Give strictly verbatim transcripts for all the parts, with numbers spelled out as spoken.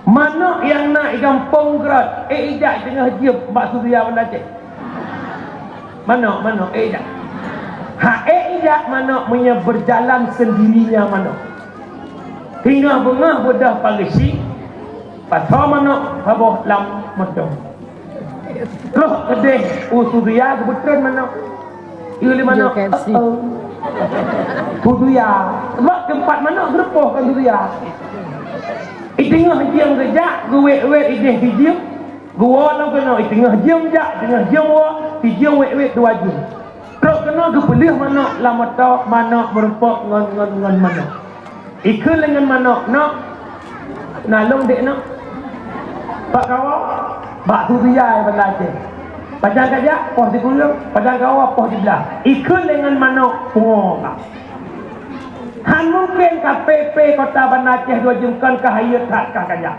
Manok nyang na i gampông Grot, ék ijak teungoh jeuem bak Suria Banda Aceh. Manok, manok, ék ijak. Ha, ék ijak manok meunyoe berjalan sendirinya manok. Teungoh beungoh beudôh pageusi, pasoe manok saboh lam moto. Troh keudeh u Suria geubeutreun manok. Yue lé manok. J K F C. Oh, oh. Suria. Sebab teumpat manok geurupoh kon Suria. I teungoh jeuem geujak, geuwét-wét ideh sijeuem, geuwoe lam keunoe, i teungoh jeuem jak, i teungoh jeuem woe, sijeuem wét-wét dua jeuem. Trok keunoe geupeuleueh manok lam moto, manok meurumpok ngon, ngon, ngon manok. Ikheun lé ngon manok, "Nok, na lôn dek nok." Bak kawa, bak Suria Banda Aceh. Pajan kajak, poh sikureueng, pajan kawa, poh siblah. Ikheun lé ngon manok, pungo ka. Han mungken ka P P kota Banda Aceh dua jeuem kon ka hayeu that ka kajak.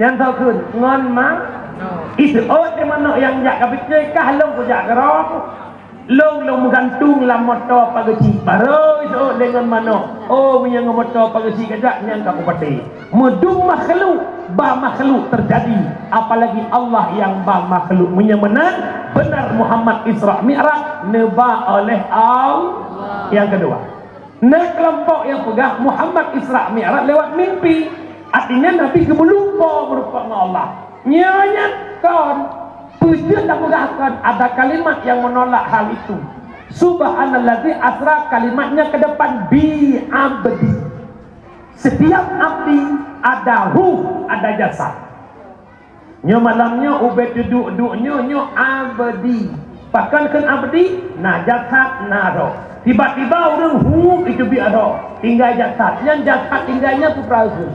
Nyang tokheun ngon ma, iseuôt lé manok nyang jak ka pike kah lôn kujak keudroe. Lôn, lôn meugantung lam moto pageusi, barô iseuôt lé ngon manok. Oh, meunyoe ngon moto pageusi kajak, nyan ka kupatéh. Meudum makhluk, ba makhluk teujadi, apalagi Allah nyang ba makhluk. Meunyoe meunan, beunar Muhammad Isra Mi'raj neuba oleh Allah. Nyang keudua, na keulompok nyang peugah Muhammad Isra Mi'raj lewat mimpi. Artinya Nabi geumeulumpo meurumpok ngon Allah. Nyoe nyan kon. Peue jeuet tapeugah kon, ada kalimat yang menolak hal itu. Subhanalladzi asra, kalimatnya ke depan, bi abdi. Setiap abdi ada ruh, ada jasad. Nyoe malam nyoe ubé teuduek-duek nyoe, nyoe abdi. Pakon kheun abdi? Na jasad, na roh. Tiba-tiba ureuëng huep itu bi roh, tinggai jasad. Nyan jasad tinggai nyan peue peue?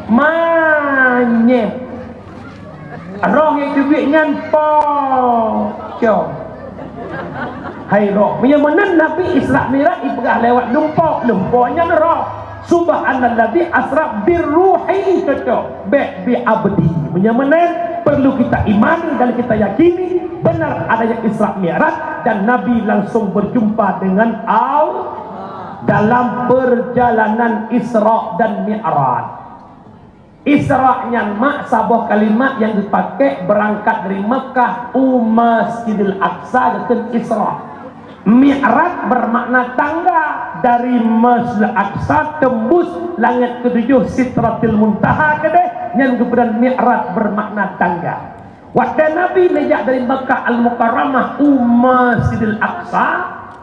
Manyét. Roh nyang teubiet nyan pocong. Hai roh. Meunyoe meunan Nabi Isra Mi'raj ipeugah lewat lumpo, lumpo nyan roh. Subhanalladzi asra birruhi, cocok. Bék bi abdi. Meunyoe meunan perlu kita imani dan kita yakini benar adanya Isra Mi'raj dan Nabi langsung berjumpa dengan Allah dalam perjalanan Isra dan Mi'raj. Isra nyan mak saboh kalimat nyang geupakék beurangkat dari Meukah u Masjidil Aqsa geukheun Isra. Mi'raj bermakna tangga dari Masjidil Aqsa tembus langét ketujuh Sidratil Muntaha keudeh, nyan geupeugah Mi'raj bermakna tangga. Watée Nabi neujak dari Meukah Al-Mukarramah u Masjidil Aqsa,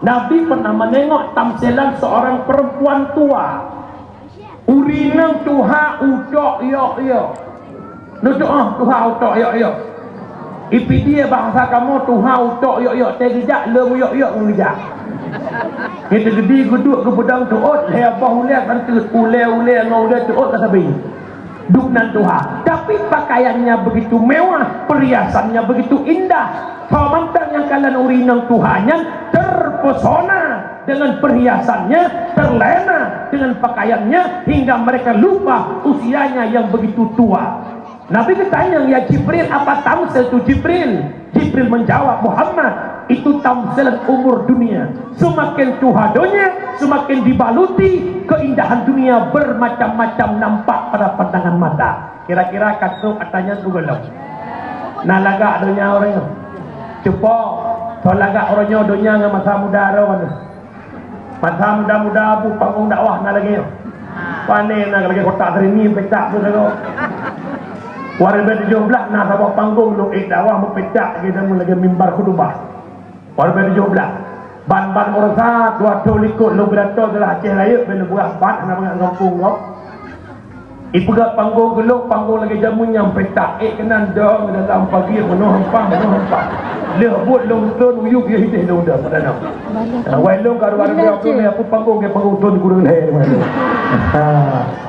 Nabi pernah menengok tamsilan seorang perempuan tua. Ureuëng inong tuha utok yok-yok. Neutuoh tuha utok yok-yok. Ipidie bahasa kamoe tuha utok yok-yok, teugeujak leuem yok-yok ngon geujak. Nyan teugeudi geuduek geupeudong teuôt, lhée boh ulée kan teuôt, ulée-ulée ngon ulée teuôt ka sabe. Duek nan tuha, tapi pakaiannya begitu mewah, perhiasannya begitu indah. Soe mantong nyang kalon ureuëng inong tuha nyan terpesona dengan perhiasannya, terlena dengan pakaiannya, hingga mereka lupa usianya yang begitu tua. Nabi geutanyong, "Ya Jibril, apa tamsil tu, Jibril?" Jibril menjawab, "Muhammad, itu tamsilan umur dunia. Semakin tuha donya, semakin dibaluti keindahan dunia bermacam-macam nampak pada pandangan mata." Kira-kira ka trok ata nyan peue gohlom? Na lagak donya uroe nyoe? Cupo, soe lagak uroe nyoe donya ngon masa muda droe? Masa muda-muda bu panggong dakwah na lagée nyoe. Pane na lagée kotak teurimim peutak tu sagoe. Dua ribu tujuh belas na saboh panggong lôn ék dakwah meupeutak lagée damu lagée mimbar khutubah. Dua ribu tujuh belas. Ban-ban meurasa dua ploh likot lôn pidato dalam Aceh Rayeuk, ban lôn peugah ban hana bangat gampông gob. Ipeugah panggong geulok, panggong lagée jameun nyang peutak, ék keunan dong dalam pagi meunoh rempah, meunoh rempah. Lheueh buet lôn thon uyueb yôh ideh lôn dong pada nyoe. Ha, wai lôn ka dua ribu dua puluh lhée, aku panggong ke panggong thon kureueng lhée. Ha,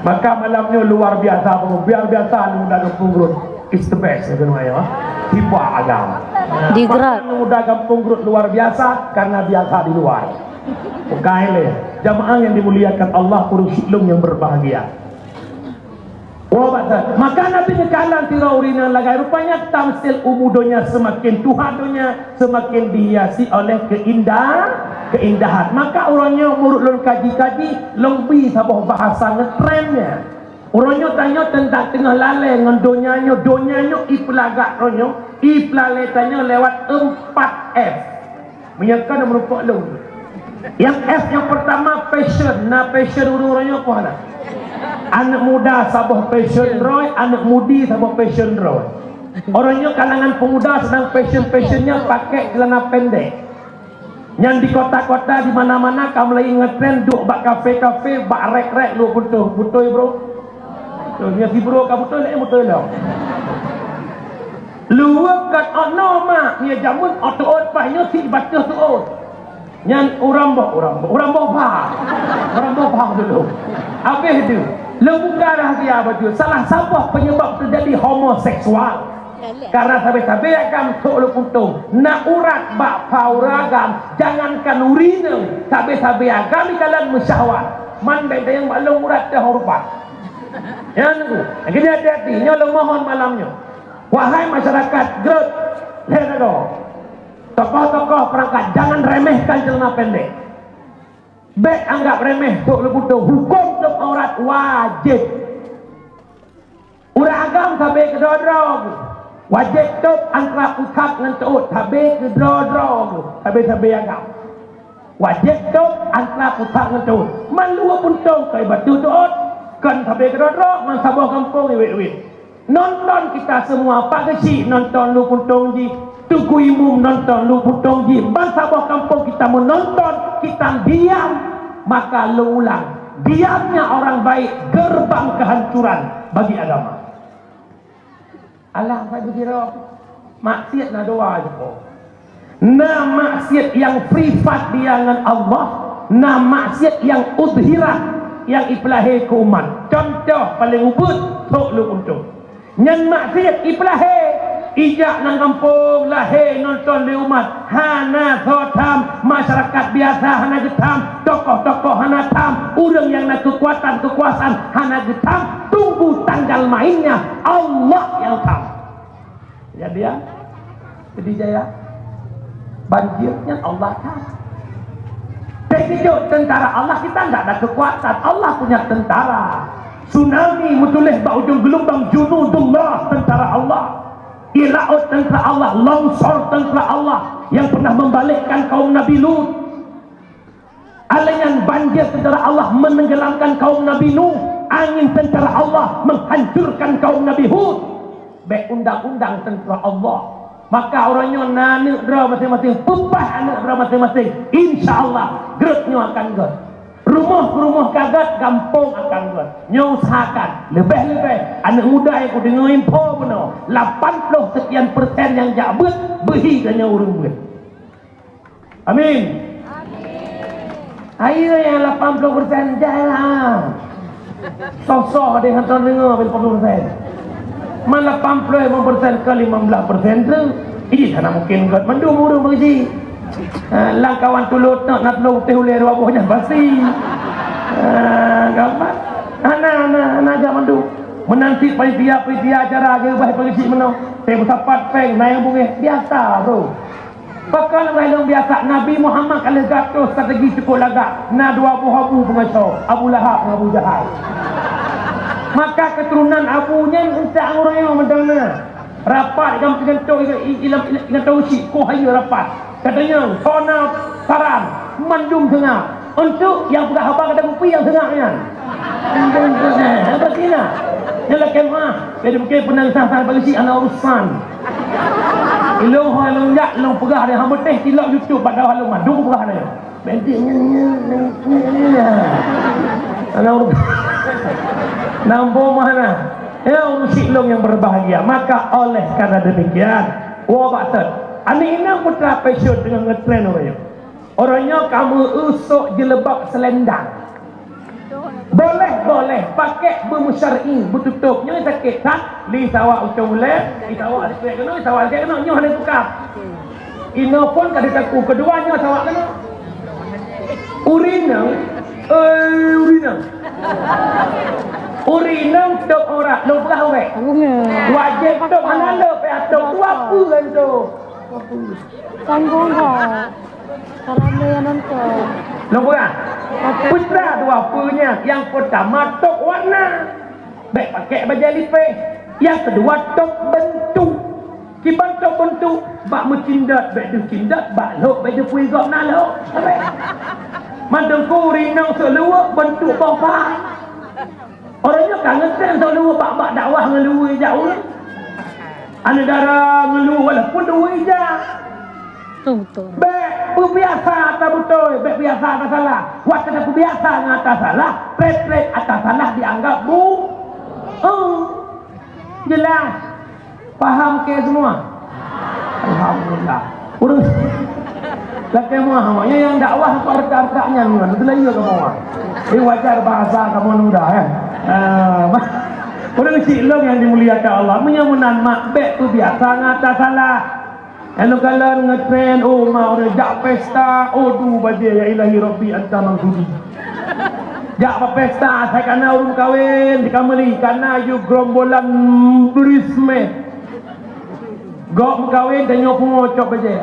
maka malam nyoe luar biasa panggong, luar biasa lôn dagang punggrot. Is the best, ya, kena ya. Tiba agam. Di Gerak. Maka lôn dagang punggrot luar biasa karena biasa di luar. Bukan lé. Jamaah yang dimuliakan Allah, ureuëng siklong yang berbahagia. Oh, betul. Maka Nabi geukalon sidroe ureuëng inong lagée, rupanya tamsil umu donya semakin tuha donya, semakin dihiasi oleh keindah-, keindahan. Maka uroe nyoe meunurot lôn kaji-kaji, lôn bi saboh bahasa ngetren nyan. Uroe nyoe tanyoe teuntang teungoh lalée ngon donya nyoe, donya nyoe ipeulagak uroe nyoe, ipeulalée tanyoe lewat empat F. Meunyoe ka na meurumpok lôn. Yang F yang pertama fashion, na fashion ureuëng uroe nyoe peue na? Aneuk muda saboh fashion droe, aneuk mudi saboh fashion droe. Uroe nyoe kalangan pemuda sedang fashion-fashionnya pakai celana pendek. Nyan di kota-kota di mana-mana ka mulai ngetren duek bak kafe-kafe, bak rek-rek lu putôh, beutôi bro. Tuh, nyoe si bro ka beutôi, laén beutôi lom. Luweuh kat ono mak, nyoe jameun oteuôt paih nyoe si batéh teuôt. Nyan urang boh, urang boh, urang boh pha. Urang boh pha dulu. Habéh tu, leubuka rahsia baju salah saboh penyebab terjadi homoseksual. Karena sabe-sabe agam sok leukuntong, na urat bak pha ureuëng agam, jangankan ureuëng inong, sabe-sabe agam ikalon meusyahwat. Man benteng bak lôn urat teuh rupa. Ya nunggu. Jadi hati-hati, nyoe lôn mohon malam nyoe. Wahai masyarakat Grot, lhée lagoe. Tokoh-tokoh perangkat, jangan remehkan celana pendek. Bék anggap remeh sok leukuntong. Huköm tôb aurat wajéb. Ureuëng agam sabe keudroe-droe geuh. Wajéb tôb antara pusat ngon teuôt, sabe keudroe-droe geuh, sabe-sabe agam. Wajéb tôb antara pusat ngon teuôt. Man luweuh puntông keu bateue teuôt, kon sabe keudroe-droe, man saboh gampông iwet-iwet. Nonton kita semua, Pak Geuchik nonton lu puntông jih, Teungku Imum nonton lu puntông jih, ban saboh gampông kita meunonton, kita diam, maka lôn ulang, diamnya orang baik gerbang kehancuran bagi agama. Alah, Pak Guru, maksiat na dua je po. Na maksiat nyang privat dia ngon Allah, na maksiat nyang udhirat, nyang ipeulahé keu umat. Contoh paleng ubit, sok lu puntông. Nyan maksiat ipeulahé, ijak nang gampông lahé nonton lé umat, hana soe tham, masyarakat biasa hana geutham, tokoh-tokoh hana tham, ureuëng nyang na keukuatan keukuasaan hana geutham, tunggu tanggal mainnya, Allah nyang tham. Jadi ya, Pidie Jaya, banjir nyan Allah tham. Terkejut tentara Allah, kita nggak ada kekuatan, Allah punya tentara. Tsunami meutuléh bak ujong geulumbang, junudullah, tentara Allah. Di laôt tentara Allah, longsor tentara Allah yang pernah membalikkan kaum Nabi Lut. Alai nyan banjir tentara Allah menenggelamkan kaum Nabi Nuh, angin tentara Allah menghancurkan kaum Nabi Hud. Bék undang-undang tentara Allah. Maka uroe nyoe na aneuk droe maséng-maséng, peupah aneuk droe maséng-maséng. Insya Allah, Grot nyoe akan göt. Rumoh-rumoh ka göt, gampông akan göt. Nyoe usahakan, leubeh-leubeh aneuk muda nyang kudeungoe info bunoe, lapan ploh sekian persen nyang jak beuet, beuhi tanyoe ureuëng beuet. Amin. Ayo nyang lapan ploh persen jai lah. Soh-soh deh hantom deungoe lapan ploh persen. Man lapan ploh lima persen ke lima belas persen tu, ih, hana mungkin göt mandum ureuëng beuji. Ha, lam kawan tulôt nak na tulông teh ulée dua boh nyan pasti. Ha, gampang. Hana, hana, hana jak mandum. Meunan cit panitia-panitia acara geubah peugeujik meunoe. Teh beusapat péng, na nyang beungéh. Biasa, bro. Pakon lagée lôn biasa, Nabi Muhammad ka lheueh gatoh strategi cukôp lagak, na dua boh abu beungasoe, Abu Lahab ngon Abu Jahal. Maka keuturonan abu nyan eunteuk ureuëng nyoe mantong na. Rapat gam-, gantoe i-, i-, ilam, ilam, ilam tausi, koh hayeue rapat. Katanyong, soe na saran, mandum seungab. Untuk nyang peugah haba gata kupi nyang seungab nyan. Apa sih na? Nyan lakée meuah. Jadi mungkin peunang sah-sah bagi si anak urusan. Ilong ho ilong jak, ilong peugah dia hamba teh tilok YouTube bak dawa lom mandum peugah dia. Bentik nyan, nyan, nyan, nyan. Anak urusan. Nambo mana? Ya, urus ilong yang berbahagia. Maka oleh karena demikian, wah batet. Aneuk inong putra passion dengan ngetren orang nyoe. Orang nyoe ka meu-eu sok jilbab selendang. Boleh, boleh, pakai beumusyar'i, beututôp. Nyoe sakét that, li sawak ucong ulée, li sawak sakét keunoe, li sawak sakét keunoe, nyoe hana tukar. Inoe pun ka ditaku, keudua nyoe sawak keunoe. Ureueng inong, eh, ureueng inong. Ureueng inong tôp aurat, lôn peugah awai. Wajéb tôp, hana le payah tôp, dua peue kan tôp. Sombong kah? Ka ramé nyang nonton. Lôn peugah. Putra dua peue nyan, nyang peutama tôp warna. Bèk pakèk bajèe lipèh. Nyang keudua, top beuntuk. Kiban top beuntuk, bak meucindot bèk deuh cindot, bak lhôk bèk deuh pui gob na lhôk. Mandum kuri nong seuleue beuntuk boh pha. Ureueng nyoe ka ngeutren seuleue bak-bak dakwah ngeuluwe jak ureueng. Aneuk dara ngeuluwe walaupun dua ija. Betul, betul. Bèk peubiasa ata beutôi, bèk biasa ata salah. Watèe tapeubiasa ngon ata salah, trép-trép ata salah dianggap bu-, oh. Jelas. Paham ke semua? Alhamdulillah. Urus. Lakèe meuah, nyang dakwah keu areuta-areuta nyan, nyan. Beutôi lah, iya kamoe. Eh, wajar bahasa kamoe muda, eh. Ah, ureueng syik lôn nyang dimuliakan Allah. Meunyoe meunan mak, bèk peubiasa ngon ata salah. Nyang lôn kalon ngeutren, oh, ma ureueng jak pesta, oh, du bajèe, ya Ilahi Rabbi anta mangsudi. Jak bak pesta, asai kana ureueng meukawen, dikameuli, kana yue gerombolan bridesmaid. Gob meukawen, tanyoe pungo cok bajèe.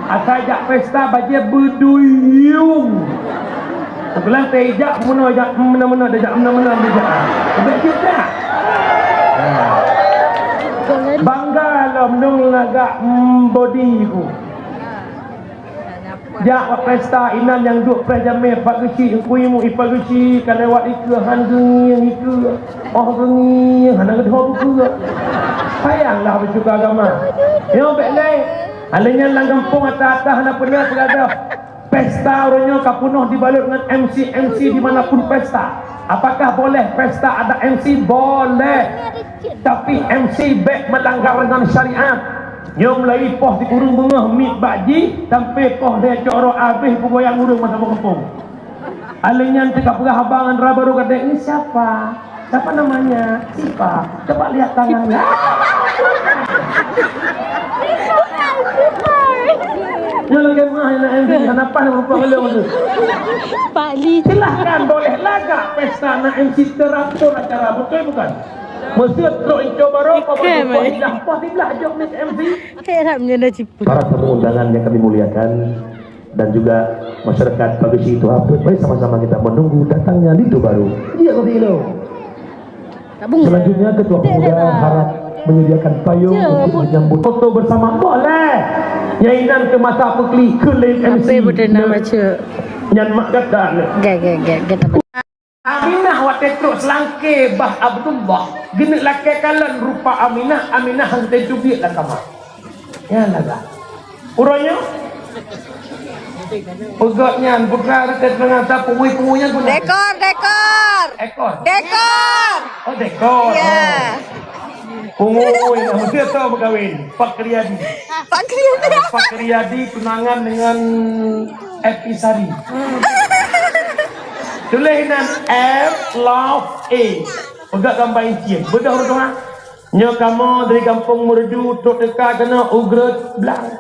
Asai jak pesta, bajèe beuduyong. Keulantèe jak meunoe, jak meunoe-meunoe, jak meunoe-meunoe, jak. Ubek cit dak? Bangga lom nong lagak, mm, bodi ku. Jak bak pesta inan nyang duek preh jamèe, Pak Geuchik, Teungku Imum, Pak Geuchik, ka lewat ikeue, han geungieng ikeue. Oh, geungieng, hana geudhoe bukeuek. Sayang lah beucuka agama. Nyoe bèk lé. Alah nyan lam gampông ata-ata hana peue peugah. Pesta uroe nyoe ka peunoh dibalot ngon M C-M C di mana pun pesta. Apakah boleh pesta ada M C? Boleh. Tapi M C bèk melanggar dengan syariat. Nyoe mulai poh sikureueng beungoh miet bak jih, sampai poh lhèe cok rot abéh peugoyang ureueng masa bak gampông. Alah nyan teuka peugah haba ngon dara barô, kadang, "Ini siapa? Siapa namanya?" "Sipa." "Coba lihat tangannya." Nyoe lagèe meuah na M C, kenapa na meureumpok ngon lôn tu? Pak Li. Silahkan, boleh lagak pesta na M C teratur acara, betul bukan? Meuseuet trok inco barô, kau Ikan, baru eh. Poh siblah, poh siblah jok miet M C. Heran nyan dah ciput. Para tamu undangan yang kami muliakan dan juga masyarakat Pageusyi Tuha Peuet, mari sama-sama kita menunggu datangnya linto baru. Iya, kopi lo. Selanjutnya, Ketua Pemuda harap menyediakan payung untuk menyambut foto bersama. Boleh. Nyang inan keu masa peuklik keu lain M C. Apa yang betul nama cek? Nyan mak gata. Gak, gak, gak, gak. Aminah watèe trok seulangké bah Abdullah, geuneuk lakèe kalon rupa Aminah, Aminah han teubiet lam kama. Nyan lagak. Uroe nyoe? Peugöt nyan, putra reutet deungon sapeue-peue nyan pun. Dekor, dekor. Ekor. Dekor. Oh, dekor. Ya. Oh. Pungui, nah, mesti tahu berkahwin. Pak Riyadi. Pak Riyadi. Ah, Pak Riyadi tunangan dengan Epi Sari. Tuléh nan F love A. Peugah gambar incien. Beudôh ureueng tuha. Nyoe kamoe dari gampông Meureudu trok teuka keunoe u Grade Blang.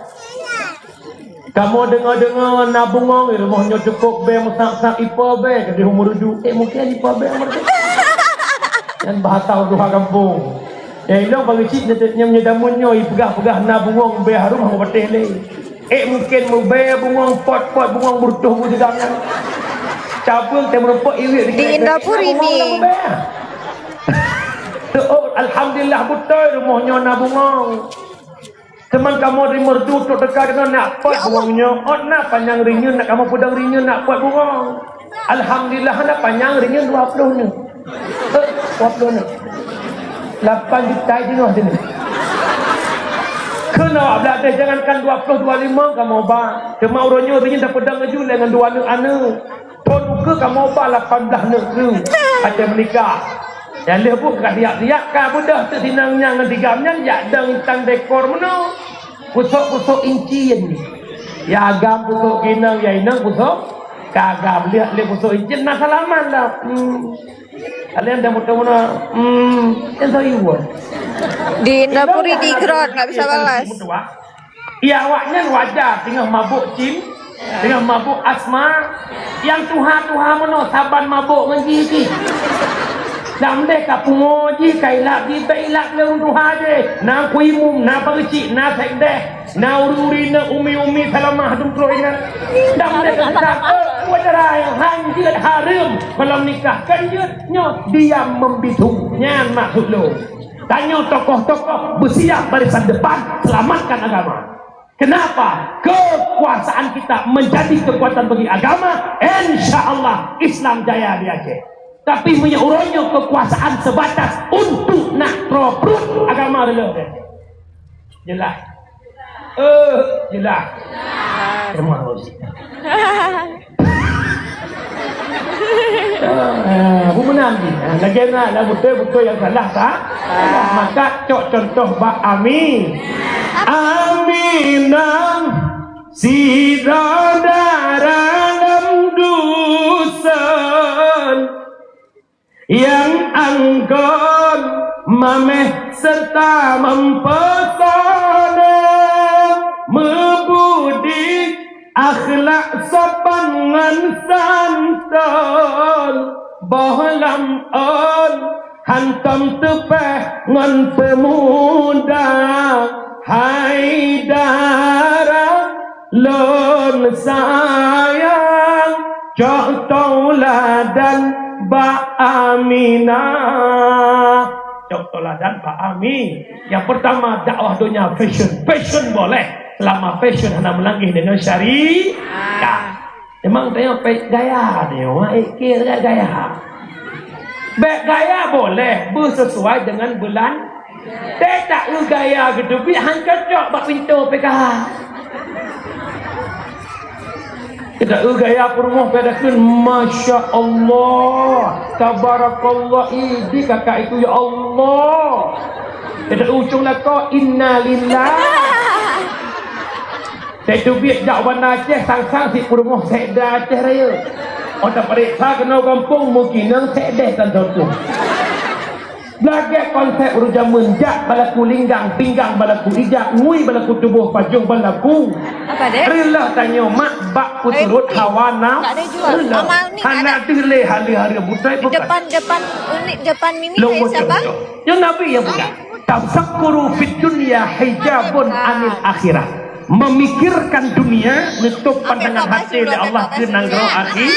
Kamoe deungoe-deungoe na bungöng, rumoh nyoe cukôp bèe meusak-sak ipo bèe, keudéh u Meureudu. Eh, mungken ipo bèe Meureudu. Nyan bahasa ureueng tuha gampông. Eh, ilong bagi cit nyoe, nyoe, nyoe jameun nyoe, ipeugah-peugah na bungöng bèe harôh hana patéh lé. Eh, mungken meubèe bungöng, pot-pot bungöng beureutoh beujeudang nyan. Cabeueng teumeureumpok iwet di Indrapuri bungöng ni. Lam meubèe. Oh, alhamdulillah beutôi rumoh nyoe na bungöng. Teuma kamoe di Meureudu trok teuka keunoe nak pot bungöng nyoe. Ôt na panyang rinyeun nak kamoe peudong rinyeun nak pot bungöng. Alhamdulillah na panyang rinyeun dua ploh nyoe. Eh, dua ploh nyoe. Lapan juta jinoe sini. Keunoe awak blah deh, jangankan dua ploh, dua lima kamoe ba. Teuma uroe nyoe rinyeun tapeudong laju lé ngon dua aneuk-aneuk. Thôn ukeue kamoe ba lapan blah neuk keu até meunikah. Nyang lheueh buet ka siap-siap ka beudôh teuh sinang nyan ngon tigam nyan jak dong intan dekor meunoe. Pusok-pusok incien. Ya agam pusok keu inong, ya inong pusok keu agam. Lihat lé pusok incien na salaman dah. Hmm. Kalian dah mudah-mudah. Hmm. Yang saya buat. Di Indrapuri di Grot nggak bisa balas. Ya, awaknyan wajar teungoh mabôk cin, teungoh mabôk asma. Nyang tuha-tuha meunoe saban mabôk ngon jih pih. Lam deh ka pungo jih, ka ilap jih, bèk ilap lé ureueng tuha jih. Na Teungku Imum, na Pak Geuchik, na Sekdes. Na ureuëng-ureuëng inong umi-umi salamah dum troh inong. Dam deh keutak, eh, peue cara nyang han jeuet hareuem malam nikah. Kan jeuet nyoe diam membisu. Nyan maksud lôn. Tanyoe tokoh-tokoh bersiap barisan depan selamatkan agama. Kenapa? Kekuasaan kita menjadi kekuatan bagi agama, insya Allah Islam jaya di Aceh. Tapi meunyoe uroe nyoe kekuasaan sebatas untuk nak troh pruet agama reuloh. Jelas. Eh, jelas. Terima kasih. Ah, bu menang ni. Ah, lagi nak, nak betul, betul yang salah, tak? Maka cok contoh bak Ami. Aminah, sidroe dara lam dusun. Nyang angkon mameh serta meupeusonong, meubudi, akhlak sopan ngon santun, boh lam ôn hantom teupeh ngon peumuda. Hai dara lôn sayang, cok tauladan bak Aminah. Cok tauladan bak Ami. Yang pertama, dakwah donya fashion. Fashion boleh, selama fashion hana meulangeh dengan syariat. Memang tengok pe-, gaya dia, mak, eh, kira gaya. Bèk gaya boleh, beusesuai dengan bulan. Teutak eu gaya geuteubiet han cocok bak pintoe P K H. Teutak eu gaya peurumoh ka dakheun, Masya Allah, Tabarakallah, idi kakak itu, ya Allah. Teutak eu ucong lakoe, Innalillah. Teubiet jak Banda Aceh, sang-sang si peurumoh sekda Aceh Raya. Oh, tapareksa keunoe gampông, meukinong sekdeh tan teuntông. Lagèe konsep ureueng jameun, jak balaku linggang, pinggang balaku ija, ngui balaku tuboh, pajôh balaku. Apa, Dek? Reuloh tanyoe mak bak peuturot hawa nafsu. Tak ada jual. Hana deuh lé haleue-haleue butôi bukan. Depan, depan, ini depan Mimi. Nyoe Nabi nyang peugah, "Tafakkuru fid dunya hijabun anil akhirah." Memikirkan dunia neutôp pandangan hati lé Allah keu nanggroe akhi.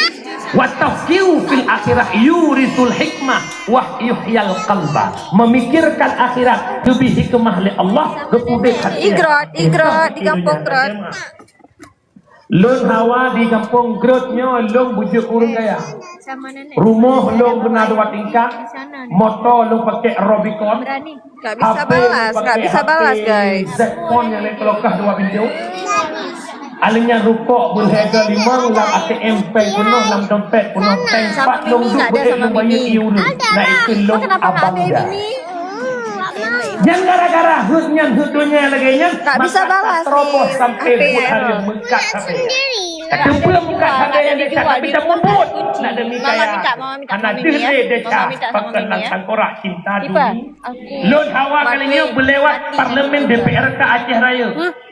"Wa tafkiru fil akhirah yurisul hikmah wa yuhyal qalba." Memikirkan akhirat geubri hikmah lé Allah, geupeudeh hati. Igrot, igrot, di gampông Grot. Lôn hawa di gampông Grot nyoe lôn bujuk ureueng kaya. Rumoh lôn beuna dua tingkat, moto lôn pakai Rubicon, tak bisa balas, tak bisa balas, guys. Z Phone nyang lé keulokah dua pintoe. Alèh nyan rukok beuharga limong, lam A T M pèng peunoh, lam dompet peunoh pèng. Pat lôn duek beuet lôn bayeue ié ureueng. Na ikheun lôn abang jak. Nyan gara-gara heuet nyan, heuet donya lagèe nyan, tak bisa balas terobos sampai buet hareuem meukat sabe. Ka teupeue meukat sabe nyang desya, tapi tapeubuet. Nak demi kaya. Hana deuh lé desya, pakon lam tangkorak cinta dunia. Lôn hawa kali nyoe beulewat parlemen D P R K Aceh Raya.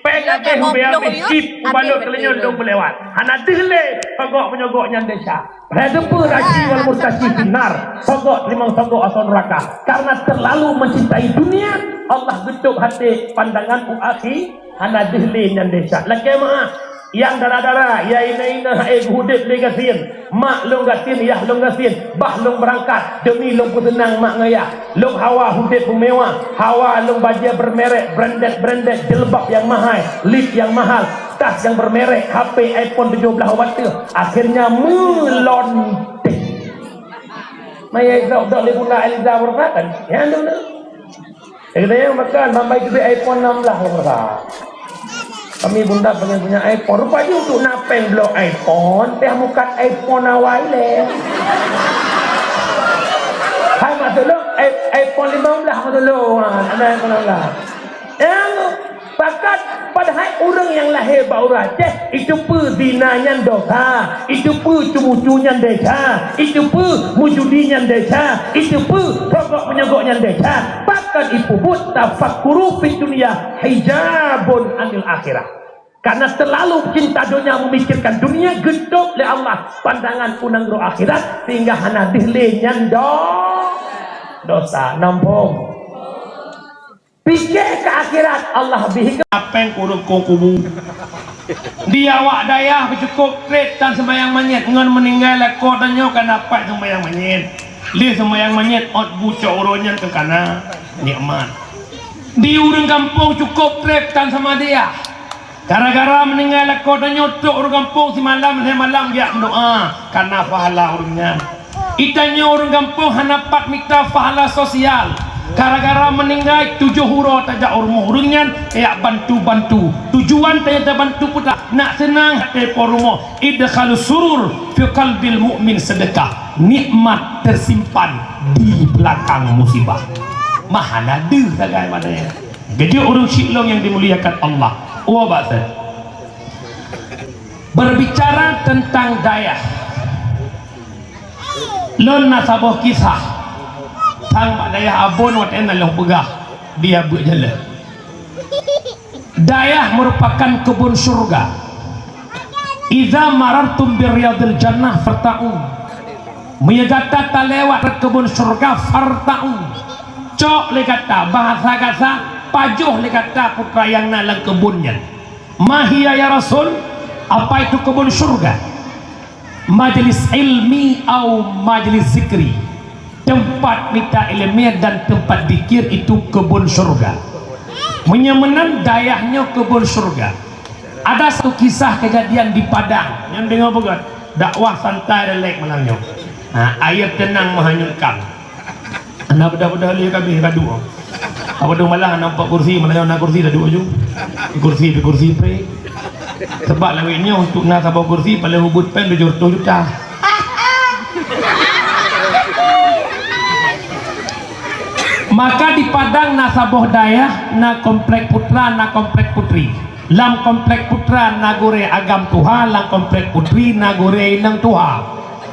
Pèng abéh, ubé abéh, cit ubalot kali nyoe lôn beulewat. Hana deuh lé sogok meunyoe gobnyan desya. Padahai teupeue raji wal murtaji finnar, sogok teurimong sogok asoe neuraka. Karena terlalu mencintai dunia, Allah geutôp até pandangan u akhi, hana deuh lé nyan desya. Lakèe meu'ah, nyang dara-dara, nyang inong-inong hana geuudép lé gasien. Mak lôn gasien, yah lôn gasien, bah lôn beurangkat, demi lôn peuseunang mak ngon yah. Lôn hawa udép meumewa, hawa lôn bajèe bermerek, branded-branded, jilbab nyang mahai, lip nyang mahal, tas nyang bermerek, H P iPhone tujoh blah ubat teuh. Akhirnya meulontéh. Maya idok-dok lé Bunda Eliza Warfa kan? Nyan tu, tu. Dia kata, "Ya, makan, bambai teubiet iPhone enam belas Warfa." Kami bunda pengen punya iPhone. Rupanya untuk napeng blok iPhone, teh mukat iPhone awai lé. Hai, maksud lo, i-, iPhone lima belas maksud lo. Ha, ada iPhone enam belas. Ya, pakat, padahai ureueng nyang lahé bak ureueng Aceh, itu pun zina nyan dosa, itu pun cucu nyan desya, itu pun mujudi nyan desya, itu pun sogok menyogok nyan desya. Pakat ipubuet tafakkuru fid dunya hijabun anil akhirah. Karena terlalu cinta dunia, memikirkan dunia, geutôp lé Allah pandangan u nanggroe akhirat, sehingga hana deuh lé nyan do-, dosa. Nampung. Pike keu akhirat, Allah bri keu apeng ureueng kong kubu. Di awak dayah beucukôp trép tan seumayang manyét ngon meuninggai lakoe tanyoe ka na pat seumayang manyét. Lheueh seumayang manyét ôt bu cok uroe nyan keu kana nikmat. Di ureueng gampông cukôp trép tan sama dayah. Gara-gara meuninggai lakoe tanyoe trok ureueng gampông simalam lhèe malam jak meudoa, kana pahala ureueng nyan. Itanyoe ureueng gampông hana pat mita pahala sosial. Gara-gara meuninggai tujoh uroe tajak u rumoh ureueng nyan, tajak bantu-bantu. Tujuan tanyoe tabantu peue teuma? Nak seunang até po rumoh. Idkhalus surur fi qalbil mu'min sedekah. Nikmat tersimpan di belakang musibah. Mah hana deuh sagai pada nyan. Jadi ureueng syiek lôn nyang dimuliakan Allah. Uwa bak sa. Berbicara tentang dayah. Lôn na saboh kisah. Tang bak dayah Abon watèe na lôn peugah di abeuet jalan. Dayah merupakan kebun syurga. Idza marartum bi riyadil jannah farta'u. Meunyoe gata talewat kebun syurga, farta'u. Cok lé gata, bahasa gasa, pajoh lé gata putra nyang na lam kebun nyan. Ma hiya ya Rasul? Apa itu kebun syurga? Majlis ilmi au majlis zikri. Tempat mita ileumèe dan tempat zikir itu kebun syurga. Meunyoe meunan dayah nyoe kebun syurga. Ada satu kisah kejadian di Padang. Nyang deungö beugöt, dakwah santai relax malam nyoe. Ha, air tenang menghanyutkan. Hana beudôh-beudôh lé ka abéh ka duek. Apa tu malah na empat kursi, malah na kursi dah duek ju. Kursi, kursi pre. Sebab lawét nyoe untuk na saboh kursi paling ubit pen tujoh reutôh juta. Maka di Padang na saboh dayah, na komplek putra, na komplek putri. Lam komplek putra na gurèe agam tuha, lam komplek putri na gurèe inong tuha.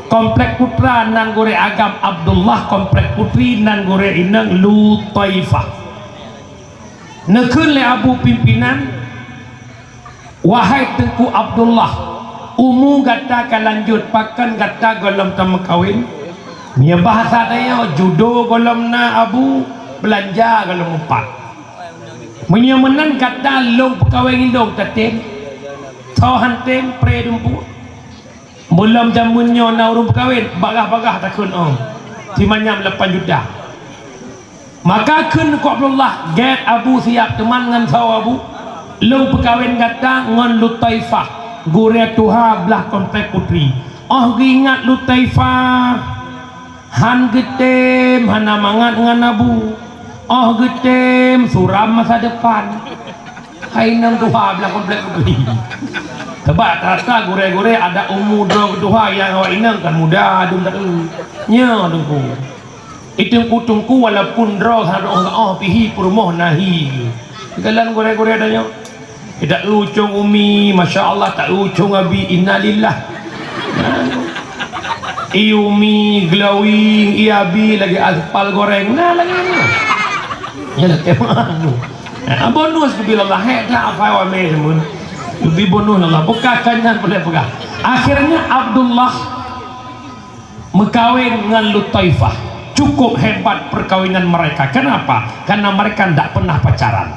Komplek putra nan gurèe agam Abdullah, komplek putri nan gurèe inong Lutaifah. Neukheun lé abu pimpinan, "Wahai Teungku Abdullah, umu gata ka lanjut, pakon gata gohlom tameukawen?" Meunyoe bahasa tanyoe, judo gohlom na abu, beulanja gohlom meupat. Meunyoe meunan gata lôn peukawen ngon lôn, tatem? Soe han tem, pre dumpeue. Meulom jameun nyoe na ureueng peukawen, bagah-bagah takheun, oh, simanyam lapan juta. Maka kheun Teungku Abdullah, "Gèt abu siap, teuma ngon soe abu?" "Lôn peukawen gata ngon Lutaifah, gurèe tuha blah komplek putri." Óh geuingat Lutaifah, han geutem, hana mangat ngon abu. Óh geutem, suram masa depan. Hai inong tuha blah komplek putri. Sebab rata-rata gurèe-gurèe adak umu droe geutuha nyang awak inong kan muda dum taeu. Nyoe Teungku. Di Teungku-teungku walaupun droe hana oh pih hi peurumoh na hi. Galak gurèe-gurèe tanyoe. Taeu cong umi, masya Allah, taeu cong abi, innalillah. I umi glowing, i abi lagèe aspal goreng. Nah, lagèe nyan. Ya, lagèe mana? Nah, bonus tu bila lahèk dah apa awak meh semua. Lebih bonus Allah. Bukan kan nyan boleh peugah. Akhirnya Abdullah meukawen ngon Lutaifah. Cukup hebat perkawinan mereka. Kenapa? Karena mereka ndak pernah pacaran.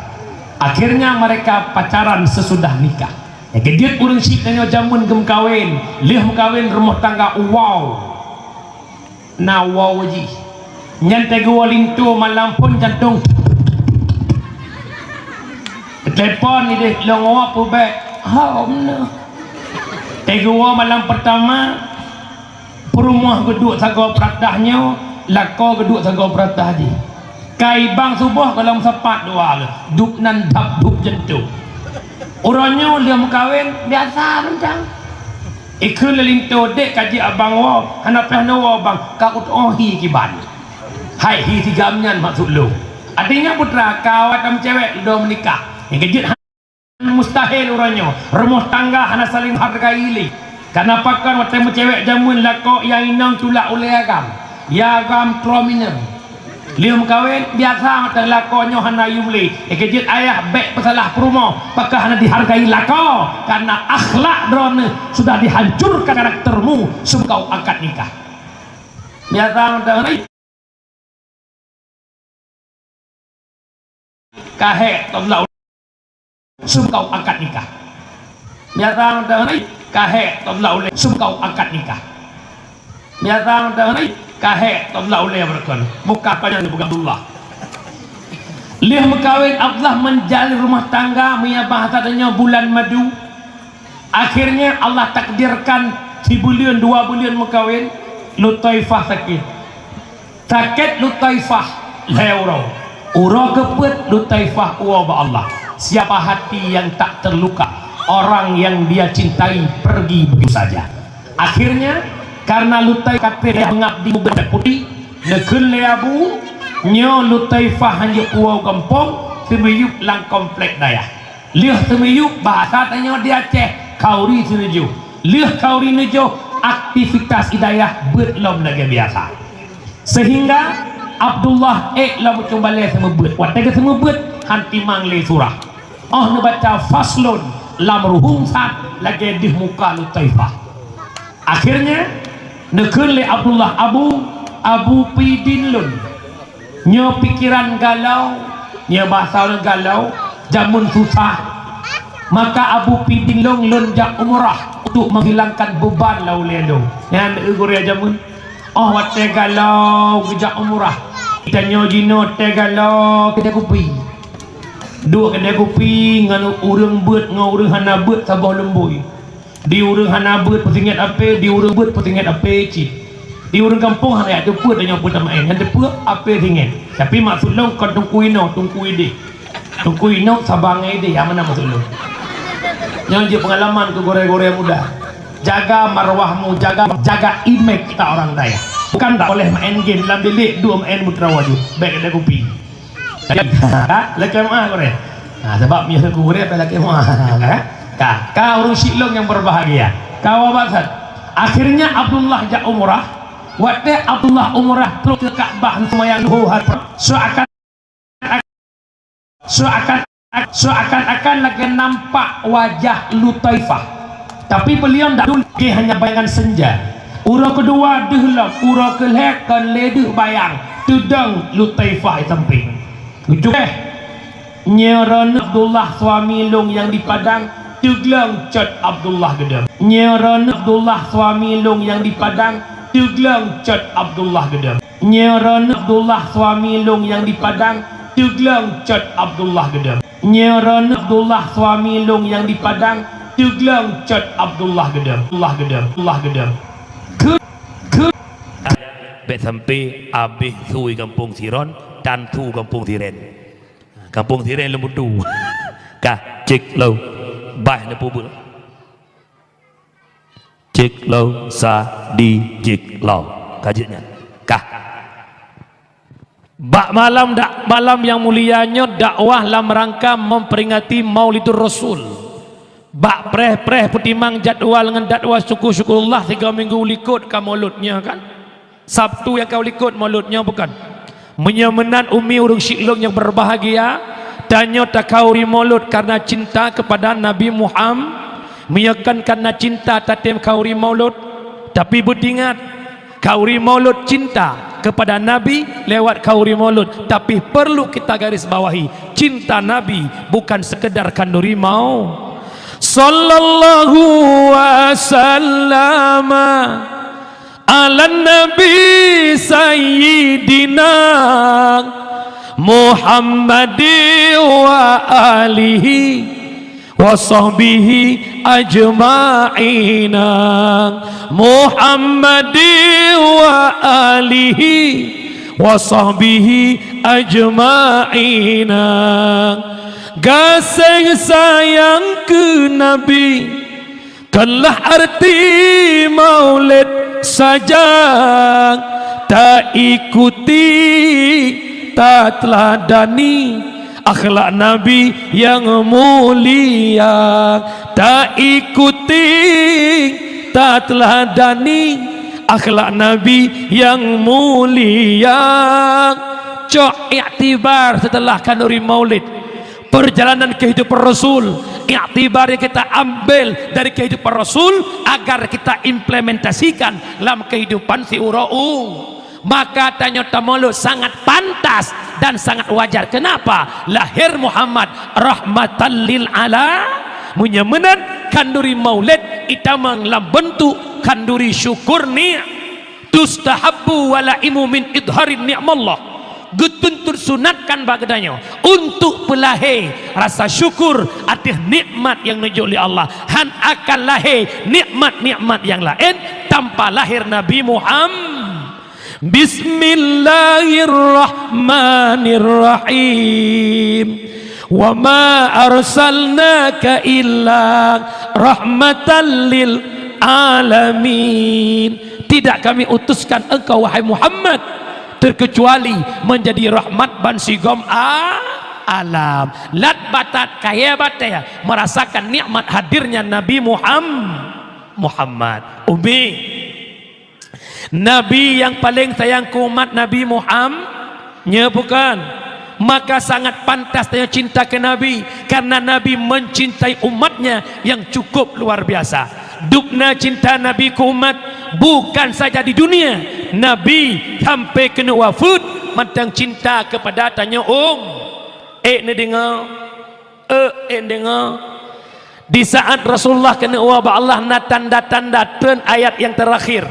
Akhirnya mereka pacaran sesudah nikah. Nyang keujeuet ureueng syiek tanyoe jameun geumeukawen, lheueh meukawen rumoh tangga uwoe. Na woe jih. Nyan teugoe linto malam phôn jantong. Telepon idéh lôn woe peubèk. Hom na. Teugoe malam pertama, peurumoh geuduek sagoe peuratah nyoe, lakoe geuduek sagoe peuratah jih. Kai bang suboh gohlom sapat dua lé, dup nan dap dup jantong. Uroe nyoe lheueh meukawen, biasa mantong. Ikheun lé linto, "Dek, ka jeuet abang woe." "Hana payah neuwoe bang, ka kutu'oh hi kiban." "Hai hi sigam nyan maksud lôn." Artinya putra, ka awai tameucewek, lôn meunikah. Nyang keujeuet Mustahil uroe nyoe, rumoh tangga hana saling hargai lé. Karena pakon watèe meucewek jameun lakoe nyang inong tulak ulèe agam. Ya agam prominent. Lheueh meukawen, biasa mantong lakoe nyoe hana yum lé. Nyang keujeuet ayah bèk peusalah peurumoh, pakon hana dihargai lakoe. Karena akhlak droeneuh sudah dihancurkan karaktermu sebelum kau akad nikah. Biasa mantong. Ka hék teulah ulèe sum kau akad nikah. Nyata meuteumé ka hék teulah ulèe sum kau akad nikah. Nyata meuteumé ka hék teulah ulèe beureukan. Muka panjang dipeugah Abdullah. Lheueh meukawen Abdullah menjalin rumah tangga, meunyo bahasa tanyoe bulan madu. Akhirnya Allah takdirkan sibuleuen dua buleuen meukawen, Lutaifah sakét. Sakét Lutaifah lhèe uroe. Uroe keupeuet Lutaifah woe bak Allah. Siapa hati yang tak terluka, orang yang dia cintai pergi begitu saja. Akhirnya, karena Lutaifah ka trép mengabdi muda putih, neukheun lé Abu, nyoe Lutaifah hanjeuet puwoe gampông, teumiyueb lam komplek dayah. Lheueh teumiyueb, bahasa tanyoe di Aceh, khauri seuneujôh. Lheueh khauri neujôh, aktivitas di dayah beuet lom lagèe biasa. Sehingga Abdullah ék lom ujong balèe seumeubeuet. Watèe geuseumeubeuet, han timang lé surah. Óh neubaca faslun lam ruhueng sat lagèe deuh muka Lutaifah. Akhirnya, neukheun lé Abdullah, "Abu, Abu pidin lôn. Nyoe pikeran galau, nyoe basa lôn galau, jameun susah. Maka Abu pidin lôn, lôn jak umrah untuk menghilangkan beban lam ulèe lôn." Nyan gurèe jameun. Óh watèe galau geujak umrah. Tanyoe jinoe watèe galau keudè kupi. Duek keudè kupi ngon ureueng beuet ngon ureueng hana beuet saboh lumbôi. Di ureueng hana beuet peusinget apé, di ureueng beuet peusinget apé cit. Di ureueng gampông hana jak teupeu tanyoe peue tameu'en, nyan teupeu apé singet. Tapi maksud lôn kon teungku inoe, teungku idéh. Teungku inoe saban ngon idéh, nyang meunan maksud lôn. Nyan jeuet peungalaman keu gurèe-gurèe muda. Jaga marwahmu, jaga, jaga imej kita orang dayah. Bukan tak boleh main game dalam bilik, duek main meutrawa ju. Bèk keudè kupi. Ka, lakèe meu'ah gurèe. Ha, sabab meunyoe gurèe payah lakèe meu'ah. Ka, ka, ka ureueng syik lôn nyang berbahagia. Ka awak bak that. Akhirnya Abdullah jak umrah. Watèe Abdullah umrah trok keu Ka'bah seumayang duhô, seakan, seakan, seakan-akan lagèe nampak wajah Lutaifah. Tapi beliau ndak dulu, hanya bayangan senja. Uroe keudua deuh lom, uroe keulhèe kon lé deuh bayang, teudong Lutaifah di sampéng. Ucok, eh, nyoe droeneuh Abdullah suami lôn nyang di Padang, teugleng cot Abdullah geudong. Nyoe droeneuh Abdullah suami lôn nyang di Padang, teugleng cot Abdullah geudong. Nyoe droeneuh Abdullah suami lôn nyang di Padang, teugleng cot Abdullah geudong. Nyoe droeneuh Abdullah suami lôn nyang di Padang, teugleng cot Abdullah geudong. Abdullah geudong. Abdullah geudong. Keu, keu. Bèk sampai abéh su gampông Siron dan su gampông Siren. Gampông Siren lôn butu. Kah, cék lom. Bah neupeubuet. Cék lom, sa, di, cék lom. Ka jeuet nyan. Kah. Bak malam dak, malam nyang mulia nyoe dakwah lam rangka memperingati Maulidur Rasul. Bak preh-preh peutimang jadwal ngon dakwa syukur-syukurullah tiga minggu likot ka Maulud nyoe kan? Sabtu nyang ka likot Maulud nyoe bukan? Meunyoe meunan umi ureueng syik lôn nyang berbahagia, tanyoe takhauri Maulud karena cinta kepada Nabi Muham-, meunyoe kon karena cinta tatem khauri Maulud, tapi beutingat, khauri Maulud cinta kepada Nabi lewat khauri Maulud, tapi perlu kita garis bawahi, cinta Nabi bukan sekedar khanduri mau. Sallallahu wasallama ala Nabi Sayyidina Muhammadi wa alihi wa sahbihi ajma'ina. Muhammadi wa alihi wa sahbihi ajma'ina. Gaséh sayang keu Nabi, kenlah arti Maulid saja, taikuti, tateuladani akhlak Nabi nyang mulia, taikuti, tateuladani akhlak Nabi nyang mulia. Cok iktibar setelah khanduri Maulid. Perjalanan kehidupan Rasul, iktibar yang kita ambil dari kehidupan Rasul agar kita implementasikan dalam kehidupan siuroe u. Maka tanyoe tamaulud sangat pantas Dan sangat wajar. Kenapa? Lahir Muhammad rahmatan lil ala-, meunyoe meunan khanduri maulid itamong lam beuntuk khanduri syukur ni, tustahabbu walaimu min idharin ni'mallah. Geutuntut sunatkan bak geutanyoe untuk peulahé rasa syukur ateueh nikmat nyang neujok lé Allah. Han akan lahé nikmat-nikmat nyang laén tanpa lahé Nabi Muhammad. Bismillahirrahmanirrahim. Wa ma arsalnaka illa rahmatan lil alamin. Tidak kami utuskan engkau, wahai Muhammad, terkecuali menjadi rahmat bansigom a-, alam. Lat batat kayée batée merasakan nikmat hadirnya Nabi Muham-, Muhammad. Umi. Nabi nyang paleng sayang keu umat Nabi Muham-, nyo bukan? Maka sangat pantas tanyoe cinta keu Nabi, karena Nabi mencintai umatnya yang cukup luar biasa. Dubna cinta Nabi keu umat bukan saja di dunia, Nabi sampai keuneuk wafeuet mantong cinta kepada tanyoe um-, ék neudeungoe? Ék, ék deungoe. Di saat Rasulullah keuneuk woe bak Allah na tanda-tanda treun ayat nyang terakhir.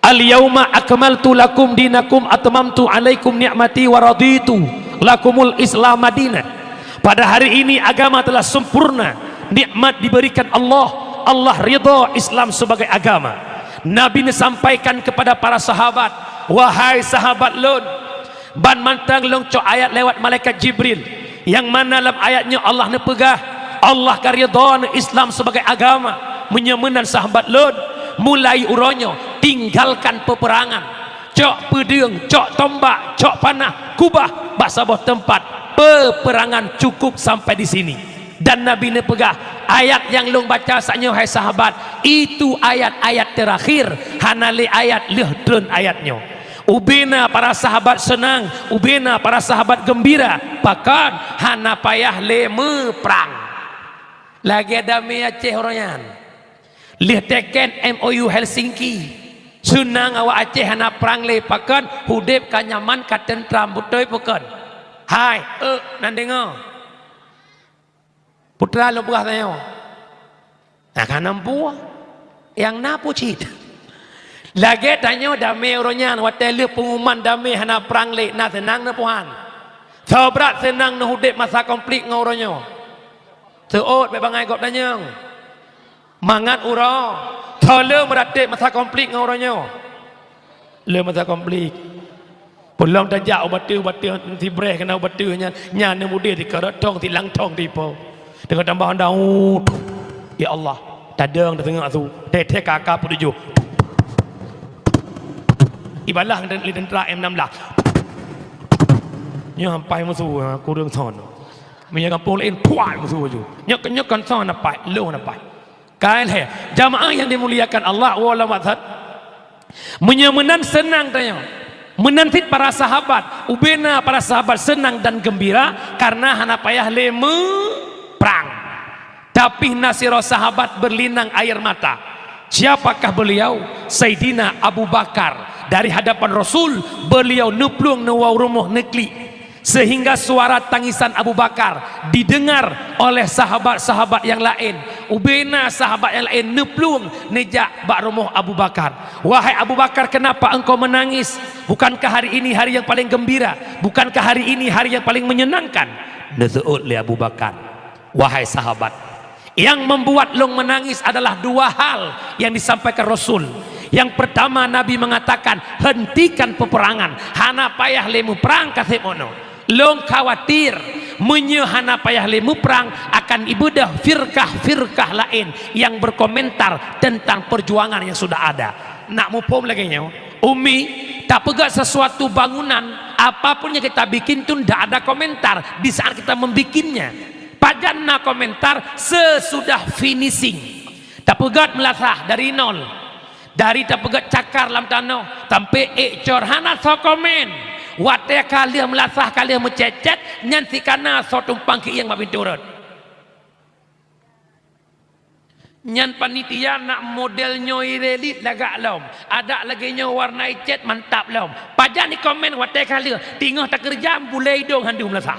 "Al-yauma akmaltu lakum dinakum atmamtu alaikum ni'mati wa raditu lakumul Islam madina." Pada hari ini agama telah sempurna, nikmat diberikan Allah, Allah ridha Islam sebagai agama. Nabi neusampaikan kepada para sahabat, "Wahai sahabat lôn, ban mantong lôn cok ayat lewat malaikat Jibril, nyang mana lam ayat nyoe Allah neupeugah, Allah ka ridha neu Islam sebagai agama. Meunyoe meunan sahabat lôn, mulai uroe nyoe tinggalkan peperangan. Cok peudeueng, cok tombak, cok panah, kubah bak saboh teumpat. Peperangan cukup sampai di sini." Dan Nabi neupeugah, "Ayat nyang lôn baca saat nyoe, hai sahabat, itu ayat-ayat terakhir, hana lé ayat lheueh treun ayat nyoe." Ubena para sahabat seunang, ubena para sahabat geumbira, pakon hana payah lé meuprang. Lagée damé Aceh uroe nyan. Lheueh teken M O U Helsinki, seunang awak Aceh hana prang lé, pakon udeb ka nyaman, ka teuntram, beutôi pakon? Hai, ék, nan deungoe. Putra lôn peugah tanyoe. Nah, ka na peue? Nyang na peue cit? Lagée tanyoe damé uroe nyan, watée lheueh peunguman damé hana prang lé, na seunang neupuhan. Soe brat seunang neuudeb masa konflik ngon uroe nyoe? Seuôt bék bangai gob tanyong. Mangat uroe, soe le meuratéb masa konflik ngon uroe nyoe? Le masa konflik. Peulom tajak u bateue, u bateue sibreh keunan u bateue nyan, nyan neumudeh sikarot thong, silang thong dipo. Teungoh tambah honda, uh, ya Allah, tadong tateungoh su, teh-teh ka ka peutujoh. Ibalah lé teuntra M enam belas. Nyoe ampai musoh, ha, kureueng son. Meunyoe gampông laén, puak musoh laju. Nyoe, nyoe kon son apai, lôn apai. Ka lhée, jamaah nyang dimuliakan Allah, walau maksud. Meunyoe meunan seunang tanyoe. Meunan cit para sahabat, ubena para sahabat seunang dan geumbira karena hana payah lé meuprang. Tapi na sidroe sahabat beulinang air mata. Siapakah beliau? Saidina Abu Bakar. Dari hadapan Rasul, beliau neuplueng neuwoe rumoh neuklik. Sehingga suara tangisan Abu Bakar didengar oleh sahabat-sahabat yang laén. Ubena sahabat yang laén neuplueng neujak bak rumoh Abu Bakar. "Wahai Abu Bakar, kenapa engkau menangis? Bukankah hari ini hari yang paling gembira? Bukankah hari ini hari yang paling menyenangkan?" Neuseuôt lé Abu Bakar, "Wahai sahabat, yang membuat lôn menangis adalah dua hal yang disampaikan Rasul. Yang pertama, Nabi mengatakan, 'Hentikan peperangan, hana payah lé meuprang kaseb mono.' Lôn khawatir meunyoe hana payah lé meuprang akan ibeudôh firkah-firkah laén yang berkomentar tentang perjuangan yang sudah ada." Nak muphom lagée nyoe, Umi, tapeugét sesuatu bangunan, apapun yang kita bikin tu ndak ada komentar di saat kita membikinnya. Pajan na komentar sesudah finishing. Tapeugét meulasah dari nol. Dari tapeugét cakar lam tanoh sampai ék cor hana soe komen. Watée ka lheueh meulasah, ka lheueh meucét-cét, nyan sikana soe tumpang keuieng bak pintoe rot. Nyan panitia nak model nyoe irelit lagak lom. Adak lagée nyoe warna icet mantap lom. Pajan di komen watée ka lheueh, teungoh takeureuja bulée idong handu meulasa.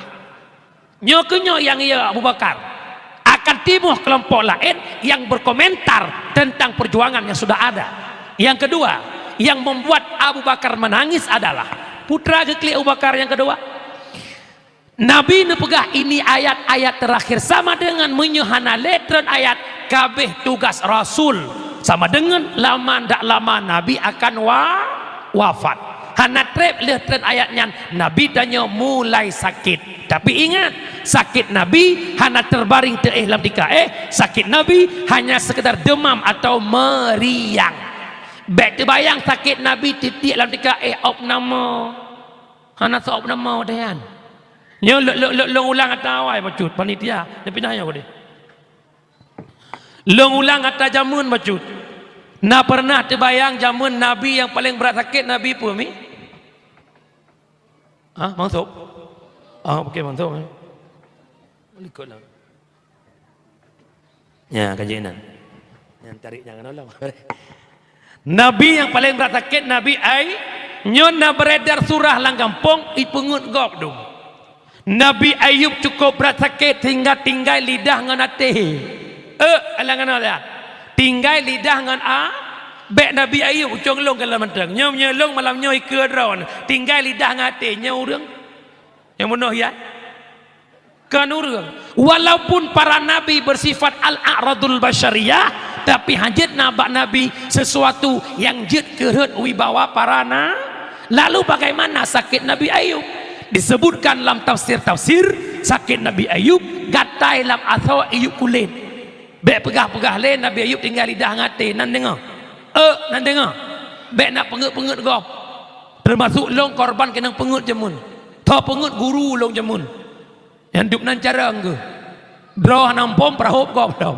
Nyoe keuh nyoe nyang ya Abu Bakar. Akan timoh kelompok laén yang berkomentar tentang perjuangan yang sudah ada. Yang kedua, yang membuat Abu Bakar menangis adalah putra geuklik Abu Bakar yang kedua. Nabi neupeugah ini ayat-ayat terakhir sama dengan meunyoe hana lé treun ayat kabeh tugas rasul sama dengan lama ndak lama Nabi akan wa-, wafat. Hana treb lheueh treun ayat nyan Nabi tanyoe mulai sakit. Tapi ingat, sakit Nabi hana terbaring teuéh lam tika éh, sakit Nabi hanya sekedar demam atau meriang. Bék teubayang sakét Nabi tiek-tiek lam tika éh opname. Hana seuopname deh nyan. Nyoe lôn, lôn, lôn, lôn ulang ata awai bacut panitia. Neupinah nyoe deh. Lôn ulang ata jameun bacut. Na pernah teubayang jameun Nabi nyang paleng brat sakét Nabi peue mi? Hah, Mansub? Ah, oke, Mansub, eh. Likot lah. Ya, kaji nan. Yang tarik jangan Allah. Nabi nyang paleng brat sakét, Nabi Ay-, nyoe na beredar surah lam gampông, ipeungeut gob dum. Nabi Ayub cukup brat sakét sehingga tinggai lidah ngon até. Eh, alang-alang lihat. Tinggai lidah ngon a-, bék Nabi Ayub ucong lông keu lam mantong. Nyoe meunyoe lông malam nyoe ikeue droe. Tinggai lidah ngon até nyoe ureuëng. Nyang bunoe hiat? Kon ureuëng. Walaupun para nabi bersifat al-a'radul basyariyah, tapi hanjeuet na bak nabi sesuatu nyang jeuet keu rhot wibawa para na-, lalu bagaimana sakét Nabi Ayub? Disebutkan lam tafsir-tafsir, sakét Nabi Ayub gatai lam asoe iyup kulét. Bék peugah-peugah lé Nabi Ayub tinggai lidah ngon até, nan deungoe. Eh, nan deungoe. Bék na peungeut-peungeut gob. Teumasuk lông korban keunong peungeut jameun. Tho peungeut guru lông jameun. Nyang dum nan carông geuh. Droe hana muphom peurahop gob lom.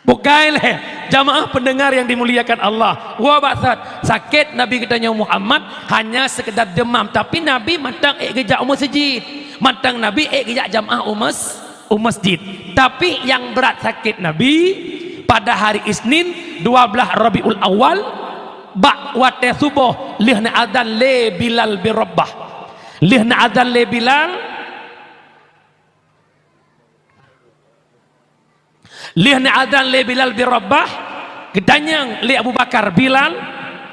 Bukai lé, jamaah pendengar yang dimuliakan Allah. Wa baksat, sakét Nabi geutanyoe Muhammad hanya sekedar demam, tapi Nabi mantong ék geujak u meuseujid. Mantong Nabi ék geujak jamaah u meus-, u masjid. Tapi nyang brat sakét Nabi pada hari Isnin dua belas Rabiul Awal, bak watée suboh lheueh neuazan lé Bilal bin Rabah. Lheueh neuazan lé Bilal, lheueh neuazan lé Bilal bin Rabah, geutanyong lé Abu Bakar, "Bilal,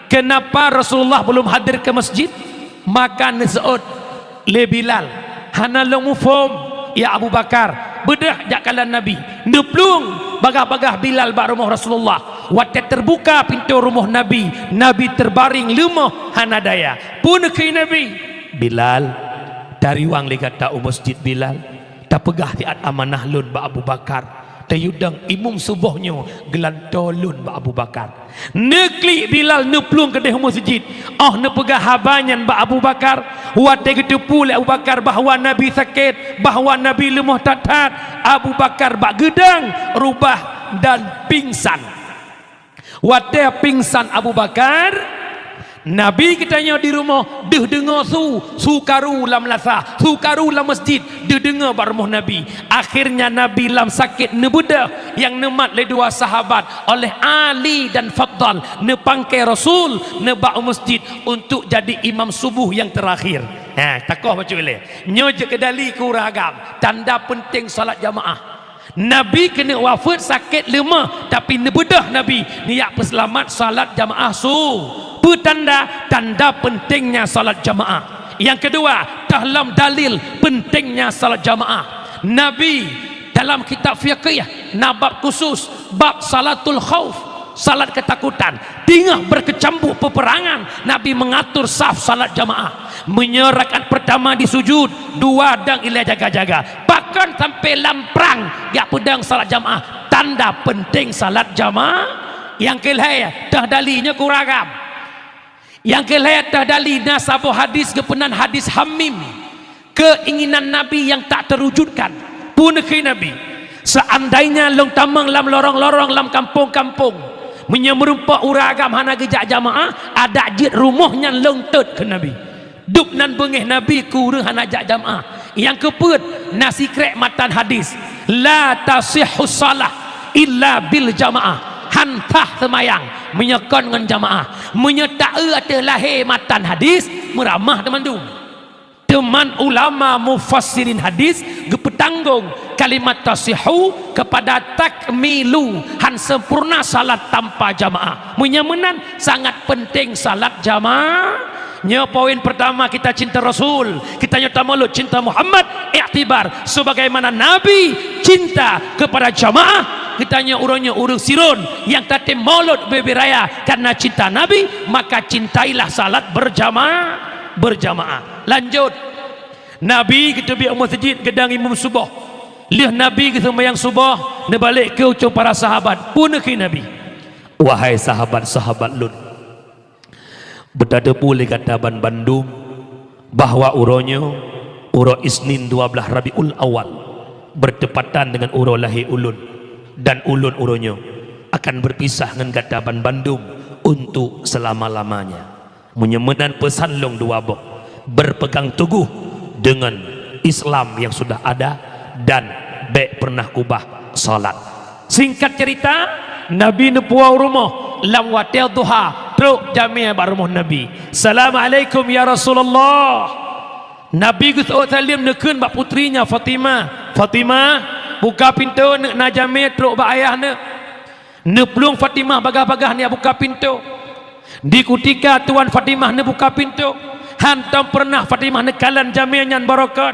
kenapa Rasulullah belum hadir ke masjid?" Maka neuseuôt lé Bilal, "Hana lôn muphom, ya Abu Bakar, beudôh jak kalon Nabi." Neuplueng bagah-bagah Bilal bak rumoh Rasulullah. Watée teubuka pintoe rumoh Nabi, Nabi teubaring leumoh hana daya. Peue neukheun Nabi? "Bilal, tariwang lé gata u masjid, Bilal. Tapeugah siat amanah lôn bak Abu Bakar. Tayue dong imum suboh nyoe geulantoe lôn bak Abu Bakar." Neuklik Bilal neuplueng keudeh u meuseujid. Óh neupeugah haba nyan bak Abu Bakar, watée geuteupeue lé Abu Bakar bahwa Nabi sakét, bahwa Nabi leumoh that-that, Abu Bakar bak geudong rubah dan pingsan. Watée pingsan Abu Bakar, Nabi geutanyoe di rumoh deuh deungoe su, su karu lam lasa, su karu lam masjid, deuh deungoe bak rumoh Nabi. Akhirnya Nabi lam sakét neubeudôh nyang neumat lé dua sahabat, oleh Ali dan Fadal, neupangke Rasul, neuba u masjid untuk jadi imam subuh yang terakhir. Ha, takoh bacut lé. Nyoe jeuet keu dali keu ureuëng agam, tanda penting salat jamaah. Nabi keuneuk wafeuet sakét leumoh, tapi neubeudôh Nabi neujak peuseulamat salat jamaah su. Peue tanda? Tanda pentingnya salat jamaah. Nyang keudua, teuh lom dalil pentingnya salat jamaah. Nabi dalam kitab fikih na bab khusus, bab salatul khauf, salat ketakutan. Teungoh berkecamuk peperangan, Nabi mengatur saf salat jamaah. Meunyoe rakaat pertama di sujud, dua dong ilée jaga-jaga. Pakon sampai lam prang jak peudong salat jamaah? Tanda penting salat jamaah. Nyang keulhée, teuh dali nyoe keu ureuëng agam. Nyang keulhée teuh dali na saboh hadis geupeunan hadis Hamim. Keinginan Nabi nyang tak terwujudkan. Peue neukheun Nabi, "Seandainya lôn tamong lam lorong-lorong, lam kampung-kampung, meunyoe meurumpok ureuëng agam hana geujak jamaah, adak jeuet rumoh nyan lôn tôt," kheun Nabi. Dub nan beungéh Nabi keu ureuëng hana jak jamaah. Nyang keupeuet, na sikrék matan hadis, "La tasihhu shalah Illa bil jamaah, han sah seumayang meunyoe kon ngon jamaah. Meunyoe taeu ateueh lahé matan hadis, meuramah teumandum. Teuma ulama mufassirin hadis geupeutanggong kalimat tasihhu keupada takmilu, han sempurna salat tanpa jamaah. Meunyoe meunan, sangat penting salat jamaah. Nyoe poin pertama, kita cinta Rasul, kita nyoe tamulod cinta Muhammad, iktibar sebagaimana Nabi cinta kepada jamaah, kita nyoe ureuëng nyoe ureuëng sidroe nyang tatem mulod bubé raya karena cinta Nabi, maka cintailah salat berjamaah, berjamaah. Lanjut, Nabi geuteubiet u meuseujid geudong imum suboh. Lheueh Nabi geuseumayang suboh, neubalek keu ucong para sahabat, peue neukheun Nabi, "Wahai sahabat-sahabat lôn, beutateupeue lé gata banmandum bahwa uroe nyoe, uroe Isnin dua blaih Rabiul Awal, bertepatan dengan uroe lahé ulôn, dan ulôn uroe nyoe akan berpisah ngon gata banmandum untuk selama-lamanya. Meunyoe meunan peusan lôn dua boh, berpegang teguh dengan Islam yang sudah ada dan bék pernah ubah salat." Singkat cerita, Nabi neupuwoe u rumoh lam watée duha, trok jamé bak rumoh Nabi. "Assalamualaikum ya Rasulullah." Nabi geuseuôt saleuem, neukheun bak putrinya Fatimah, "Fatimah, buka pintoe, neuk na jamé trok bak ayah neuk." Neuplueng Fatimah bagaih-bagaih neuk buka pintoe. Di kutika tuan Fatimah neubuka pintoe, hantom peureunah Fatimah neukalon jamé nyan barokon.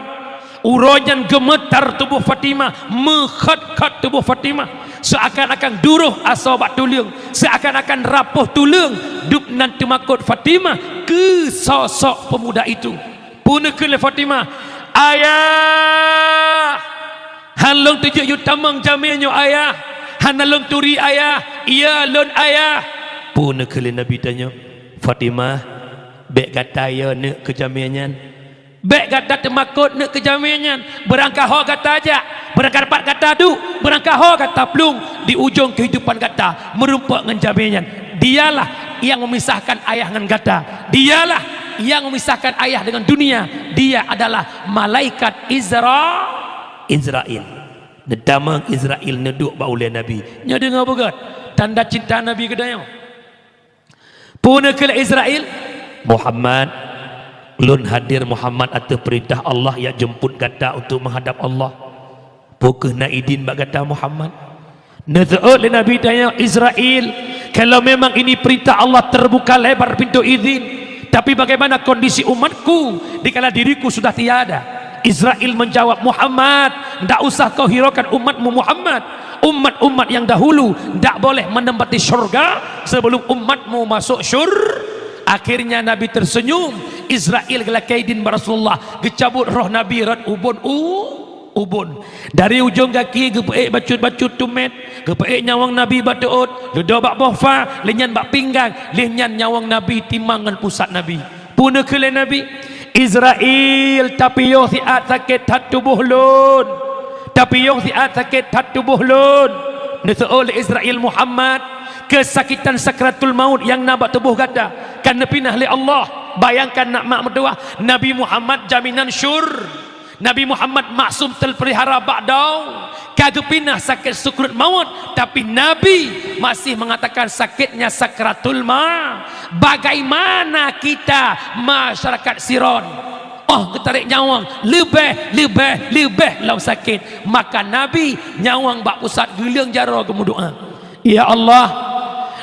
Uroe nyan geumeutar tuboh Fatimah, meukhot-khot tuboh Fatimah, seuakan-akan duroh asoe bak tuleueng, seuakan-akan rapoh tuleueng, dub nan teumakot Fatimah keu sosok peumuda itu. Peue neukheun lé Fatimah, "Ayah! Han lôn teujeuet yue tamong jamé nyoe, Ayah! Hana lôn turi, Ayah! Iya lôn, Ayah!" Peue neukheun lé Nabi tanyoe, "Fatimah, bék gata yo neuk keu jamé nyan. Bék gata teumakot neuk keu jamé nyan. Beurangkaho gata jak, beurangkapat gata duek, beurangkaho gata plueng, di ujong keuhidupan gata meurumpok ngon jamé nyan. Dialah nyang memisahkan ayah ngon gata. Dialah nyang memisahkan ayah dengan dunia. Dia adalah malaikat Izra-, Izrail." Neutamong Izrail neuduek bak ulée Nabi. Nyoe deungoe beugét tanda cinta Nabi keu tanyoe. Peue neukheun lé Izrail, "Muhammad, lôn hadir Muhammad ateueh peurintah Allah jak jemput gata untuk menghadap Allah. Peu kheueh na idin bak gata Muhammad?" Neuseuôt lé Nabi tanyoe, "Izrail, kalau memang ini perintah Allah, terbuka lebar pintu izin. Tapi bagaimana kondisi umatku dikala diriku sudah tiada?" Izrail menjawab, "Muhammad, ndak usah kau hiraukan umatmu Muhammad. Umat-umat yang dahulu ndak boleh menempati syurga sebelum umatmu masuk syur-." Akhirnya Nabi tersenyum. Izrail geulakée idin bak Rasulullah, geucabut roh Nabi rot ubon u-, ubon. Dari ujong gaki geupeuék bacut-bacut tumét, geupeuék nyawöng Nabi bak teuôt, leudoe bak boh fa, lheueh nyan bak pinggang, lheueh nyan nyawöng Nabi timang ngon pusat Nabi. Peue neukheun lé Nabi, "Izrail, tapiôh siat sakét that tuboh lôn. Tapiôh siat sakét that tuboh lôn." Neuseuôt lé Izrail, "Muhammad, keusakitan sakratul maut nyang na bak tuboh gata ka neupinah lé Allah. Bayangkan nak mak meutuwah, Nabi Muhammad jaminan syur-, Nabi Muhammad maksum terpelihara bak dong, ka geupinah sakét sukruet mawöt, tapi Nabi masih mengatakan sakitnya sakratul ma-, bagaimana kita masyarakat Siron? Oh, geutarek nyawöng leubeh, leubeh, leubeh lom sakét. Maka Nabi nyawöng bak pusat geuleung jaroe geumeudoá." Ya Allah,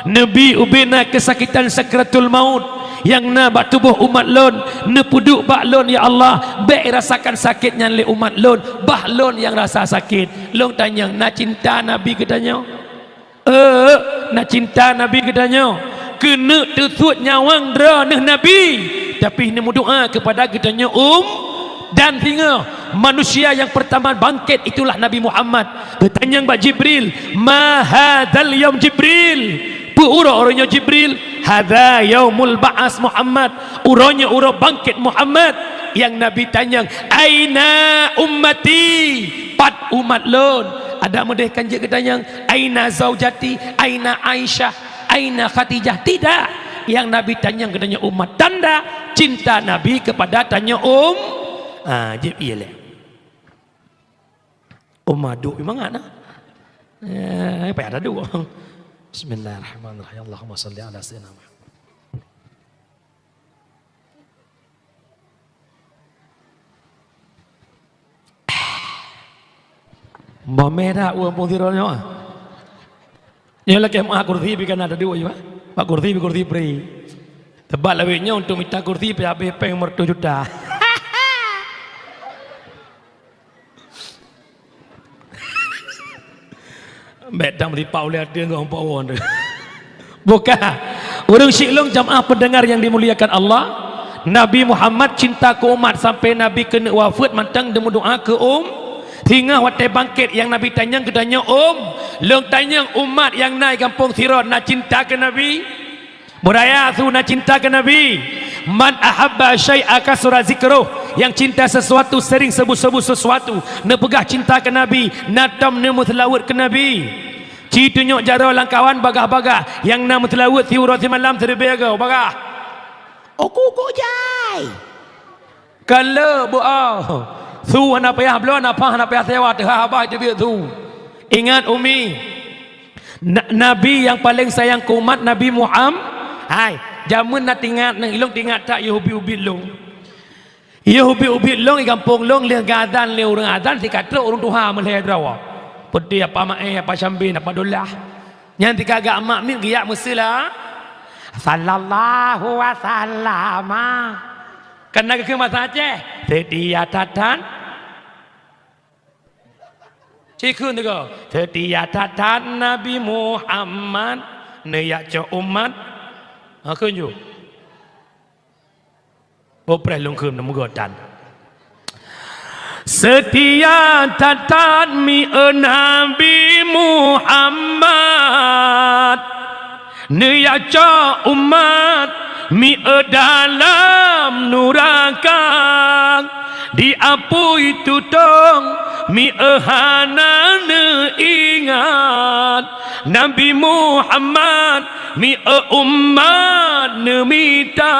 neubi ubena keusakitan sakratul maut nyang na bak tuboh umat lôn, neupeuduek bak lôn, ya Allah, bék irasakan sakét nyan lé umat lôn, bah lôn nyang rasa sakét. Lôn tanyong, na cinta Nabi geutanyoe? Euk, na cinta Nabi geutanyoe. Keuneuk teusuet nyawöng droeneuh Nabi, tapi neumeudoá keupada geutanyoe um-, dan singoh manusia nyang peurtama bangkét itulah Nabi Muhammad. Geutanyong bak Jibril, "Ma hadzal yaum Jibril?" Peu uroe uroe nyoe Jibril? "Hadza yaumul ba'as Muhammad." Uroe nyoe uroe bangkét Muhammad. Nyang Nabi tanyong, "Aina ummati?" Pat umat lôn? Adak meudeh kan jeuet geutanyong, "Aina zaujati? Aina Aisyah? Aina Khadijah?" Tidak. Nyang Nabi tanyong geutanyoe umat. Tanda cinta Nabi keupada tanyoe um-, ah, jeuet ié lé. Uma duek mangat na. Eh, apa yang ada dua? Bismillahirrahmanirrahim. Allahumma salli ala sayyidina Muhammad. Boh meh dak ureueng pung sidroe nyoe? Nyoe lakèe meu'ah kursi pih ka na teuduek, ya, Pak. Bak kursi pih kursi pri. Teubat lawét nyoe untuk mita kursi pih habéh péng meureutoh juta. Bèk tam lipat ulèe ateueh ngon pawon tu. Bukan. Ureueng syiek lôn jamaah pendengar yang dimuliakan Allah, Nabi Muhammad cinta keu umat sampai Nabi keuneuk wafeuet mantong geumeudoa keu um-, singoh watèe bangkét nyang Nabi tanyong geutanyoe, "Um, lôn tanyong umat nyang na di gampông sidroe na cinta keu Nabi?" Beuraya su na cinta keu Nabi. "Man ahabba syai'a kasura zikruh." Nyang cinta sesuatu sering sebut-sebut sesuatu. Neupeugah cinta keu Nabi, na tom neumeuseulaweuet keu Nabi. Ci tunyok jaroe lam kawan bagah-bagah, nyang na meuseulaweuet siuroe simalam siribèe goe bagah. Uku-uku jai. Ka le beu'oh. Su hana payah bloe, nafah hana payah sewa, teuhah haba teubiet su. Ingat, Umi, na-, Nabi nyang paleng sayang keu umat Nabi Muham-, hai, jameun na teuingat, nang ilôn teuingat that yôh ubit-ubit lôn. Yôh ubit-ubit lôn, di gampông lôn, lheueh geuazan lé ureueng azan, sikatrok ureueng tuha meulhèe droe. Peuti Apa Maé, Apa Syambin, Apa Dullah. Nyan tika gak mak miet geujak meuseula. Sallallahu wasallama. Kan na geukheun basa Aceh, seutia that-that. Ci kheun teuka, seutia that-that Nabi Muhammad, neujak cok umat. Ha, kheun ju. Boh preh lôn kheun meugotan. Seutia that-that mieu Nabi Muhammad, neujak cok umat mieu dalam nuraka, di apui tutong mieu hana neuingat, Nabi Muhammad mieu umat neumita.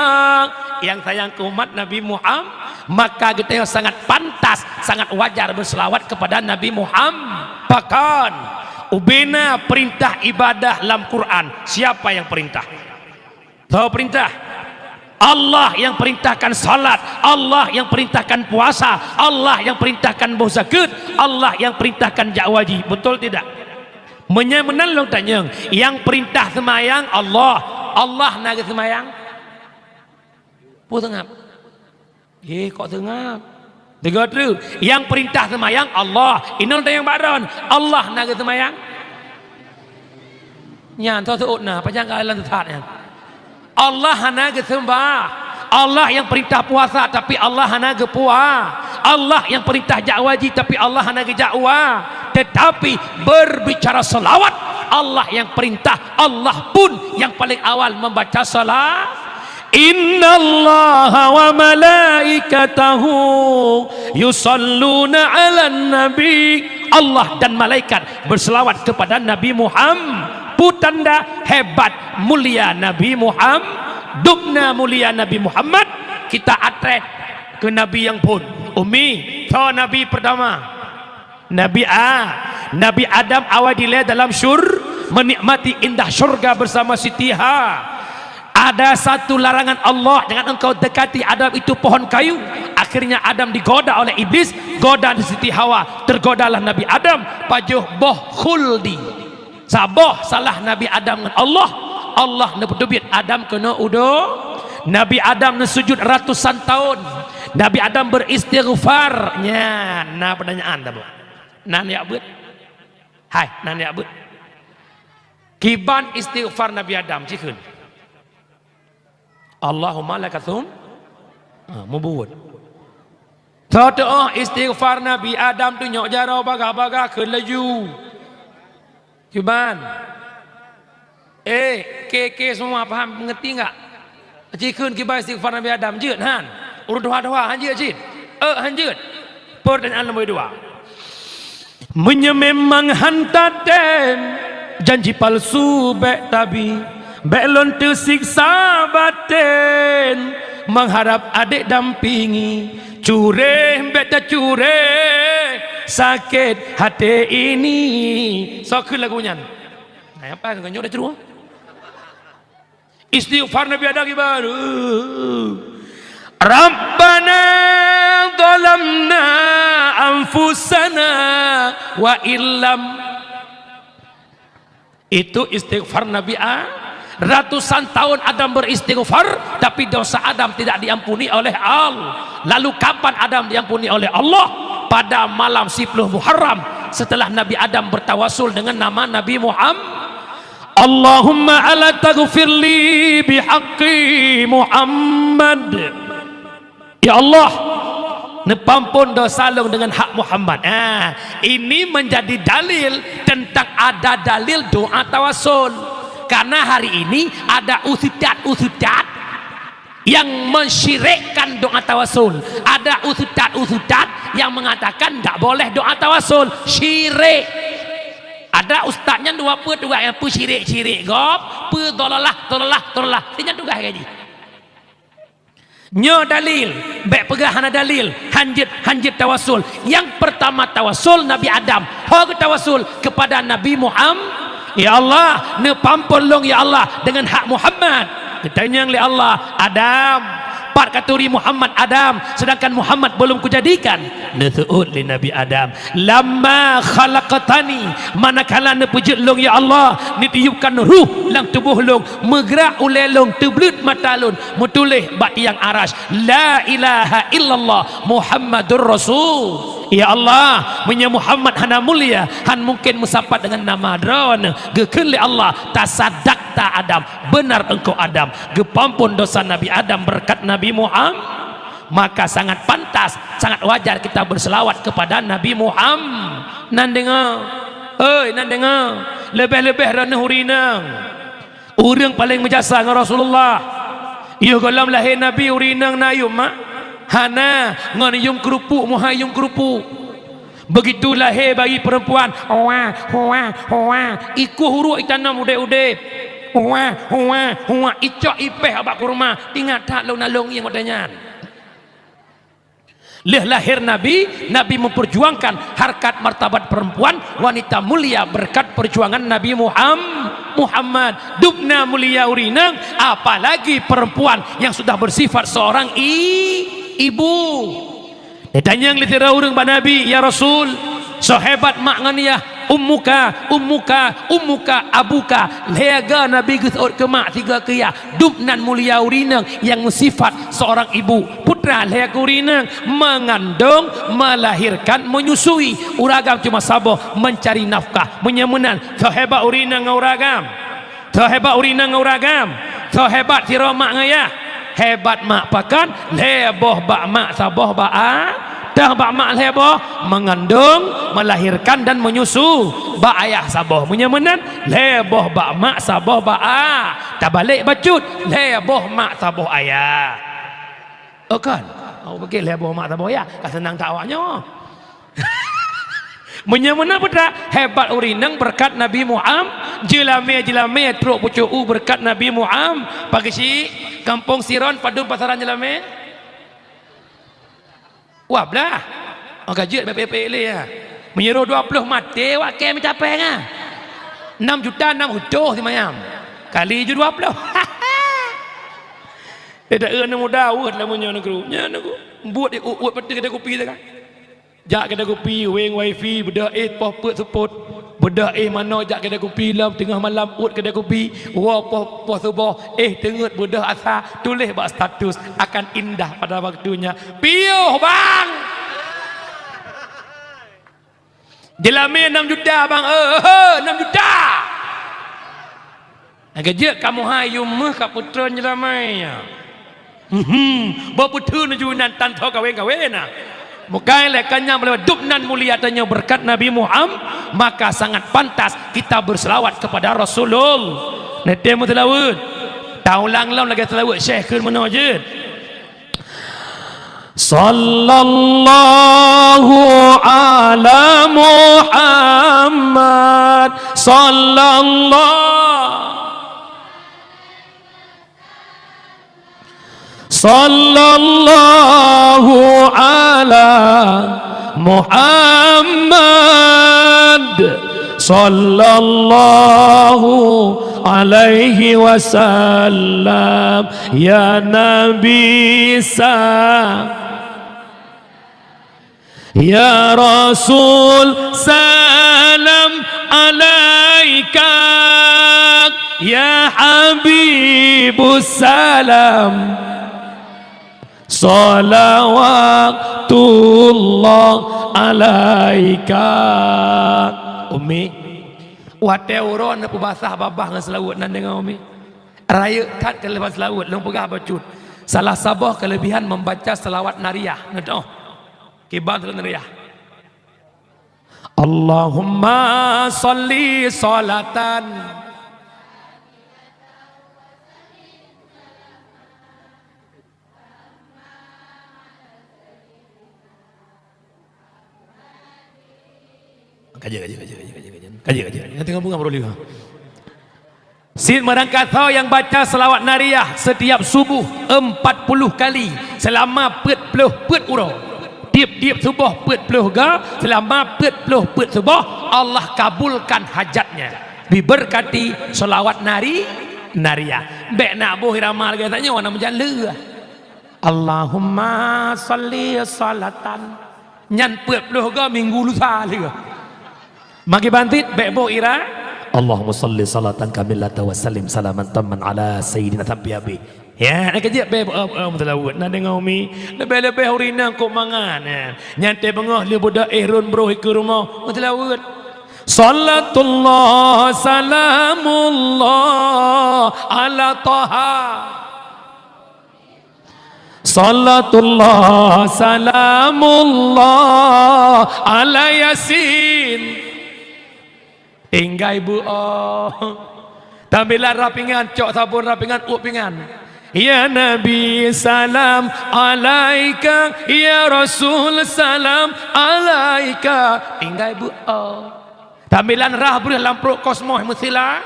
Nyang sayang keu umat Nabi Muhammad, maka geutanyoe sangat pantas, sangat wajar berselawat kepada Nabi Muhammad. Pakon, ubena perintah ibadah lam Quran. Siapa yang perintah? Tahu perintah? Allah yang perintahkan salat, Allah yang perintahkan puasa, Allah yang perintahkan boh zakeuet, Allah yang perintahkan jak haji. Betul tidak? Meunyoe meunan lôn tanyong, nyang perintah seumayang Allah, Allah na geuseumayang? Peue seungab? Eh, kok seungab? Deungoe treuk, nyang perintah seumayang Allah. Inong tanyong bak droen, Allah na geuseumayang? Nyan, soe seuôt na, pajan ka lôn sesat nyan. Allah hana geuseumbah. Allah nyang perintah puasa, tapi Allah hana geupua-. Allah nyang perintah jak haji, tapi Allah hana geujak ua. Tetapi berbicara selawat, Allah nyang perintah, Allah pun nyang paling awal membaca sala-, "Innallaha wa malaikatahu yusalluna 'alan nabi." Allah dan malaikat berselawat kepada Nabi Muhammad. Peue tanda hebat mulia Nabi Muhammad, dubna mulia Nabi Muhammad, kita atret keu Nabi nyang phôn. Umi, soe Nabi pertama? Nabi A-, Nabi Adam awai dilèe dalam syur-, menikmati indah syurga bersama Siti Ha. Ada satu larangan Allah, "Jangan engkau dekati Adam itu pohon kayu." Akhirnya Adam digoda oleh iblis, goda Siti Hawa, tergodalah Nabi Adam, pajoh boh khuldi. Saboh salah Nabi Adam ngon Allah, Allah neupeuteubiet Adam keunoe u do-. Nabi Adam neusujud ratusan tahun. Nabi Adam beristighfar. Nyan, na pertanyaan taboh. Nan jak beuet. Hai, nan jak beuet. Kiban istighfar Nabi Adam, ci kheun. Allahumma laka tsum-, ha, mubuet. Teutoh istighfar Nabi Adam tunyok jaroe bagah-bagah kheun laju. Kiban. Eh, ke-ke semua paham, mengerti enggak? Ci kheun kiban istighfar Nabi Adam, jeuet han? Ureueng tuha-tuha han jeuet cit? Eh, han jeuet. Pertanyaan nombor dua. Meunyoe memang han tatem, janji palsu bèk tabi, bèk lôn teusiksa baten, mengharap adek dampingi, cureh bèk tacuréh, sakit hati ini. Soe kheun lagu nyan? Nah, apa kau nyok dah ceruah? Istighfar Nabi Adam gimana? Rabbana zalamna anfusana wa illam. Itu istighfar Nabi A. Ratusan tahun Adam beristighfar, tapi dosa Adam tidak diampuni oleh Allah. Lalu kapan Adam diampuni oleh Allah? Pada malam sepuluh Muharram, setelah Nabi Adam bertawasul dengan nama Nabi Muhammad. Allahumma ala taghfirli bihaqqi Muhammad. Ya Allah, neupampon dosa lôn dengan hak Muhammad. Ah, ini menjadi dalil tentang ada dalil doa tawasul. Karena hari ini ada ustaz-ustaz yang mensyirikkan doa tawasul. Ada ustaz-ustaz yang mengatakan tak boleh doa tawasul. Syirik. Ada ustaz nyan dua peuet tugas, nyang peu syirik-syirik gob, peu dolalah, dolalah, dolalah. Nyan tugas gaji. Nyoe dalil, bék peugah hana dalil, hanjeuet, hanjeuet tawasul. Nyang pertama tawasul Nabi Adam, ho geutawasul kepada Nabi Muhammad. Ya Allah, neupampon lôn ya Allah dengan hak Muhammad. Geutanyong lé Allah, "Adam, pat katuri Muhammad Adam, sedangkan Muhammad belum kujadikan?" Neuseuôt lé Nabi Adam, "Lamma khalaqtani, manakala neupeujeuet lôn ya Allah, neutiupkan ruh lam tuboh lôn, meugrak ulée lôn, teubleuet mata lôn, meutuléh bak tiang aras, la ilaha illallah Muhammadur Rasul." Ya Allah, meunyoe Muhammad hana mulia, han mungken meusapat dengan nama Droeneuh. Geukheun lé Allah, "Tasadakta Adam, benar engkau Adam." Geupampon dosa Nabi Adam berkat Nabi Muhammad. Maka sangat pantas, sangat wajar kita berselawat kepada Nabi Muhammad. Nan deungoe, oi, nan deungoe, leubeh-leubeh Droeneuh ureueng inong. Ureueng paleng meujasa ngon Rasulullah. Yoh gohlom lahé Nabi ureueng inong na yum mak? Hana, ngon yum keurupuk, muhai yum keurupuk. Begitu lahé bayi perempuan, wah, wah, wah, ikueh uruek itanom udeb-udeb. Wah, wah, wah, icok ipéh bak kurma, ingat that lôn na lôn ngieng watée nyan. Lheueh lahé Nabi, Nabi memperjuangkan harkat martabat perempuan, wanita mulia berkat perjuangan Nabi Muham-, Muhammad. Dubna mulia ureueng inong, apalagi perempuan yang sudah bersifat seorang i-, ibu. Ditanyong lé sidroe ureueng bak Nabi, "Ya Rasul, soe hebat mak ngon yah?" "Ummuka, ummuka, ummuka, abuka." Lhée go Nabi geuseuôt keu mak, sigo keu yah. Dubnan mulia ureueng inong nyang meusifat seorang ibu. Peue teuma lhée go ureueng inong? Mengandung, melahirkan, menyusui. Ureueng agam cuma saboh, mencari nafkah. Meunyoe meunan, soe hebat ureueng inong ngon ureueng agam? Soe hebat ureueng inong ngon ureueng agam? Soe hebat sidroe mak ngon yah? Hebat mak pakon? Lhée boh bak mak, saboh bak a-, teuh bak mak lhée boh, mengandung, melahirkan dan menyusu. Bak ayah saboh. Meunyoe meunan, lhée boh bak mak, saboh bak a-, tabalek bacut, lhée boh mak, saboh ayah. Oh kan? Oh, oke, lhée boh mak, saboh ayah. Ka seunang that awaknyoe. Meunyoe meunan peue teuma, hebat ureueng inong beureukat Nabi Muham-, jeulamé-jeulamé trok pucôk u beureukat Nabi Muham-, pageusi kampung Siron padum pasaran jeulamé? Wah, blah. Oh, ka jeuet bèk peuék-peuék lé, ya. Meunyoe dua ploh maté, wak kèe meucapèe nyan. Nam juta nam reutôh simayam. Kali ju dua ploh. Eh, dak eu aneuk muda, weueh lam meunyoe nanggroe. Nyan nanggroe. Buet di uet-uet peuet keudè kupi teuka. Jak keudè kupi, weng wifi, beudôh éh poh peuet seupôt. Beudôh éh manoe jak keudè kupi lom teungoh malam uet keudè kupi. Woe poh, poh suboh, éh teungeut beudôh asa, tuléh bak status, "Akan indah pada waktunya." Piôh, bang! Jeulamé nam juta, bang. Eh, eh, eh, nam juta. Lagèe jeuet kamoe hai yum meuh ka peutrön jeulamé nyan. Hmm, bak peutrön ju inan tan tho kawén-kawén na. Bukai lé kanyang balèe dub nan mulia tanyoe beureukat Nabi Muham-, maka sangat pantas kita berselawat kepada Rasulullah. Neutém meuseulaweuet. Taulang lom lagèe seulaweuet Syekh kheun meunoe jeuet. Sallallahu ala Muhammad, sallallahu, sallallahu ala Muhammad sallallahu alaihi wasallam, ya Nabi sa-, ya Rasul salam alaika, ya Habibus salam. Shalawatullah alaika. Umi, watée uroe neupeubasah babah ngon seulaweuet nan deungoe, Umi. Rayeuk that keu leuhah seulaweuet, lôn peugah bacut. Salah saboh keuleubihan membaca seulawat nariyah. Neudoh. Kiban seulawat nariyah. Allahumma shalli shalatan. Kaji, kaji, kaji, kaji, kaji, kaji. Kaji, kaji. Nyang teungoh beungoh baroe lima. Cit meurangkat ho nyang baca seulawat nariyah setiap subuh empat puluh kali selama peuet ploh peuet uroe. Tiep-tiep suboh peuet ploh ga, selama peuet ploh peuet suboh, Allah kabulkan hajatnya. Diberkati seulawat nari-, nariyah. Bék na boh irama lagée tanyoe na meujan leuah. Allahumma shalli shalatan. Nyan peuet ploh ga minggu lusa leuh. Magi bantit bék boh ira. Allahumma shalli shalatan kamilatan wa sallim salaman tamman ala sayyidina sampai habéh. Ya, nak kejap bék, eh, eh, meuteulaweuet. Nak deungoe umi, leubeh-leubeh ureueng inong kok mangat, ya. Nyan teuh beungoh lheueh beudoh eh rhon broh ikeue rumoh, meuteulaweuet. Salatullah salamullah ala Taha. Salatullah salamullah ala Yasin. Tinggai bu oh. Tambilan rap pingan, cok sabon rap pingan, uep pingan. Ya Nabi salam alaika, ya Rasul salam alaika. Tinggai bu oh. Tambilan rah breuh lam pruet kosmos meusila.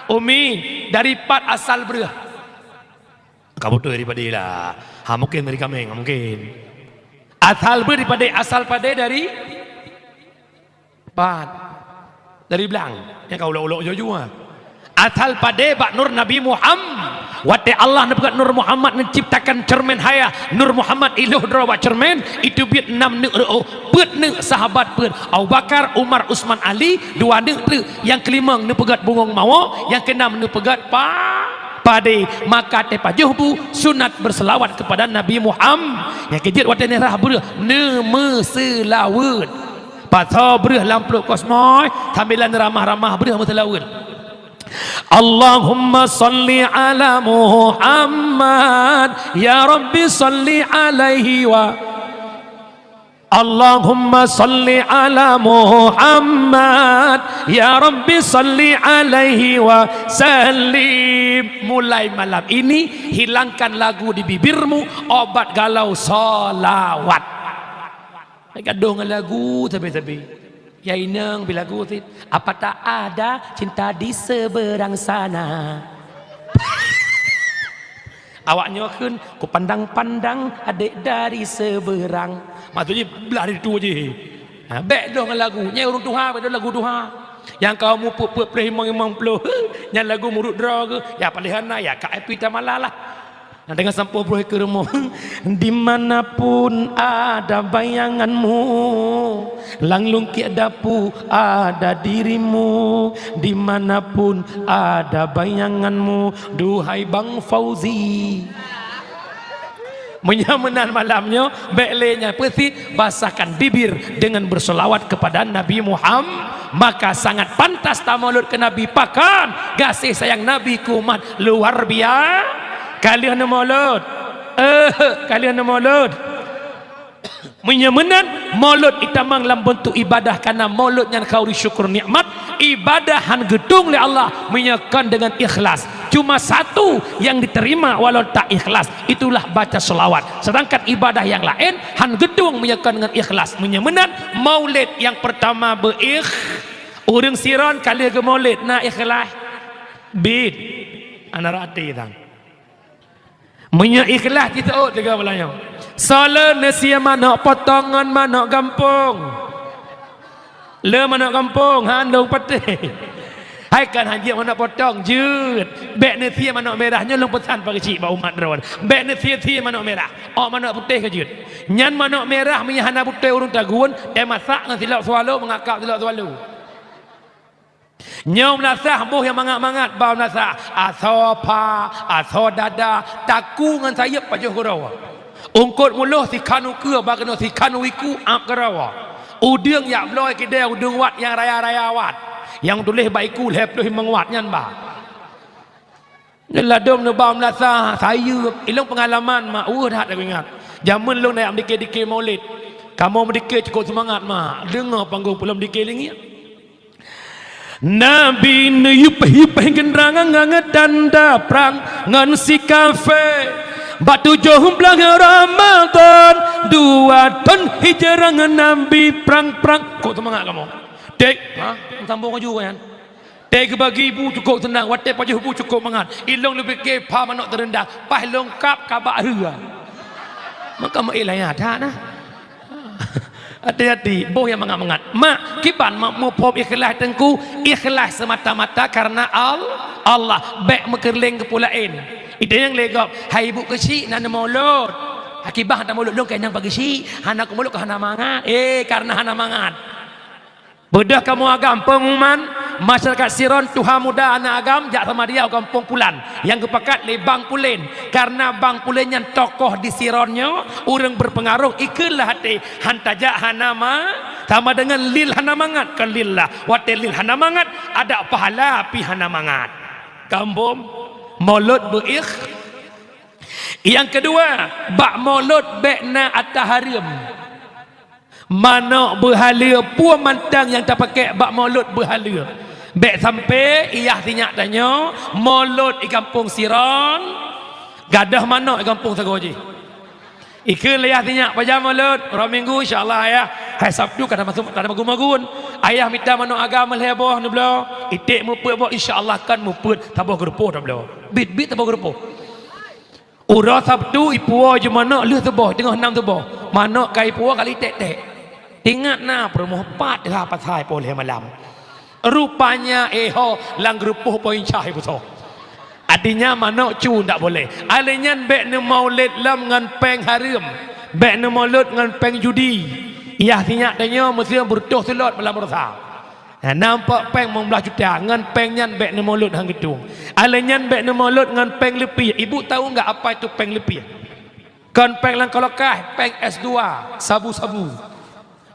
Umi, dari pat asal breuh? Ka beutôi dari padé lah. Ha, mungkin dari kaméng, mungkin. Asal breuh dari padé, asal padé dari pat. Dari blang. Nyang ka ulok-ulok jua-jua. Asal padé bak nur Nabi Muhammad. Watée Allah neupeugét nur Muhammad neuciptakan ceureumen hayah, nur Muhammad iloh droe bak ceureumen, itu biet nam neuk reuôh, peuet neuk sahabat peuet, Abu Bakar, Umar, Usman, Ali, dua neuk treuk, nyang keulimong neupeugét bungong mawoe, nyang keunam neupeugét pa-, padé. Maka teupajoh bu sunat berselawat kepada Nabi Muhammad. Nyang keujeuet watée neurah breuh neumeuseulaweuet. Pasoe breuh lam pruet kosmos, sambilan ramah-ramah breuh meuseulaweuet. Allahumma shalli ala Muhammad, ya Rabbi shalli alaihi wa. Allahumma shalli ala Muhammad, ya Rabbi shalli alaihi wa sallim. Mulai malam ini, hilangkan lagu di bibirmu, obat galau shalawat. Gadoh ngon lagu sabe-sabe. Ya inong bi lagu sit. Apa tak ada cinta di seberang sana? Awak nyoe kheun, ku pandang-pandang adek dari seberang. Maksudnya belah dari tu je. Ha, bék doh ngon lagu. Nyai ureueng tuha, bék doh lagu tuha. Nyang ka mupeue-peue imong-imong ploh. Nyan lagu murit droe geuh. Ya paléh hana, ya ka epi tamala lah. Nah, dengan sampoe broh ikeue rumoh. Dimanapun ada bayanganmu, lam lungkiek dapu ada dirimu. Dimanapun ada bayanganmu, duhai Bang Fauzi. Meunyoe meunan malam nyoe, bék lé nyan peusit basahkan bibir dengan berselawat kepada Nabi Muhammad. Maka sangat pantas tamolot keu Nabi. Pakon gaséh sayang Nabi keu umat luar biasa. Ka lheueh neumolot. Eh, ka lheueh neumolot. Meunyoe meunan, molot itamong lam beuntuk ibadah, karena molot nyan khauri syukur nikmat, ibadah han geutueng lé Allah meunyoe kon deungon ikhlas. Cuma satu yang diterima walau tak ikhlas, itulah baca selawat. Sedangkan ibadah yang laén han geutueng meunyoe kon deungon ikhlas. Meunyoe meunan, maulid yang pertama beuikh-, ureueng siron ka lheueh geumaulid na ikhlas. Bit. Ana rati tang. Meunyoe ikhlas, jiseuôt teuga bulan nyoe. Soe le neusie manök potong ngon manök gampông? Le manök gampông, han lôn patéh. Hai kan hanjeuet manök potong, jeuet. Bèk neusie manök mirah, nyoe lôn peusan pageujih bak umat droen. Bèk neusie-sie manök mirah. Ôk manök putéh ka jeuet. Nyan manök mirah meunyo hana beutôi ureueng tagun, teumasak ngon silop swallow, meungakap silop swallow. Nyoe meunasah boh nyang mangat-mangat, ba meunasah asoe pha, asoe dada, takue ngon sayeuep pajoh keudroe. Eungkôt muloh sikhan ukeue, ba keunoe sikhan wiku ap keudroe. Udeueng jak bloe keudè, udeueng wat nyang raya-raya wat. Nyang tuléh bak iku lhèe ploh limong wat nyan ba. Nyan ladôm neuba meunasah sayeuep. Ilôn peungalaman mak, weueh that lôn ingat. Jameun lôn na jak meudike-dike Maulid. Kamoe meudike cukôp seumangat mak. Deungoe panggong peulom dike lingiek. Nabi neuyup-yup geundrang ngon tanda prang ngon si kafé. Bak tujoh blaih Ramadhan dua thôn hijrah Nabi prang-prang. Cukôp seumangat kamoe. Ték, ha? Sambông laju nyan. Teuh geubagi bu cukôp seunang, watèe pajoh bu cukôp mangat. Ilôn leubeh ke pha manok teureundah, paih lôn kab kabak rhue. Maka meuiéh laya that nah. Hati-hati, boh nyang mangat-mangat. Mak, kiban mak muphom ikhlas teungku, ikhlas semata-mata karena Al-, Allah. Bèk meukeureuléng keu peue laén. Ita nyang lé gob, hai ibu keuchik na neumolot. Akibah hana molot lôn keu nyang pageuchik, hana kumolot keu hana mangat. Eh, karena hana mangat. Beudôh kamoe agam, pengumuman, masyarakat Siron, tuha muda, aneuk agam, jak Samadiyah u gampông Pulan, nyang geupakat lé Bang Pulen. Karena Bang Pulen nyan tokoh di Siron nyoe, ureueng berpengaruh, ikheun lah até, han tajak hana ma-, sama dengan lil hana mangat, kon lillah. Watèe lil hana mangat, ada pahala pih hana mangat. Gampông, molot beuikh. Nyang keudua, bak molot bèk na ata hareuem. Manok beuhaleue, peue mantong nyang tapakèk bak molot beuhaleue. Bèk sampoe i yah sinyak tanyoe, molot i gampông Siron, gadôh manok i gampông sagoe jih. Ikheun lé yah sinyak, pajan molot? Uroe Minggu, insya Allah, Ayah. Hai Sabtu ka tamagun-magun. Ayah mita manok agam lhèe boh neubloe, iték meupeuet boh, insya Allah kan meupeuet, saboh geurupoh tabloe. Bit-bit saboh geurupoh. Uroe Sabtu ipuwoe jeuem manok lheueh suboh, teungoh nam suboh. Manok ka ipuwoe kali tek-tek. Ingat na peurumoh pat teuha pasai poh lhèe malam. Rupanya, eh ho, lam geurupoh poin cah ipusoe. Artinya manok cu ndak boleh. Alèh nyan bèk neumaulid lom ngon pèng hareuem. Bèk neumolot ngon pèng judi. Yah sinyak tanyoe meuseuh beureutoh seulot malam Selasa. Nah, nampak pèng limong blaih juta, ngon pèng nyan bèk neumolot han geutueng. Alèh nyan bèk neumolot ngon pèng leupie. Ibu tahu enggak apa itu pèng leupie? Kon pèng lam kolokai, pèng S dua, sabu-sabu.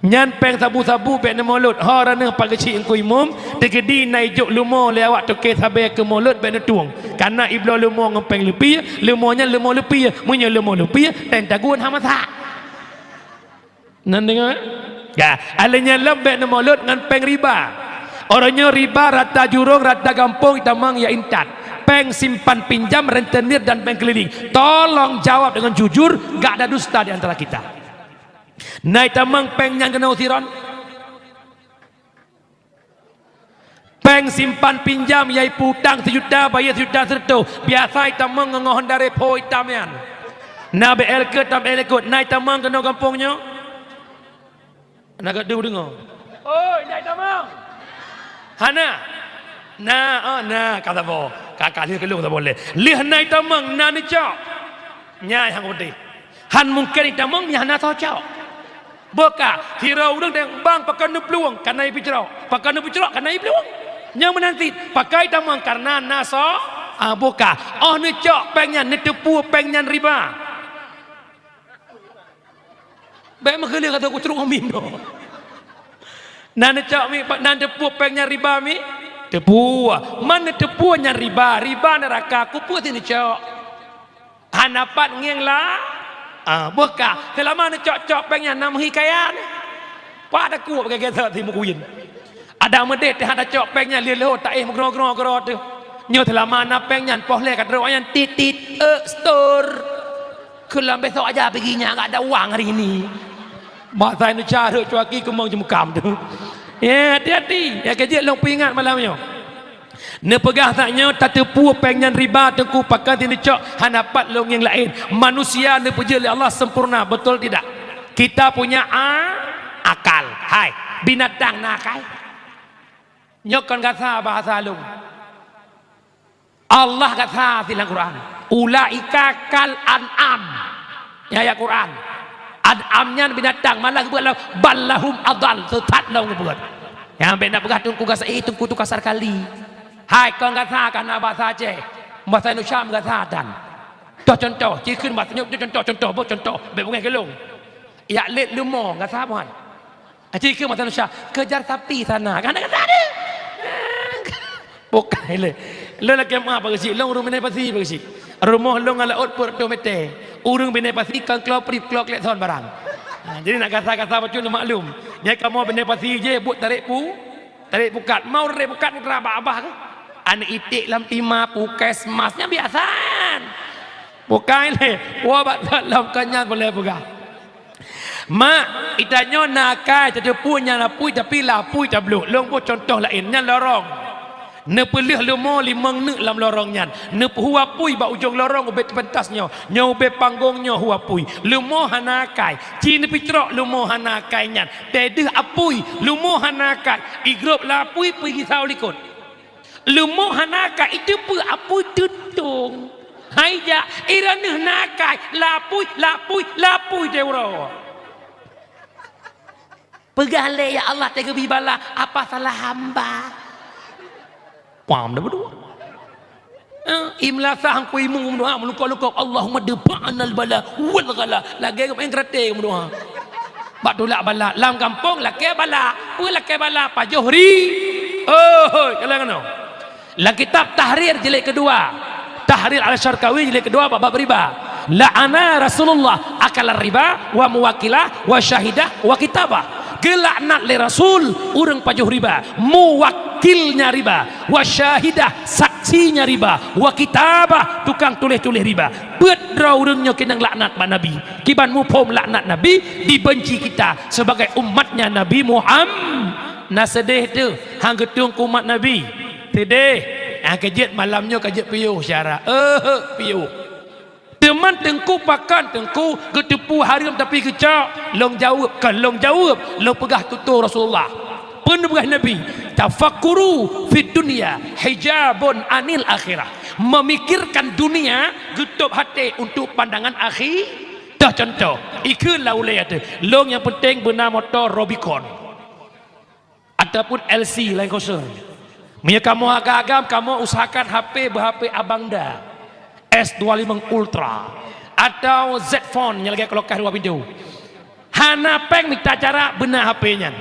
Nyan pèng sabu-sabu bèk neumolot. Ho raneuh pageuchik Teungku Imum, teukeudi na ijok leumo lé awak toke sabe keu molot bèk neutueng. Karena ibloe leumo ngon pèng leupie, leumo nyan leumo leupie. Meunyoe leumo leupie, teng tagun hana masak. Nan deungoe? Ya, alèh nyan lom bèk neumolot ngon pèng riba. Uroe nyoe riba rata jurông, rata gampông, itamong ya intat. Pèng simpan pinjam, rentenir dan bank keliling. Tolong jawab dengan jujur, gak ada dusta di antara kita. Na itamong pèng nyan keunoe Siron? Pèng simpan pinjam, yaitu utang sijuta, bayeue sijuta sireutôh. Biasa itamong ngon Honda Revo itam nyan. Na B L K, tam L K, na itamong keunoe gampông nyoe? Na geudeungoe? Oi, na itamong? Hana? Na, oh, na, ka saboh. Ka, ka lheueh keu lôn saboh lé. Lheueh na itamong, na neucok. Nyan nyang udeh. Han mungken itamong nyang hana soe cok. Boh ka, sidroe ureueng tanyong, "Bang, pakon neuplueng?" "Kana ipeucrok." "Pakon neupeucrok?" "Kana iplueng." Nyang meunan cit, pakon itamong? Karena na soe, ah, boh ka. Oh neucok pèng nyan, neuteupeue pèng nyan riba. Bèk meukeuleueng ateueh kucruk mim doh. Na neucok mi, na neuteupeue pèng nyan riba mi? Teupeue. Man neuteupeue nyan riba, riba neuraka, keupeue si neucok? Hana pat ngieng la? Ah, boh ka. Seulama neucok-cok pèng nyan na meuhi kaya nyan. Pat takue bak gata si meukuyen. Adak meudeh teuh hana cok pèng nyan lheueh-lheueh taéh meugroe-groe keudroe teuh. Nyoe seulama na pèng nyan poh lhèe ka trok nyan tit-tit, eh, setor. Keu lom besok aja pigi nyan, enggak ada uang hari ini. Mak sai neucok rhot cuaki keumong jeumukam teuh. Ya, hati-hati. Ya, keu jeuet lôn peuingat malam nyoe. Neupeugah that nyoe tateupeue péng nyan riba, Teungku, pakon sineucok hana pat lôn ngieng laén. Manusia neupeujeuet lé Allah sempurna, betul tidak? Kita punya a-, akal. Hai, binatang na akai? Nyoe kon gasa bahasa lôn. Allah gasa silang Quran. Ulaika kal an'am. Ya, ya Quran. An'am nyan binatang, malah geupeugah lom, bal lahum adal, seusat lom geupeugah. Nyang bèk na peugah teungku gasa, eh, teungku tu kasar kali. Hai, kon gasa ka na bahasa Aceh. Bahasa Indonesia meugasa tan. Toh contoh, ci kheun bahasa nyoe contoh, contoh, boh contoh, bèk beungèh geulong. Yak lét leumo gasa buhan. Aci keu mata Indonesia, kejar sapi sana. Kan kata dia. Bukan le. Lo lagi maaf bagi si, long rumah pasi bagi si. Rumah long ala ot per tu mete. Urang bini pasi kan klo prip klo klekson barang. Ha, jadi nak kasa-kasa bacut nak maklum. Jadi kamu bini pasi je buat tarik pu, tarik pukat. Mau tarik pukat putra abah-abah ke? Anak itik lam tima puskesmasnya biasa. Bukan le. Wah bak dalam kanyang boleh pegang. Mak, ita nyoe na akai tateupeue nyan apui, tapi lapui tablok. Lôn boh contoh laén, nyan lorong. Neupeuleueh leumo limong neuk lam lorong nyan. Neupeuhu apui bak ujong lorong ubé teupentas nyoe. Nyoe ubé panggong nyoe hu apui. Leumo hana akai. Ci neupicrok leumo hana akai nyan. Teuh deuh apui, leumo hana akai. Igrop lapui peugi sawoe likot. Leumo hana akai, iteupeue apui teutong. Hai jak, iraneuh na akai, lapui, lapui, lapui teuh uroe. Peugah lé, "Ya Allah, teugeubri bala, apa salah hamba?" Paham dah beudua. Eh, imlasah angku imu meudoa, meulukok-lukok, "Allahumma dfa'nal bala wal ghala." Lagèe geumaén karate meudoa. Bak tulak bala. Lam gampông lakèe bala. Peue lakèe bala? Pajoh ri. Oh, hoi, kalon keunoe. Lam kitab Tahrir jilid kedua. Tahrir Al-Syarqawi jilid kedua bab, bab riba. La'ana Rasulullah akalar riba wa muwakilah wa syahidah wa kitabah. Geulaknat lé Rasul ureueng pajoh riba, muwakilnya riba, wa syahidah, saksinya riba, wa kitabah, tukang tuléh-tuléh riba. Beuet droe ureueng nyoe keunong laknat bak Nabi. Kiban muphom laknat Nabi, dibenci kita sebagai umatnya Nabi Muham-, na seudeh teuh, han geutueng keu umat Nabi. Seudeh, nyang keujeuet malam nyoe ka jeuet piôh syara. Ehe, piôh. Teuma teungku pakon teungku geuteupeue hareuem tapi geucok? Lôn jaweueb, kon lôn jaweueb, lôn peugah tutoe Rasulullah. Peue neupeugah Nabi, "Tafakkuru fid dunya hijabun anil akhirah." Memikirkan dunia geutôb até untuk pandangan akhi-, Toh contoh, ikheun lam ulèe teuh, lôn nyang peunteng beuna moto Rubicon ataupun L C lain kosong. Meunyoe kamoe agam-agam, kamoe usahakan H P beu H P abang da, S dua limong Ultra atau Z Phone nyang lagèe kulkas dua pintu. Hana péng mita cara beuna H P nyan.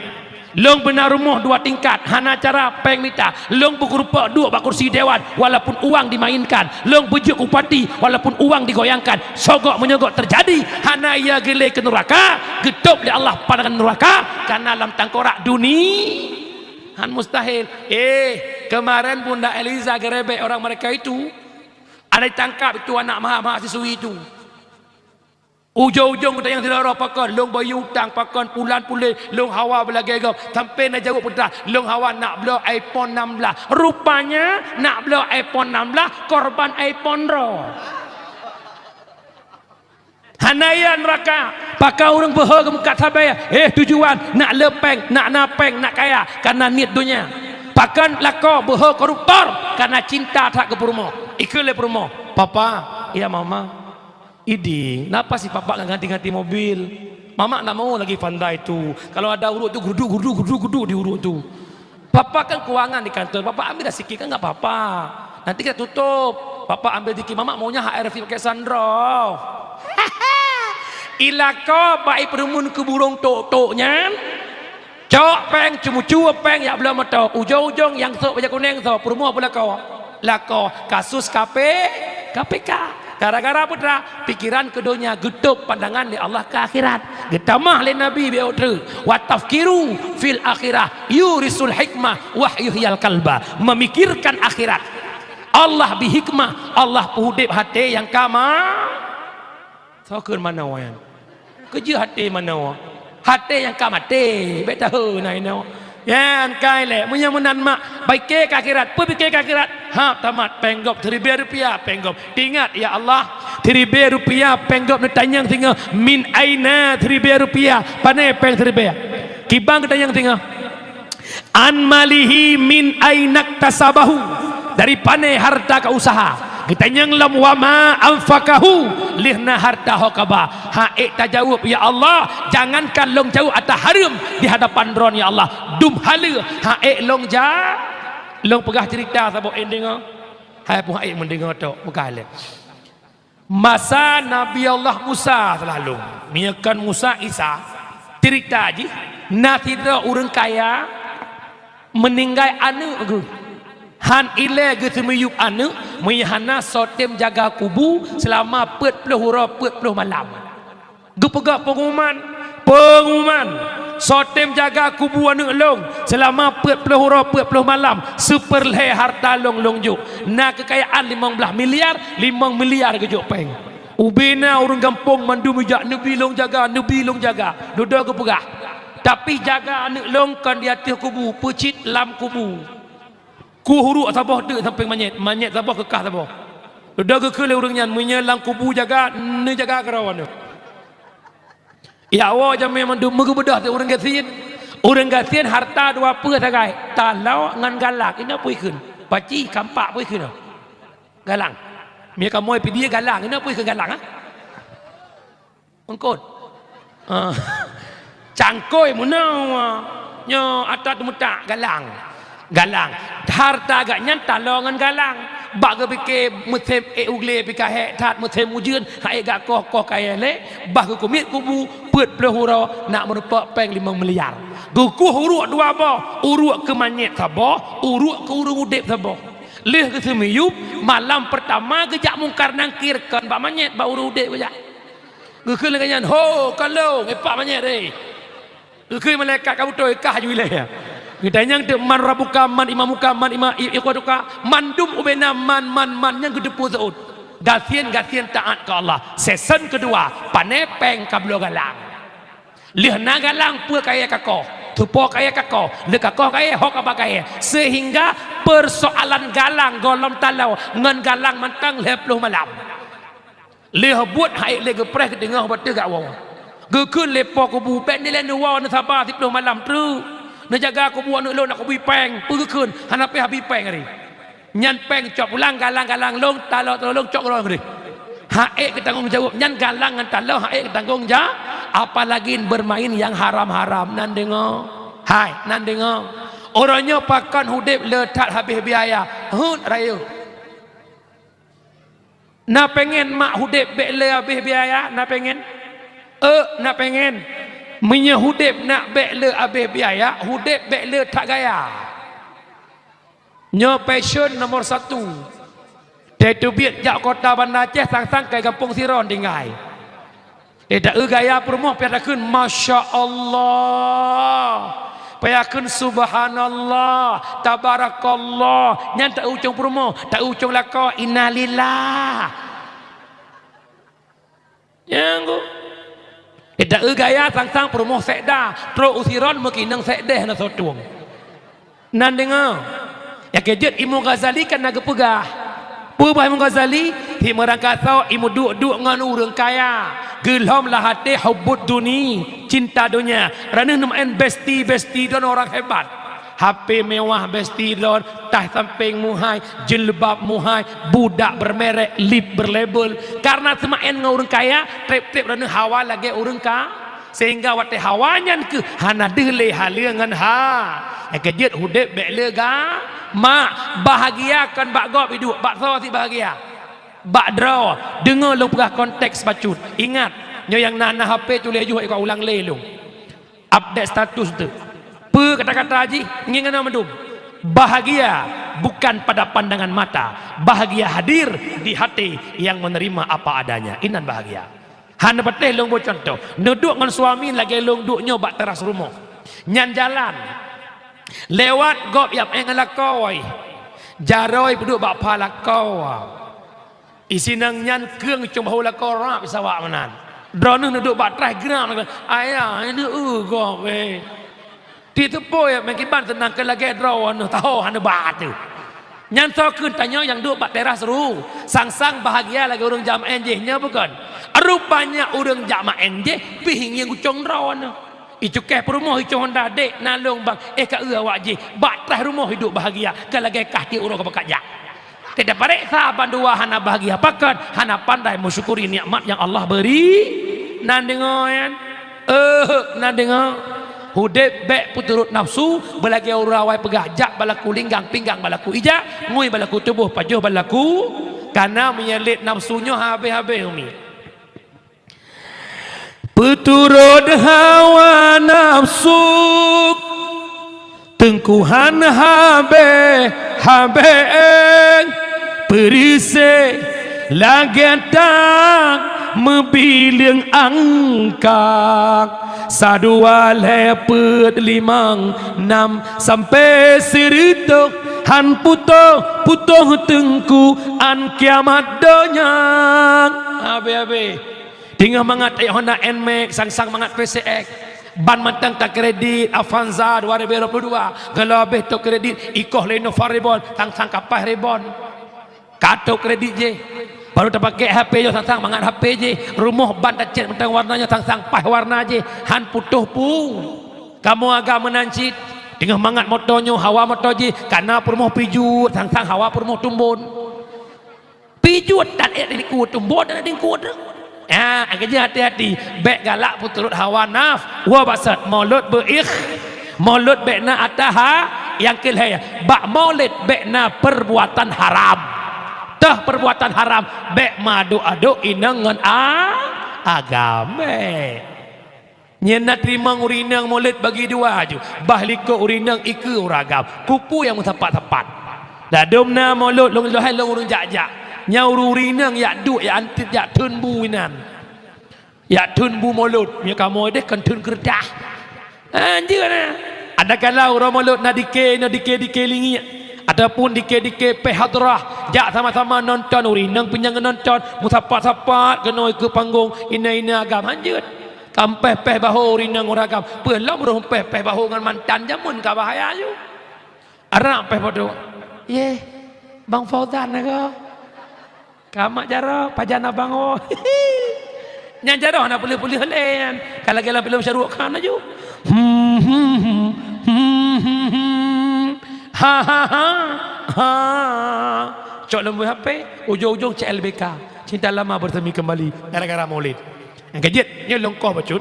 Lôn beuna rumoh dua tingkat, hana cara péng mita. Lôn beukeureupeuk duek bak kursi dewan, walaupun uang dimainkan. Lôn beujeuet bupati, walaupun uang digoyangkan. Sogok meunyoe gok teujadi, hana ia geulé keu nuraka, geutôb lé Allah pandangan nuraka, kareuna lam tangkorak duni-, han mustahil. Eh, kemarin Bunda Eliza geurebek orang mereka itu. Ada ditangkap itu anak maha-, mahasiswi itu. Ujong-ujong geutanyoe sidroe pakon, lôn bayeue utang pakon, pulan puléh, lôn hawa beulagèe gob, sampoe na jaweueb peugah, lôn hawa nak bloe iPhone enam belas. Rupanya nak bloe iPhone enam belas, korban iPhone droe. Hana ia nuraka, pakon ureueng beuhe geumeukat sabe, eh tujuan nak le péng, nak na péng, nak kaya, kareuna niet donya. Pakon lakoe beuhe koruptor, kareuna cinta that keu peurumoh. Ikheun lé peurumoh, "Papa, ya mama." Idéh, napa sih Papa nggak ganti-ganti mobil? Mama nggak mau lagi pandai tu. Kalau ada urut tu, geruduk, geruduk, geruduk, geruduk di urut tu. Papa kan keuangan di kantor, Papa ambil dah sikit kan nggak apa-apa. Nanti kita tutup. Papa ambil dikit, Mama maunya H R V pakai sunroof. Ilako baik perumun ke burung tok-tok nyan. Cok péng, ceumucue péng, jak bloe moto. Ujong-ujong nyang sôk bajèe kunéng soe, peurumoh beulako. Lakoe kasus K P, K P K. Gara-gara peue teuma? Pikiran keu donya, geutôb pandangan lé Allah keu akhirat. Geutamah lé Nabi bak uroe treuk, "Wa tafkiru fil akhirah yurisul hikmah wa yuhyil qalba." Memikirkan akhirat. Allah bri hikmah, Allah peuudép até nyang ka ma-, Soe kheun manoe nyan? Keujeuet até manoe. Até nyang ka maté, bèk tahe na inoe. Nyan kai lé, meunyoe meunan mak, pike keu akhirat, peue pike keu akhirat? Ha, tamat, péng gob siribèe rupiah, péng gob. Teuingat, ya Allah, siribèe rupiah, péng gob neutanyong singoh, min aina siribèe rupiah, pané péng siribèe? Kiban geutanyong singoh. An malihi min ainaktasabahu, dari pané harta ka usaha. Geutanyong lom, wa ma anfaqahu, lheueh na harta ho kaba. Ha ék tajaweueb, ya Allah, jangankan lôn jaweueb ata hareuem di hadapan Droe, ya Allah, dum haleue. Ha ék lôn ja, lôn peugah ceurita saboh, ék deungoe? Hai pun ha ék meudeungoe tok, peugah lé. Masa Nabi Allah Musa seulalom, meunyoe kon Musa, Isa, ceurita jih, na sidroe ureuëng kaya meuninggai aneuëk geuh. Han ilée geuh seumiyueb aneuëk, meunyoe hana soe tem jaga kubu seulama peuet ploh uroe peuet ploh malam. Geupeugah peunguman, peunguman, soe tem jaga kubu aneuëk lôn seulama peuet ploh uroe peuet ploh malam, seupeurlhée harta lôn lôn jok. Na keukayaan limong blaih miliar, limong miliar geujok péng. Ubé na ureuëng gampông mandum ijak, neubi lôn jaga, neubi lôn jaga. Dudoe geupeugah, tapi jaga aneuëk lôn kon di ateueh kubu, peucit lam kubu. Kuh uruek saboh teuk sampéng manyét, manyét saboh keukah saboh. Dudoe geukheun lé ureuëng nyan, meunyoe lam kubu jaga, neujaga keurawan nyoe. Yak woe jamé mandum meugeubeudôh teuk ureuëng gasien. Ureuëng gasien harta dua peue sagai, taloe ngon galang, inoe peue ikheun? Paci, kampak peue ikheun? Galang. Meunyoe kamoe Pidie galang, inoe peue ikheun galang, ha? Eungkôt. Ah. Cangkôi meunoe. Nyoe ata teumeutak galang. Galang. Harta gak nyan taloe ngon galang. Bak geupike meusém ék u glé pih ka hék that, meusém ujeuen han ék gak koh, koh kayée lé, bah geukumiet kubu peuet ploh uroe nak meurumpok péng limong miliar. Geukuh uruek dua boh, uruek keu manyét saboh, uruek keu ureuëng udeb saboh. Lheueh geuseumiyueb, malam peurtama geujak Mungkar Nangkir kon bak manyét, bak ureuëng udeb geujak. Geukheun lagée nyan, "Ho, ka lôn, ipak manyét, hei!" Geukheun malaikat ka beutôi, kah ju ilée. Geutanyong teuk, "Man rabbuka, man imamuka, man ima-, i-, ikhwatuka?" Mandum ubena man, man, man nyang geuteupeue seuôt. Gasien-gasien taát keu Allah. Season keudua, pané péng ka bloe galang. Lheueh na galang peue kayée ka koh, teupo kayée ka koh, lheueh ka koh kayée, ho kaba kayée. Seuhingga peusoalan galang gohlom taloe ngon galang mantong lhée ploh malam. Lheueh buet han ék lé geupreh geuteungoh bak teuh gak woe. Geukheun lé po kubu, "Bék nilée neuwoe, neusaba siploh malam treuk. Neujaga kubu aneuëk lôn, nak kubu péng." Peue geukheun, "Hana pih habéh péng ari." Nyan péng cok pulang, galang-galang lôn, taloe-taloe lôn, cok keudroe keudeh. Han ék geutanggong jaweueb, nyan galang ngon taloe han ék geutanggong ja-, apalagi bermain yang haram-haram. Nan deungoe? Hai, nan deungoe? Uroe nyoe pakon udeb le that habéh biaya. Heuet rayeuk. Na pengen mak udeb bék le habéh biaya? Na pengen? Euk, na pengen. Meunyoe udeb nak bék le habéh biaya, udeb bék le that gaya. Nyoe passion nomor satu. Teubiet jak kota Banda Aceh, sang-sang kai gampông sidroe tinggai. Teueu gaya peurumoh, payah takheun, "Masya Allah." Payah kheun, "Subhanallah, tabarakallah." Nyan teueu ucong peurumoh, teueu ucong lakoe, "Innalillah." Nyang ku. Teueu gaya sang-sang peurumoh sekda, trok u sidroe meukeunong sekdeh na soe tueng. Nan deungoe. Nyang keujeuet Imam Ghazali kan na geupeugah. Peue bah Imam Ghazali? Hi meurangkasoe i meuduek-duek ngon ureuëng kaya. Geulhom lam até hubbud duni, cinta donya. Droeneueh neumeu'en besti-besti droeneueh orang hebat. H P mewah besti droeneueh, tah sampéng muhai, jilbab muhai, budak bermerek, lip berlabel. Karena seumeu'en ngon ureuëng kaya, treb-treb droeneueh hawa lagée ureuëng ka-, sehingga watée hawa nyan keuh hana deuh lé haleue ngon ha. Nyang keujeuet udeb bék le ga-, mak, bahagia kon bak gob iduek, bak soe sit bahagia? Bak droe. Deungoe lôn peugah konteks bacut. Ingat, nyoe nyang na, na H P tuléh juh, ikot ulang lé lôn. Update status tu. Peue kata-kata jih ngieng na mandum. Bahagia bukan pada pandangan mata. Bahagia hadir di hati yang menerima apa adanya. Inan bahagia. Hana patéh lôn boh contoh. Neuduek ngon suami lagée lôn duek nyoe bak teras rumoh. Nyan jalan. Lewat gob nyang éh ngon lakoe. Jaroe peuduek bak pha lakoe. Isinang nyan keueng cong bahu lakoe rab sawak meunan. Droeneueh neuduek bak traih geram, "Ayah, ini eu gob, eh." Di teupôi meukiban seunang keu lagèe droeneuh taho hana ba teuh. Nyan soe kheun tanyoe nyang duek bak teras ru, sang-sang bahagia lagèe ureueng jak maén jih, nyoe bukon? Rupanya ureueng jak maén jih pih ngieng ucong droeneuh. Icukéh peurumoh, icong honda, "Dek, na lôn bang." Eh, ka eu awak jih, bak traih rumoh iduek bahagia, ka lagèe kah tiep uroe ka pakat jak. Teuka pareksa bandua hana bahagia, pakon? Hana pandai meusyukuri nikmat nyang Allah beri. Na deungoe nyan? Eh, na deungoe. Udép bèk peuturot nafsu, beulagèe ureueng awai peugah, "Jak balaku linggang, pinggang balaku ija, ngui balaku tuboh, pajoh balaku kana." Meunyo lét nafsu nyoe habéh-habéh umi. Peuturot hawa nafsu, teungku han habéh-habéh, peureuséh lagèe tang meubileung angkang, sadua lhèe peuet limong nam sampai sireutôh, han putôh-putôh teungku án kiamat donya. Habéh-habéh. Teungoh mangat Honda Nmax, sang-sang mangat P C X. Ban mantong takredit, Avanza dua ribu dua puluh dua. Geulabeh tokredit, ikoh lé Nova Reborn, sang-sang ka paih Reborn. Ka tokredit jih. Baru tapakèk H P nyoe, sang-sang mangat H P jih. Rumoh ban tacèt mantong warna nyoe, sang-sang paih warna jih. Han putôh pung. Kamoe agam meunan cit. Teungoh mangat moto nyoe, hawa moto jih. Kana peurumoh Peugeot, sang-sang hawa peurumoh Tumbon. Peugeot tan ék dikeue, Tumbon tan ék dikeue. Ah, keujeuet hati-hati, bèk galak peuturot hawa naf-, wa basat, mulod beuikh-, mulod bèk na ataha, nyang keu lhèe, bak mulod bèk na perbuatan haram. Teuh perbuatan haram, bèk meuadok-adok inong ngon a-, agam, bèk. Nyan na teurimong ureueng inong mulod bagi dua aju, bah likot ureueng inong ikeue ureueng agam, kupeue nyang meusapat-sapat. Ladôm na mulod lôn lheueh lôn ureueng jak-jak, nyan ureueng inong jak duek, jak antit, jak theun bu inan. Jak theun bu mulod, meunyo kamoe deh kon theun keureutah. Hanjeuet na. Adakala uroe mulod na dike, na dike-dike lingiek, ataupun dike-dike péh hadrah, jak sama-sama nonton, ureueng inong pih nyang nonton, meusapat-sapat keunoe keu panggong, ina-ina agam, hanjeuet. Kampéh-péh bahô ureueng inong ureueng agam. Peue lom roh péh-péh bahô ngon mantan, jameun ka bahaya aju. Arab péh padum. Yeh, Bang Fauzan na ko. Ka mak jaroe, pajan abang oh. Nyan jaroe hana peuleueh-peuleueh lé nyan. Ka lagèe lam filem Shah Rukh Khan aju. Hmm, hmm, hmm, hmm, hmm, hmm. Ha, ha, ha, ha. Cok lom H P, ujong-ujong C L B K. Cinta lama bersemi kembali gara-gara Maulid. Nyang keujeuet, nyoe lôn koh bacut.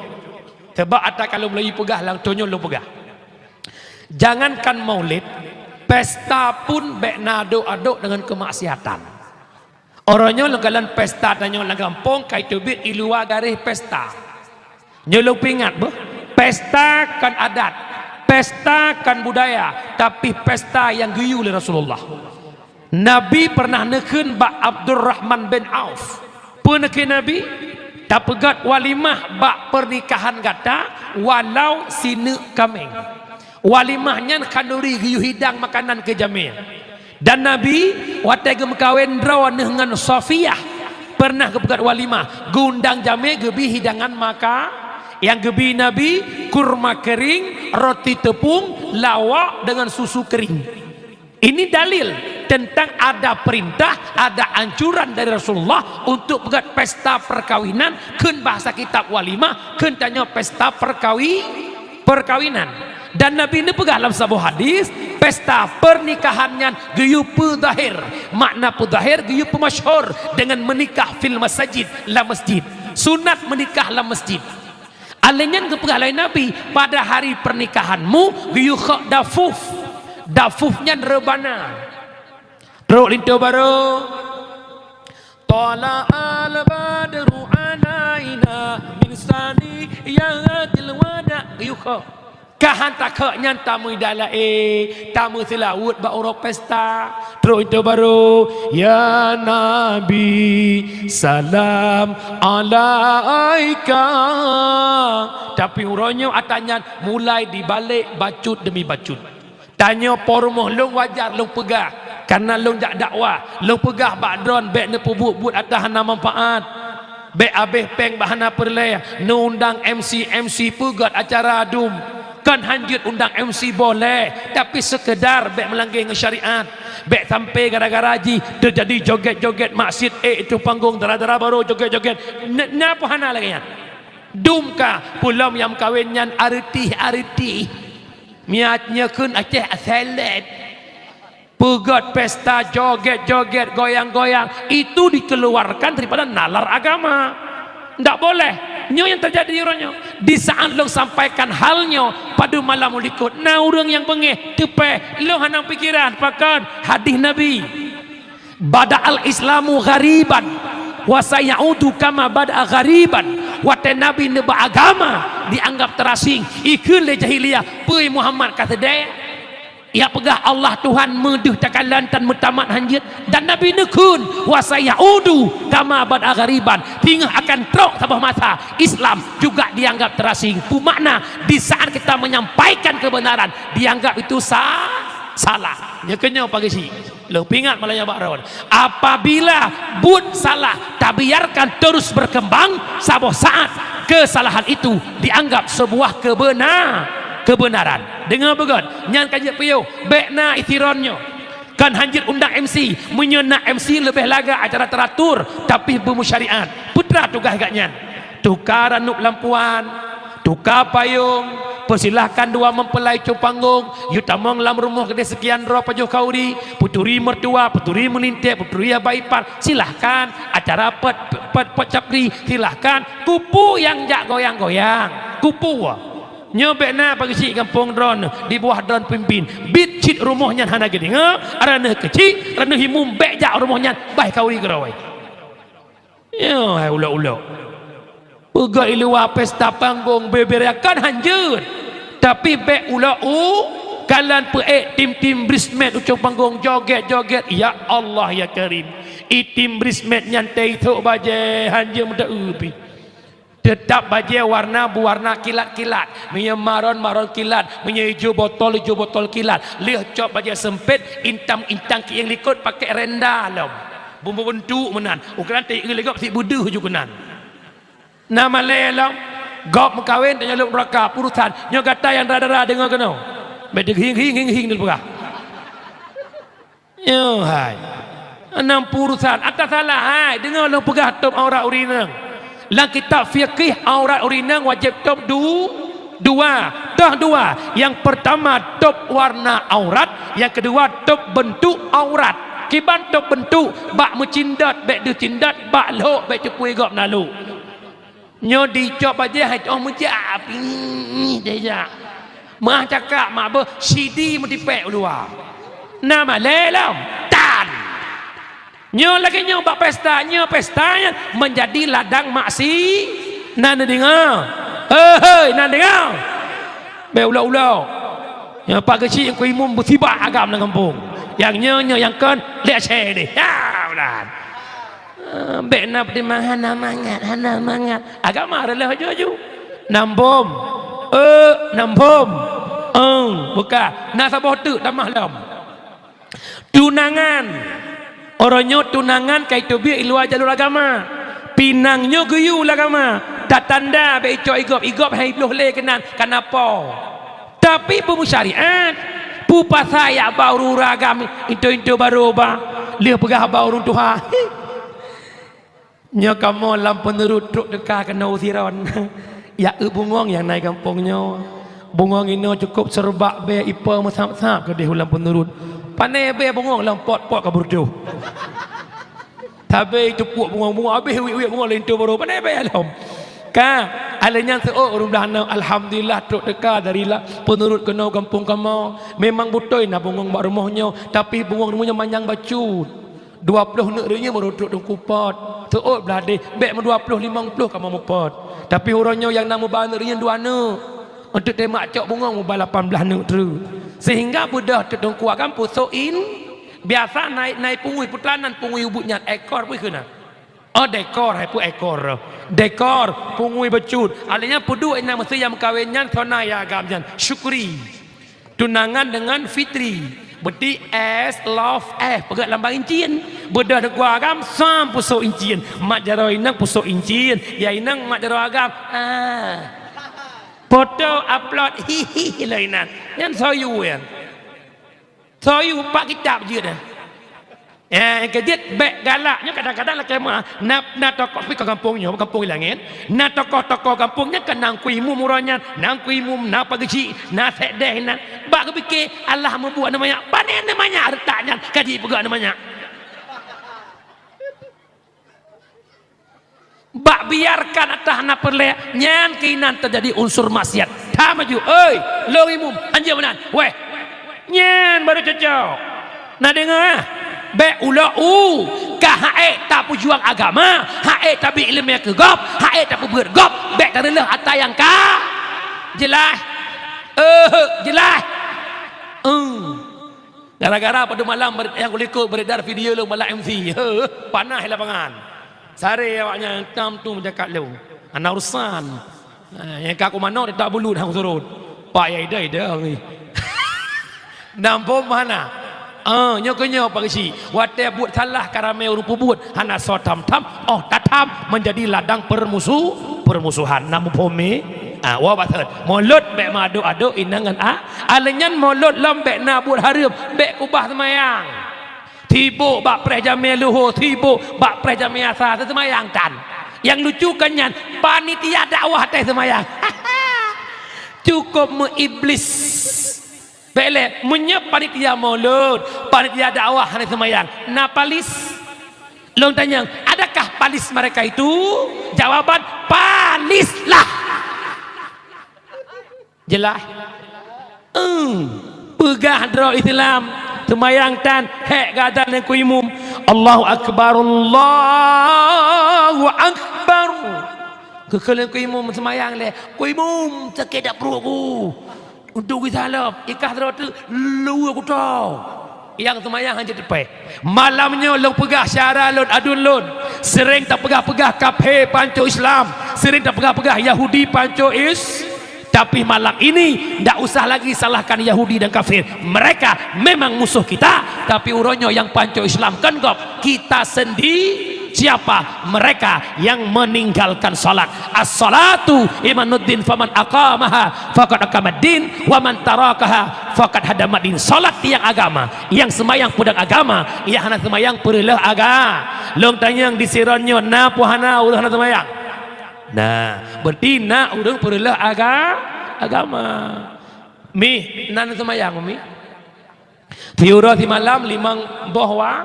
Sebab ata ka lôn Melayu peugah, lam thôn nyoe lôn peugah. Jangankan Maulid, pesta pun bèk na adok-adok deungon keumaksiatan. Uroe nyoe lôn kalon pesta tanyoe lam gampông ka iteubiet i luwa garéh pesta. Nyoe lôn peuingat beuh, pesta kon adat, pesta kon budaya, tapi pesta nyang geuyue lé Rasulullah. Nabi pernah neukheun bak Abdurrahman bin Auf. Peue neukheun Nabi? Tapeugöt walimah bak peurnikahan gata walau sineuk kaméng. Walimah nyan khanuri geuyue hidang makanan keu jamé. Dan Nabi watèe geumeukawen droeneuh ngon Safiyah pernah geupeugöt walimah, geuundang jamé geubi hidangan maka, nyang geubi Nabi kurma kering, roti teupung, lawak deungon susu kering. Ini dalil tentang ada perintah, ada anjuran dari Rasulullah untuk peugöt pesta perkawinan, kheun bahasa kitab walimah, kheun tanyoe pesta perkawi-, perkawinan. Dan Nabi neupeugah lam saboh hadis, pesta pernikahan nyan geuyue peuzahir. Makna peuzahir, geuyue peumasyhur dengan menikah fil masajid, lam masjid. Sunat menikah lam masjid. Alèh nyan geupeugah lé Nabi, "Pada hari pernikahanmu geuyue khok dafuf." Dafuf nyan reubana. Trok linto barô. Thala'al badru 'alaina min saniyatil wada'. Geuyue khok. Ka han takhok nyan tameuidai laén, tameuseulaweuet bak uroe pesta. Trok linto barô, "Ya Nabi, salam 'alaika." Tapi uroe nyoe ata nyan mulai dibalek bacut demi bacut. Tanyoe po rumoh lôn wajar lôn peugah, kareuna lôn jak dakwah, lôn peugah bak droen bèk neupeubuet buet ata hana manfaat. Bèk abéh péng bak hana peureulèe, neuundang M C-M C peugöt acara dum. Kon hanjeuet undang M C boleh, tapi sekedar bék meulangge ngon syariat. Bék sampai gara-gara jih teujadi joget-joget maksiet, eh, itu panggung dara-dara barô joget-joget. N-, nyan pun hana lagée nyan. Dum ka, peulom nyang meukawen nyan areutih-areutih. Miat nyoe kheun Aceh aselet. Peugét pesta joget-joget, goyang-goyang, itu dikeluarkan daripada nalar agama. Ndak boleh. Nyoe nyang teujadi uroe nyoe. Di saat lôn sampaikan hal nyoe, padub malam likot, na ureuëng nyang beungéh, teupéh, lôn hana pikiran, pakon hadis Nabi. "Bada'al Islamu ghariban, wa sayaudu kama bada'a ghariban." Watée Nabi neuba agama, dianggap teurasing, ikheun lé jahiliyah, "Peue Muhammad ka seudeh?" Ia peugah Allah Tuhan meudeuh takalon tan meutamat hanjeuet, dan Nabi neukheun, "Wa sayaudu kama bada'a ghariban." Singoh akan trok saboh masa, Islam juga dianggap teurasing. Peue makna? Di saat kita menyampaikan kebenaran, dianggap itu sa-, salah. Nyoe keunyoe pageusi. Lôn pingat malam nyoe bak droen. Apabila buet salah tabiarkan terus berkembang, saboh saat kesalahan itu dianggap sebuah kebena-, kebenaran. Deungoe beugét, nyan ka jeuet piôh, bék na isiron nyoe. Kon hanjeuet undang M C, meunyoe na M C leubeh lagak acara teratur, tapi beumusyariat. Peue teuma tugaih gobnyan? Tuka ranup lampuan, tuka payong, peusilahkan dua mempelai cong panggung, yue tamong lam rumoh keudeh seukian droe pajoh khauri, peuturi mertua, peuturi meulinteh, peuturi abah ipar, silahkan acara pot, pot, pot capri, silahkan. Keupeue nyang jak goyang-goyang? Keupeue? Nyoe bék na pageusi gampông droen, dibuah droen pimpin. Bit cit rumoh nyan hana geudeungoe, ranup keuchik, ranup imum bék jak rumoh nyan, bah khauri keudroe. Nyoe hai ulok-ulok. Peugah i luwa pesta panggung beberakan hanjeuet. Tapi bék ulok u, kalon peuék tim-tim bridesmaid u cong panggung joget-joget. Ya Allah ya Karim. I tim bridesmaid nyan teuthok bajée hanjeuet meuteupih. Teutap bajée warna beuwarna kilat-kilat. Meunyoe maron, maron kilat. Meunyoe ijo botol, ijo botol kilat. Lheueh cok bajée seumpét, intang-intang kieng likot pakék renda lom. Bumbu bentuk meunan. Ukeran teuieu lé gob sibeudeuh ju keunan. Na malée lom, gob meukawen tanyoe lôn raka, peue urusan. Nyoe gata nyang dara-dara deungoe keunoe. Bék teuhing-hing-hing-hing lôn peugah. Nyoe hai. Nam peue urusan. Ata salah hai. Deungoe lôn peugah tôb aurat ureuëng inong. Lam kitab fikih aurat ureuëng inong wajéb tôb du-, dua. Toh dua. Nyang peurtama tôb warna aurat, nyang keudua tôb beuntuk aurat. Kiban tôb beuntuk, bak meucindot bék deuh cindot, bak lhok bék teupui gob na lhok. Nyoe dicok bajée hai toh meujak, pih deh jak. Meuah cakak mak beuh sidi meutipék u luwa. Na malée lom tan. Nyoe lagée nyoe bak pesta, nyoe pesta nyan meunjadi ladang maksi. Na neudeungoe? Hei, hei, na neudeungoe? Bék ulok-ulok. Nyoe pak geuchik nyang keu imum beusibak agam lam gampông. Nyang nyoe, nyoe nyang kon lé asée deh. Ya, ulan. Ah, bék na peutimang hana mangat, hana mangat. Agama reuloh aju-aju. Nambom. Eh, nambom. Eng, buka. Na saboh teuk tamah lom. Tunangan. Uroe nyoe tunangan ka iteubiet i luwa jalur agama. Pinang nyoe geuyue lam agama. Tatanda bék icok igop, igop hai bloh lé keunan, kana po. Tapi peumusyariat, peue pasai yak ba ureuëng agam intu-intu barô ba, lheueh peugah ba ureuëng tuha. Nyoe kamoe lam peunurut trok teuka keunoe u Siron. Yak eu bungong nyang na i gampông nyoe. Bungong inoe cukôp seureubak bée ipo meusab-sab keudeh u lam peunurut. Pané bée bungong lam pot-pot ka beureudoh. Tabé itupuek bungong-bungong, abéh wiet-wiet bungong linto barô, pané bée lom. Ka, alèh nyan seuôt ureueng blah aneuk, alhamdulillah, trok teuka dari la-, peunurut keunoe gampông kamoe. Memang beutôi na bungong bak rumoh nyoe, tapi bungong rumoh nyoe manyang bacut. Dua ploh neuk reunyeuen baru trok teungku pot. Seuôt blah deh, bèk meudua ploh limong ploh kamoe mupot. Tapi uroe nyoe nyang na meuba neuk reunyeuen dua neuk. Untuk teumak cok bungong meuba lapan blah neuk treuk. Sehingga beudôh teungku agam pusok in, Biasa na, na pungui, peue teuma nan pungui ubit nyan, ekor peue keuh na? Oh, dekor, hai peue ekor. Dekor, pungui bacut. Alèh nyan peuduek inong meusé nyang meukawen nyan, soe na nyang agam nyan? Syukri. Tunangan dengan Fitri. Berarti S, love, F. Peugah lam bang incin. Beudôh teungku agam, sam pusok incin. Mak jaroe inong pusok incin. Ya inong mak jaroe agam. Ah. Foto upload, hihi, lé inan. Nyan soe yue nyan. Soe yue, bak kitab jeuet nyan. Eh, nyang keujeuet bèk galak. Nyoe kadang-kadang lakèe meu'ah. Na, na tokoh, pi ka gampông nyoe, gampông Ilangèt. Na tokoh-tokoh gampông nyan kan na Teungku Imum uroe nyan, na Teungku Imum, na Pak Geuchik, na Sekdes inan. Bak geupike, alah meubuet aneuk manyak. Pané aneuk manyak reutak nyan, ka jipeugah aneuk manyak. Bak biarkan ata hana peureulèe, nyan keuh inan teujadi unsur maksiat. Tham laju, "Oi, lôn imum, hanjeuet meunan." Weh, nyan baru cocok. Na deungö? Bèk ulok u, ka han ék tapeujuang agama, han ék tabri ileumèe keu gob, han ék tapeubeuet gob, bèk tareuleuh ata nyang ka. Jeulaih? Eh, jeulaih. Eung. Gara-gara padum malam ber-, nyang kulikot beredar video lôn balak M C. Heuh, panas lapangan. Saré awaknyan tam tu meujakat lôn. Hana urusan. Ha, nyang ka kumanö teutap bulut hang surot. Pak ya ida-ida ni. Nampôm hana. Ah, nyoe keu nyoe Pak Geuchik. Watèe buet salah ka ramé ureueng peubuet, hana soe tham-tham, oh tatham menjadi ladang permusu-, permusuhan. Na muphom mi? Ah, wa bathon. Mulod bèk meuadok-adok inong ngon a-, alèh nyan mulod lom bèk na buet hareuem, bèk keubah seumayang. Sibok bak preh jamèe luho, sibok bak preh jamèe asa, seumayang tan. Nyang lucu kan nyan, panitia dakwah teuh seumayang. Cukup meuiblis. Bèk lé, meunyoe panitia mulod, panitia dakwah hana seumayang, na palis? Lôn tanyong, adakah palis mereka itu? Jawaban, palislah. Jeulaih? Eung. Peugah droe Islam, seumayang tan, hék gata ngon Teungku Imum. Allahu Akbar, Allahu Akbar. Keu-keu lé Teungku Imum seumayang lé. Teungku Imum, sakét dak pruet ku. Untuk gisa lom, ikah droe teuk, luweue kuto. Nyang seumayang hana teupèh. Malam nyoe lôn peugah syedara lôn, aduen lôn, sering tapeugah-peugah kafé pancok Islam, sering tapeugah-peugah Yahudi pancok Is-, tapi malam ini ndak usah lagi salahkan Yahudi dan kafir. Mereka memang musuh kita, tapi uroe nyoe nyang pancok Islam kon gob, kita sendi-, siapa? Mereka yang meninggalkan salat. As-salatu imaduddin faman aqamaha faqad aqamaddin wa man tarakaha faqad hadamaddin. Salat tiang agama, nyang seumayang peudong agama, nyang hana seumayang peureuleuh aga-. Lôn tanyong di Siron nyoe na peu hana ureueng hana seumayang? Nah, berarti na ureueng peureuleuh aga-, agama. Mi, na seumayang, Mi? Siuroe simalam limong boh wa,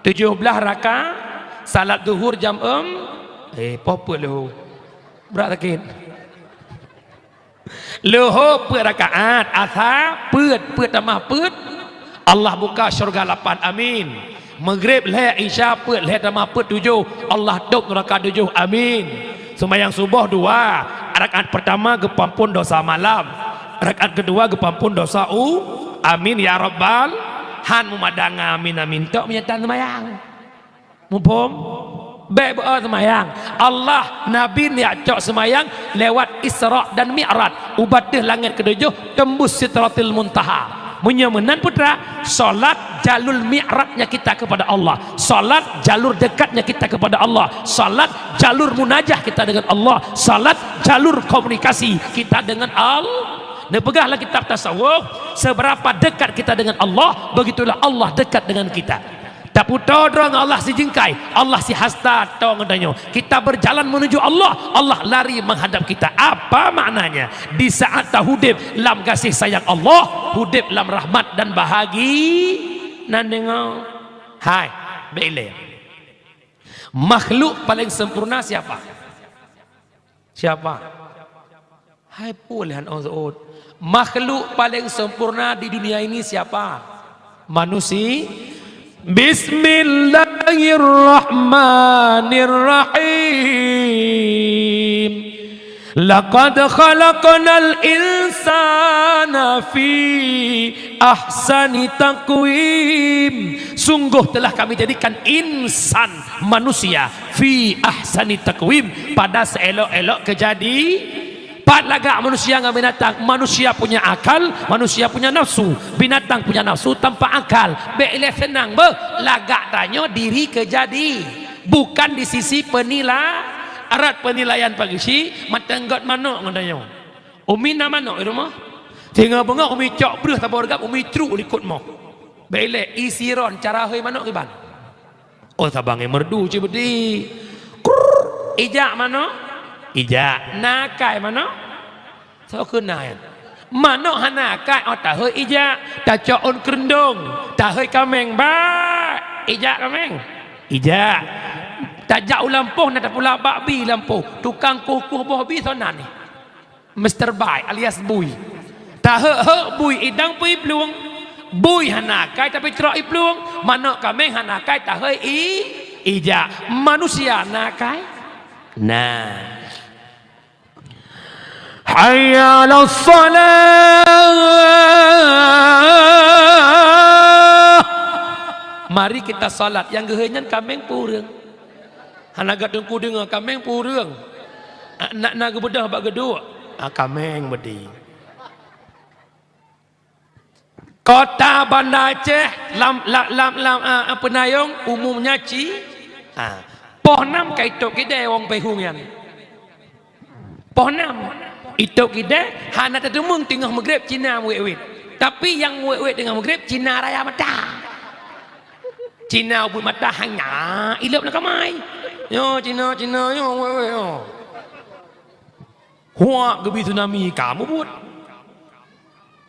tujoh blaih raka, salat zuhur jam eum, eh, poh peuet leuhô. Brat sakét. Leuhô peuet rakaat, asa peuet, peuet tamah peuet, Allah buka syurga lapan, amin. Maghrib lhèe, Isya peuet, lhèe tamah peuet tujoh, Allah tôp nuraka tujoh, amin. Seumayang suboh dua, rakaat peurtama geupeuampôn dosa malam, rakaat keudua geupeuampôn dosa u-, amin ya rabbal, han meumadang amin, amin tok meunyo tan seumayang. Muphom? Bèk beu-o seumayang. Allah, Nabi neujak cok seumayang lewat Isra dan Mi'raj, u batèe langèt keutujôh, tembus Sidratil Muntaha. Meunyoe meunan, putra, salat jalur mi'rajnya kita kepada Allah. Salat jalur dekatnya kita kepada Allah. Salat jalur munajah kita dengan Allah. Salat jalur komunikasi kita dengan Allah. Neupeugah lam kitab tasawuf, seberapa dekat kita dengan Allah, begitulah Allah dekat dengan kita. Tapeutoe droe ngon Allah sijeungkai, Allah sihasta toe ngon tanyoe. Kita berjalan menuju Allah, Allah lari menghadap kita. Apa maknanya? Di saat tahudép lam gaséh sayang Allah, hudép lam rahmat dan bahagi-, nan deungö. Hai, bèk ilèe. Makhluk paling sempurna siapa? Siapa? Hai pue lé han ôh seuôt. Makhluk paling sempurna di dunia ini siapa? Manusi-, Bismillahirrahmanirrahim. Laqad khalaqnal insana fi ahsani taqwim. Sungguh telah Kami jadikan insan, manusia, fi ahsani taqwim, pada seelok-elok keujadi-, Pat lagak manusia ngon binatang? Manusia punya akal, manusia punya nafsu. Binatang punya nafsu tanpa akal. Bèk ilèe seunang beuh, lagak tanyoe diri keujadi. Bukan di sisi penila-, arat penilaian Pak Geuchik, mantong göt manok ngon tanyoe. Umi na manok di rumoh. Singoh beungoh Umi cok breuh saboh reugab, Umi cruk likot moh. Bèk ilèe, i siron cara hôi manok kiban. Oh, saban ngon merdu cit beudi. Krrrr, ijak manok? Ijak. Na akai manok? Soe keuh na nyan? Manok hana akai, oh, tahôi ijak. Tacok ôn keureuntông, tahôi kaméng, "Bak, ijak kaméng." Ijak. Tajak u lampôh, na tapula bak bi lampôh. Tukang kueh-kueh boh bi soe nan nyan? Mister Bai alias Bui. Taheuek-heuek bui idang pih iplueng. Bui hana akai tapi trok iplueng. Manok kaméng hana akai tahôi i, ijak. Manusia na akai? Na. Hayya 'alas shalah. Mari kita salat. Nyang geuhôi nyan kaméng pih ureueng. Hana gata teungku deungoe, kaméng pih ureueng. Ah, na, na geubeudôh bak geuduek. Ah, kaméng beudi. Kota Banda Aceh lam, lam, lam, lam, ah, ah, peunayong umumnya ci, ah, poh nam ka itôp keudè wong Peuhong nyan. Poh nam itôp keudè, hana tateumeung teungoh meugreb Cina meuwét-wét. Tapi nyang meuwét-wét teungoh meugreb Cina raya mata. Cina ubit mata hana ilop lam kamai. Nyoe Cina, Cina nyoe wék-wék nyoe. Huak geubi tsunami ka mubuet.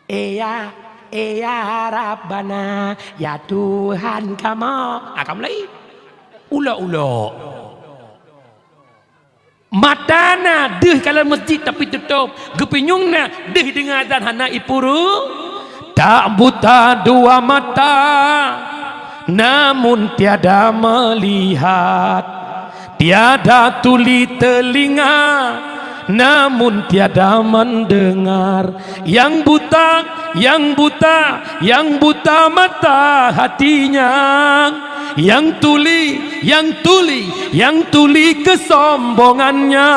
Eh ya, eh ya Rabbana, ya Tuhan kamoe. Ah, ka mulai. Ulok-ulok. Mata na deuh ka lam masjid tapi tutôp, geupinyueng na deuh deungoe azan hana ipuru. Tak buta dua mata, namun tiada melihat. Tiada tuli telinga, namun tiada mendengar. Yang buta, yang buta, yang buta mata hatinya. Yang tuli, yang tuli, yang tuli kesombongannya,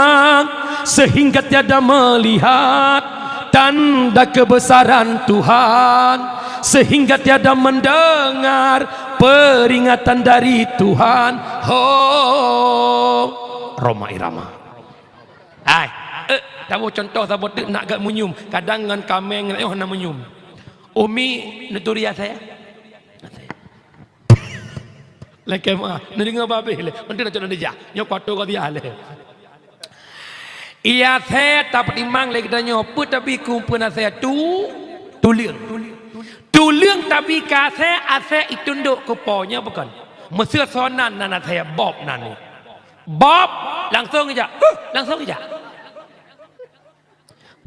sehingga tiada melihat tanda kebesaran Tuhan, sehingga tiada mendengar peringatan dari Tuhan. Ho, Rhoma Irama. Hai, eh, taboh contoh, taboh teuk nak gak meunyium. Kadang ngon kaméng ngon ayah na meunyium. Umi neuturi asèe. Lakèe meu'ah, neudeungoe babeh lé. Meuntri na cok neudijak. Nyoe kuatoe gobnyan lé. Asèe tapeutimang lé geutanyoe, peue tabi keu peue asèe tu, tuleueng. Tuleueng tabi keu asèe, asèe itundok keu po nyoe bukon. Meuseu sonan nan asèe bob nan nyoe. Bob, langsong ijak. Huh, langsong ijak.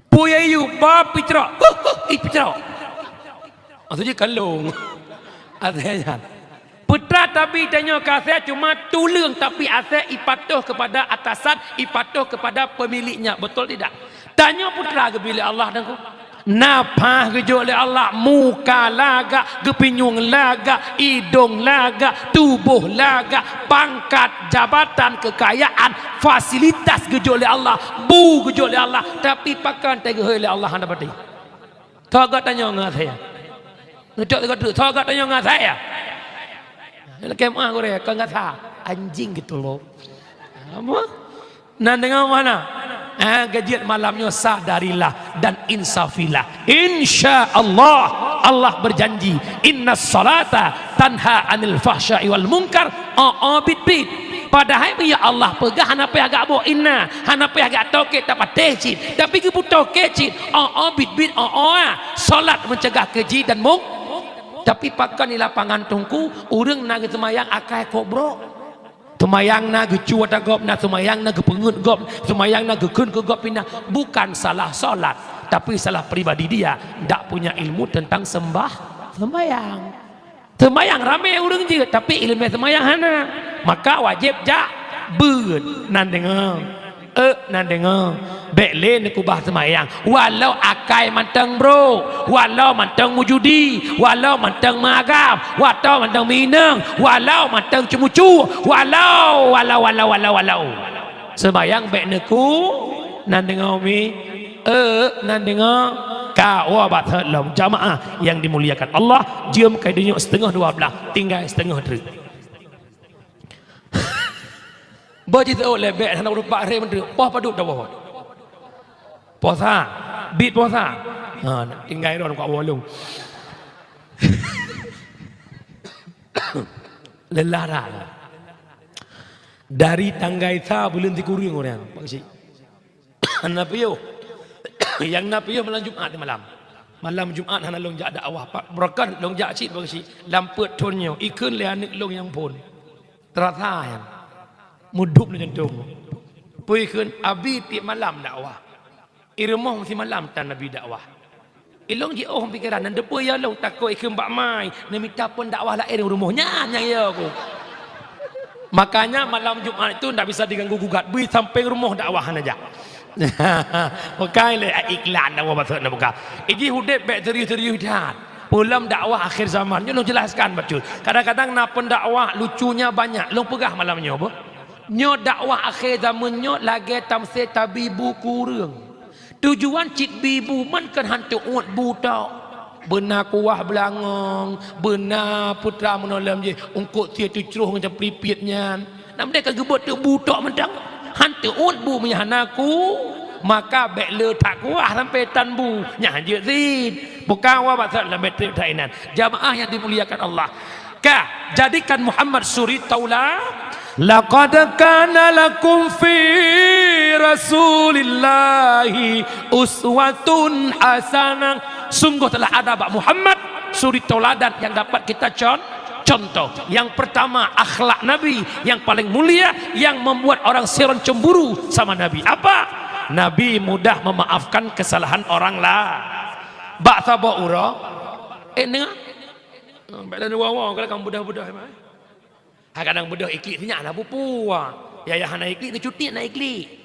Peue yue bob picrok. Huh, huh, ih picrok. Maksudnya kalong. Asèe nyan. Peue teuma tabi tanyoe keu asèe cuma tuleueng, tapi asèe ipatoh kepada atasan, ipatoh kepada pemiliknya. Betul tidak? Tanyoe peue teuma geubri lé Allah, Teungku. Nafah geujok lé Allah, muka lagak, geupinyueng lagak, idong lagak, tuboh lagak, pangkat, jabatan, keukayaan, fasilitas geujok lé Allah, bu geujok lé Allah, tapi pakon teuh geuhôi lé Allah hana pati. Tho gata nyoe ngon asèe. Neucok teuka treuk, tho gata nyoe ngon asèe. Lakèe meu'ah gurèe, kon gata. Anjing gitu loh. Apa? Nan deungoe mana? Ah, geujiet malam nyoe sadarilah dan insafilah. Insya Allah, Allah berjanji, "Inna salata tanha anil fahsya'i wal munkar." Oh, oh, bit-bit. Padahai meunyo Allah peugah hana payah gak boh inna, hana payah gak toke tapatéh cit. Tapi geupeu toke cit, oh, oh, bit-bit, oh, oh, ah. Salat mencegah keji dan mung. Tapi pakon di lapangan Teungku, ureueng na geuseumayang akai kobro. Seumayang na geucue ata gob, na seumayang na geupeungeut gob, seumayang na geukheun keu gob pih na. Bukan salah salat, tapi salah pribadi dia, ndak punya ilmu tentang sembah, seumayang. Seumayang ramé ureueng jeuet, tapi ileumèe seumayang hana. Maka wajéb jak beuet. Nan deungoe. Eh, nan deungoe, bèk lé neukeubah seumayang. Walau akai mantong brôk, walau mantong meujudi, walau mantong meuagam, walau mantong meuinong, walau mantong ceumucu, walau, walau, walau, walau, walau. Seumayang bèk neuku, nan deungoe mi, eh, nan deungoe, ka woe bak that lom. Jamaah yang dimuliakan Allah, jeuem keu donya seutengah dua blah, tinggai seutengah treuk. Bah jiteuôt lé bèk hana rupak ré meuntreuk. Poh padub tawoe? Poh sa. Bit puasa. Ha, tinggai ron kat walong. Lelah dah. Dari tanggai sa buleuen sikureueng ureueng, Pak Geuchik. Hana piôh. Nyang na piôh malam Jumat di malam. Malam Jumat hana lôn jak dakwah, Pak. Beureukat lôn jak cit, Pak Geuchik. Lam peuet thon nyoe, ikheun lé aneuk lôn nyang phon. Teurasa nyan. Meudup lé jantong. Peue ikheun, abi tiep malam dakwah. I rumoh meusimalam tan Nabi dakwah. Ilôn jiôh pikeran, nan teupeue ya lôn takot ikheun bak mai, neumita phon dakwah laén u rumoh nyan nyang ya ku. Makanya malam Jumat itu ndak bisa diganggu gugat, bui sampéng rumoh dakwah hana jak. Bukai lé iklan dakwah bacut na buka. Iji udép bèk serius-serius that. Peulom dakwah akhir zaman, nyoe lôn jelaskan bacut. Kadang-kadang na pendakwah lucunya banyak, lôn peugah malam nyoe boh. Nyoe dakwah akhé zaman nyoe lagèe tamsé tabi bu keu ureueng. Tujuan cit bi bu man keu han teuôt bu tok. Beuna kuah beulangong, beuna putra meunoe lom jih, eungkôt sie teucroh ngon caplipit nyan. Nam deh ka geubeuet teuk bu tok mantong. Han teuôt bu meunyo hana ku, maka bèk le that kuah sampoe tan bu. Nyan jeuet cit. Bukan wa bak that lom bèk trép that inan. Jamaah yang dimuliakan Allah. Ka, jadikan Muhammad suri taula. Laqad kana lakum fi Rasulillahi uswatun hasanah. Sungguh telah ada bak Muhammad suri tauladan yang dapat kita con-, contoh. Yang pertama, akhlak Nabi yang paling mulia, yang membuat orang siron cemburu sama Nabi. Apa? Nabi mudah memaafkan kesalahan orang lain. Bak saboh uroe, eh, nengah. Hmm, bèk lôn woe-woe, kadang beudôh-beudôh, memang. Ha, kadang beudôh iklik sinyak na pupua. Ya, ya, hana iklik, neucuti na iklik.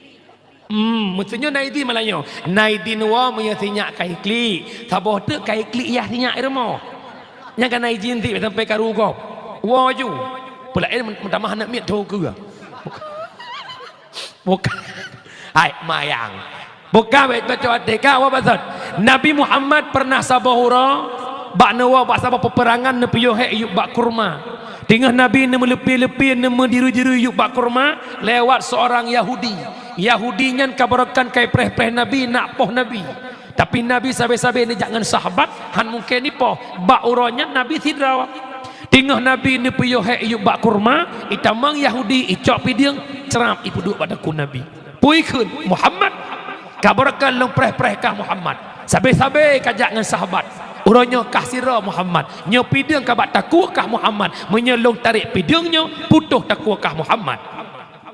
Hmm, meusunyoe na idin malam nyoe. Na idin woe meunyoe sinyak ka iklik. Saboh teuk ka iklik yah sinyak i rumoh. Nyang ka na idin cit sampoe karu gob. Woe ju. Peulaén meutamah aneuk miet tho keue. Bukan. Hai, mayang. Bukan bacut até ka, wa bak that. Nabi Muhammad pernah saboh uroe, bak neuwoe bak saboh peperangan neupiôh hék yup bak kurma. Teungoh Nabi neumeuleupi-leupi, neumeudiri-diri yup bak kurma, lewat seorang Yahudi. Yahudi nyan ka baroekan ka ipreh-preh Nabi, nak poh Nabi. Tapi Nabi sabe-sabe neujak ngon sahabat, han mungken ipoh. Bak uroe nyan Nabi sidroe. Teungoh Nabi neupiôh hék yup bak kurma, itamong Yahudi, icok pideung, crab, ipeuduek bak takue Nabi. Peue ikheun, Muhammad, ka baroekan lôn preh-preh kah Muhammad. Sabe-sabe ka jak ngon sahabat. Uroe nyoe kah sidroe Muhammad. Nyoe pideung ka bak takue kah Muhammad. Meunyoe lôn tarek pideung nyoe, putôh takue kah Muhammad.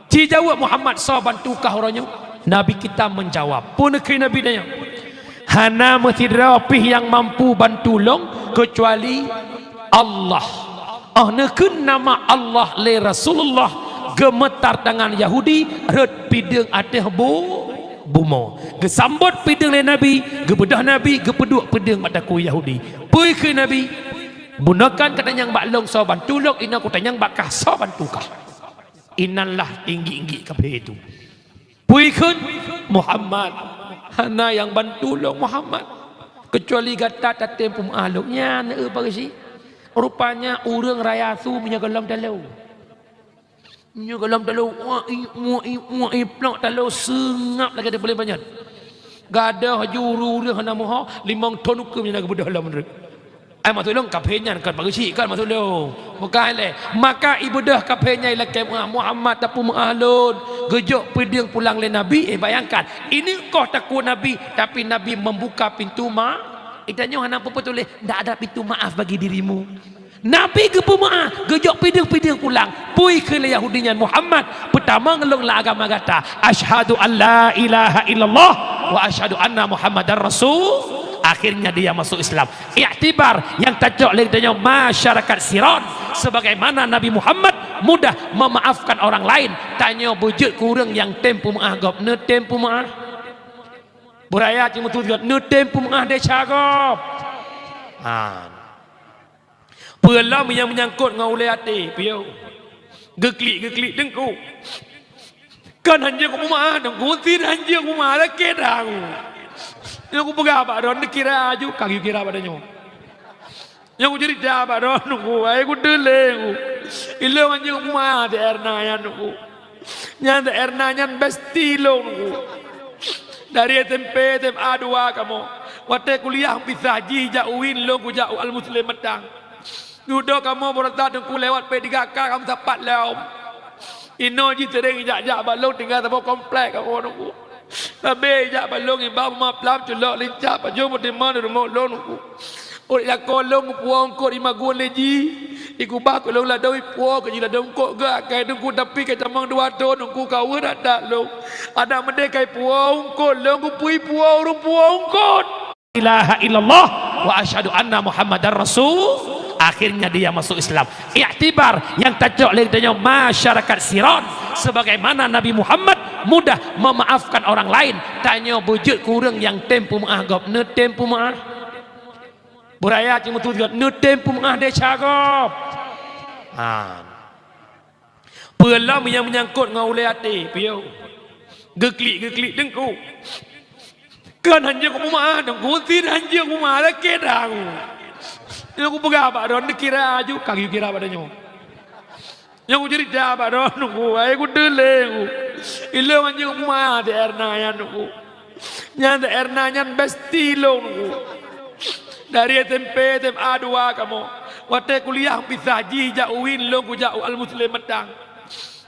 Jijaweueb Muhammad, "Soe bantu kah uroe nyoe?" Nabi kita menjawab. Peue neukheun Nabi nyan? "Hana meusidroe pih nyang mampu bantu lôn keucuali Allah." Oh neukheun nama Allah lé Rasulullah, geumeutar tangan Yahudi, rhot pideung ateueh bu-, bumoe. Geusambot pideung lé Nabi, geubeudôh Nabi, geupeuduek pideung bak takue Yahudi. Peue kheun Nabi? "Bunoe kan katanyong bak lôn soe bantu lôn, inoe kutanyong bak kah soe bantu kah." Inan lah tinggi-tinggi kafé itu. Peue kheun, "Muhammad, hana nyang bantu lôn Muhammad, keucuali gata tatem peumeu'ah lôn." Nyan, eh, Pak Geuchik. Rupanya ureueng raya su meunyoe gohlom talo. Meunyoe gohlom talo, wah, i, wah, i, wah, i, plok talo seungab lagèe teupeuleueng panyöt. Gadôh ju ureueng-ureueng hana moho, limong thon ukeue nyan na geubeudôh lom rot. Ai maksud lôn, kafé nyan kon Pak Geuchik, kon maksud lôn. Bukan lé. Maka ibeudôh kafé nyan ilakèe Muhammad tapeumeu'ah lôn. Geujok pideung pulang lé Nabi, eh, bayangkan. Ineuk koh takue Nabi, tapi Nabi membuka pintu ma-, itanyoe hana peue-peue tuléh, "Tidak ada pintu maaf bagi dirimu." Nabi geupeumeu'ah, geujok pideung-pideung pulang. Peue kheun lé Yahudi nyan, "Muhammad, peutamong lôn lam agama gata. Asyhadu an la ilaha illallah wa asyhadu anna Muhammadar Rasul." Akhirnya dia masuk Islam. Iktibar nyang tacok lé geutanyoe masyarakat Siron, sebagaimana Nabi Muhammad mudah memaafkan orang lain. Tanyoe beujeuet keu ureueng nyang tem peumeu'ah gob, neutem peumeu'ah. Beuraya cit meututoe, neutem peumeu'ah desya gob. Ha. Peue lom nyang meunyangkot ngon ulèe até, piôh. Geuklik-geuklik teungku. Kan hanjeuet kupeumeu'ah, teungku, sit hanjeuet kupeumeu'ah, lakèe dah. Nyang kupeugah bak droeneuh, neukira aju, ka geukira bak tanyoe. Nyang kuceurita bak droeneuh, teungku, ai kuteulé, teungku. Ilôn hanjeuet kupeumeu'ah si Erna nyan, teungku. Nyan si Erna nyan besti lôn, teungku. Dari S M P, S M A dua kamoe. Watèe kuliah pisah jih jak u UIN, lôn kujak u Al-Muslim Matang. Dudoe kamoe baroesa teungku lewat P tiga K kamoe sapat lom. Inoe jih sering jak-jak bak lôn tinggai saboh komplek kamoe teungku. Sabe jak bak lôn iba bak malam culok lincah pajoh meutimang di rumoh lôn teungku. Ureueng lakoe lôn geupuwoe eungkôt imagun lé jih. Ikubah keu lôn ladôm ipuwoe keu jih ladôm eungkôt geuh akai teungku, tapi ka tamong dua thôn teungku ka weueh that-that lôn. Adak meudeh ka ipuwoe eungkôt lôn, geupeue ipuwoe ureueng puwoe eungkôt. Ilaha illallah wa asyhadu anna Muhammadar Rasul. Akhirnya dia masuk Islam. Iktibar nyang tacok lé geutanyoe masyarakat Siron, sebagaimana Nabi Muhammad mudah memaafkan orang lain. Tanyoe beujeuet keu ureueng nyang tem peumeu'ah gob, neutem peumeu'ah. Beuraya cit meututoe, neutem peumeu'ah desya gob. Ha. Peue lom nyang meunyangkot ngon ulèe até, piôh. Geuklik-geuklik teungku. Kon hanjeuet kupeumeu'ah teungku, sit hanjeuet kupeumeu'ah, lakèe dah ku. Nyoe kupeugah bak droeneuh, neukira aju, ka geukira bak tanyoe. Nyang kuceurita bak droeneuh ku, hai kuteuleu ku. Ilôn hanjeuet kupeumeu'ah di Erna nyan ku. Nyan di Erna nyan bestie lôn ku. Dari S M P, S M A dua kamoe. Watèe kuliah pisah jih jak u UIN, lôn kujak u Al-Muslim Matang.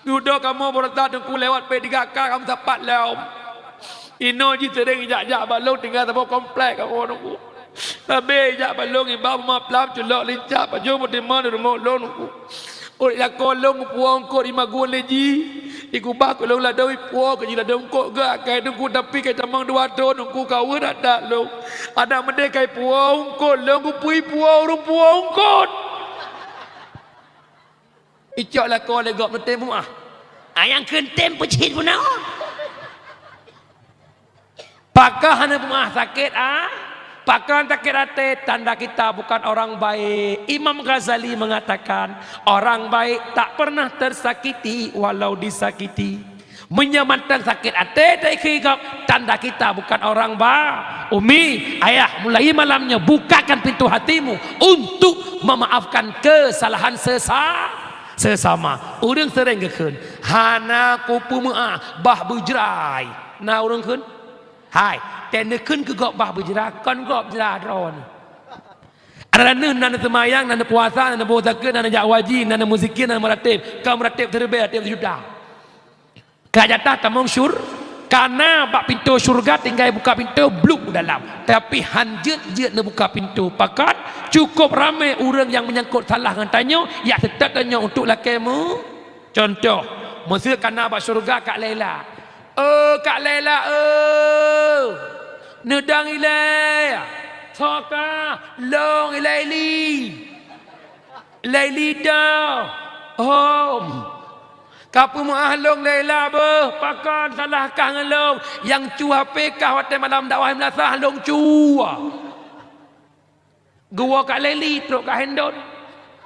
Dudoe kamoe baroesa teungku lewat P tiga K kamoe sapat lom. Inoe jih sering jak-jak bak lôn tinggai saboh komplek kamoe teungku. Sabe jak bak lôn iba bak malam culok lincah pajoh meutimang di rumoh lôn teungku. Ureueng lakoe lôn geupuwoe eungkôt imagun lé jih. Ikubah keu lôn ladôm ipuwoe keu jih ladôm eungkôt geuh akai teungku, tapi ka tamong dua thôn teungku ka weueh that-that lôn. Adak meudeh ka ipuwoe eungkôt lôn, geupeue ipuwoe ureueng puwoe eungkôt. Icok lakoe lé gob neutem peumeu'ah. Ah, nyang kheun tem peucit peunaon. Pakon hana peumeu'ah sakét, ah? Pakon sakét até? Tanda kita bukan orang baik. Imam Ghazali mengatakan, orang baik tak pernah tersakiti walau disakiti. Meunyoe mantong sakét até teuikhé gob, tanda kita bukan orang ba-, Umi, ayah, mulai malam nyoe bukakan pintu hatimu untuk memaafkan kesalahan sesa-, sesama. Ureueng sering geukheun, "Hana kupeumeu'ah, bah beujrai." Na ureueng kheun? Hai, teuneukheun keu gob bah beujra, kon gob jra droeneuh. Adak droeneuh na neuseumayang, na neupuasa, na neuboh zakeuet, na neujak haji, na neumeuzikia, na neumeuratéb. Ka meuratéb siribèe, ratéb sijuta. Ka jatah tamong syur-, ka na bak pintoe syeuruga tinggai buka pintoe, bluek u dalam. Tapi han jeuet-jeuet neubuka pintoe. Pakon? Cukôp ramé ureueng nyang meunyangkot salah ngon tanyoe, jak seutôt tanyoe untuk lakèe meu-, Cuntoh, meuseu ka na bak syeuruga Kak Laila. "Oh, Kak Laila, oh! Neudong ilèe! Soe ka? Lôn, Laili! Laili dah! Oh! Ka peumeu'ah lôn Laila beuh, pakon salah kah ngon lôn? Nyang cu H P kah watèe malam dakwah meulasah lôn cu!" Geuwoe Kak Laili, trok Kak Hendon.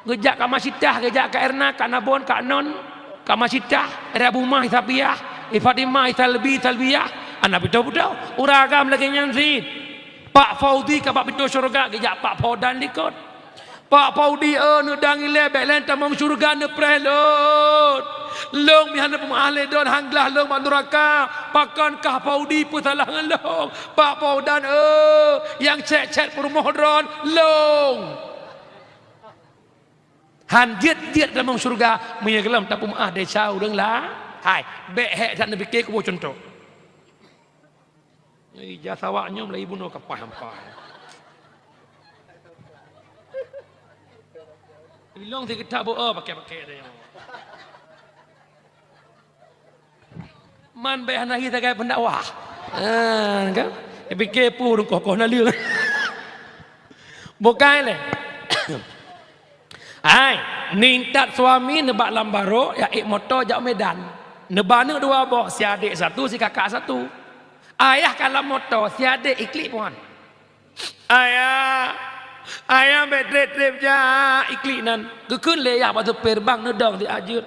Geujak Kak Masitah, geujak Kak Erna, Kak Nabon, Kak Non, Kak Masitah, Era Bumah, Isabiah, I Fatimah, Isalbi, Isalbiah, hana putôh-putôh. Ureueng agam lagèe nyan cit. Pak Faudi ka bak pintoe syeuruga, geujak Pak Faudan likot. "Pak Faudi, oh, neudong ilèe, bèk lôn tamong syeuruga, neupreh lôn. Lôn meuhana peumeu'ah lé droen, han glah lôn bak nuraka. Pakon kah Faudi peusalah ngon lôn? Pak Faudan, oh, nyang cèt-cèt peurumoh droen, lôn." Han jeuet-jeuet tamong syeuruga, meunyoe gohlom tapeumeu'ah desya ureueng la-, hai, bèk hék that neupike kuboh cuntoh. Ija sawak nyoe meulayeue bunoe ka paih hampa. Ilong sigeutah beu, oh, pakai-pakai dah nyoe. Man bèk hana hi sagai pendakwah. Ah, kan? Pike pu rungkoh-koh na leueng. Bukai lé. Hai, ningtat suami neuba lam barô, jak ék moto jak Medan. Neuba aneuk dua boh, si adék satu, si kakak satu. Ayah ka lam moto, si adék iklik puan. "Ayah, ayah bèk trép-trép jak iklik nan." Geukheun lé yah bak supir, "Bang, neudong siat jeuet."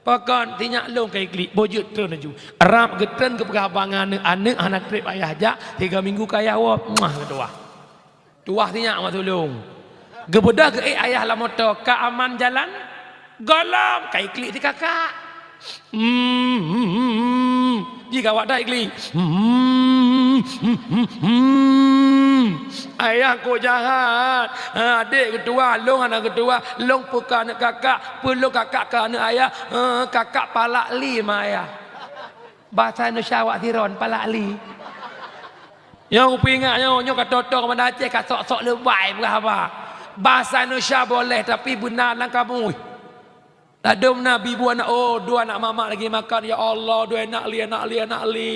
"Pakon?" "Sinyak lôn ka iklik." Boh jeuet treun laju. Rab geutreun geupeugah bak aneuk, "Aneuk, hana trép ayah jak, tiga minggu ka ayah woe." Muah, geutuwah. Tuwah sinyak bak sulông. Geubeudôh geuék ayah lam moto, "Ka aman jalan?" "Gohlom, ka iklik si kakak." Hmm, hmm, hmm, hmm. Ji gawat dah iklik. Hmm. Hmm, hmm, hmm, hmm. Ayah kok jahat. Ha, adék geutuwah, lôn hana geutuwah. Lôn peue keu aneuk kakak, peue lôn kakak keu aneuk ayah. Ha, kakak palak li ma ayah. Basa Indonesia awak sidroe palak li. Nyoe kupeuingat nyoe, nyoe ka toto keupada Aceh, ka sok-sok leubai peugah haba. Basa Indonesia boleh, tapi beuna lam kamus. Ladôm na bi bu aneuk, oh, dua aneuk mamak lagi makan, ya Allah, dua aneuk li, aneuk li, aneuk li.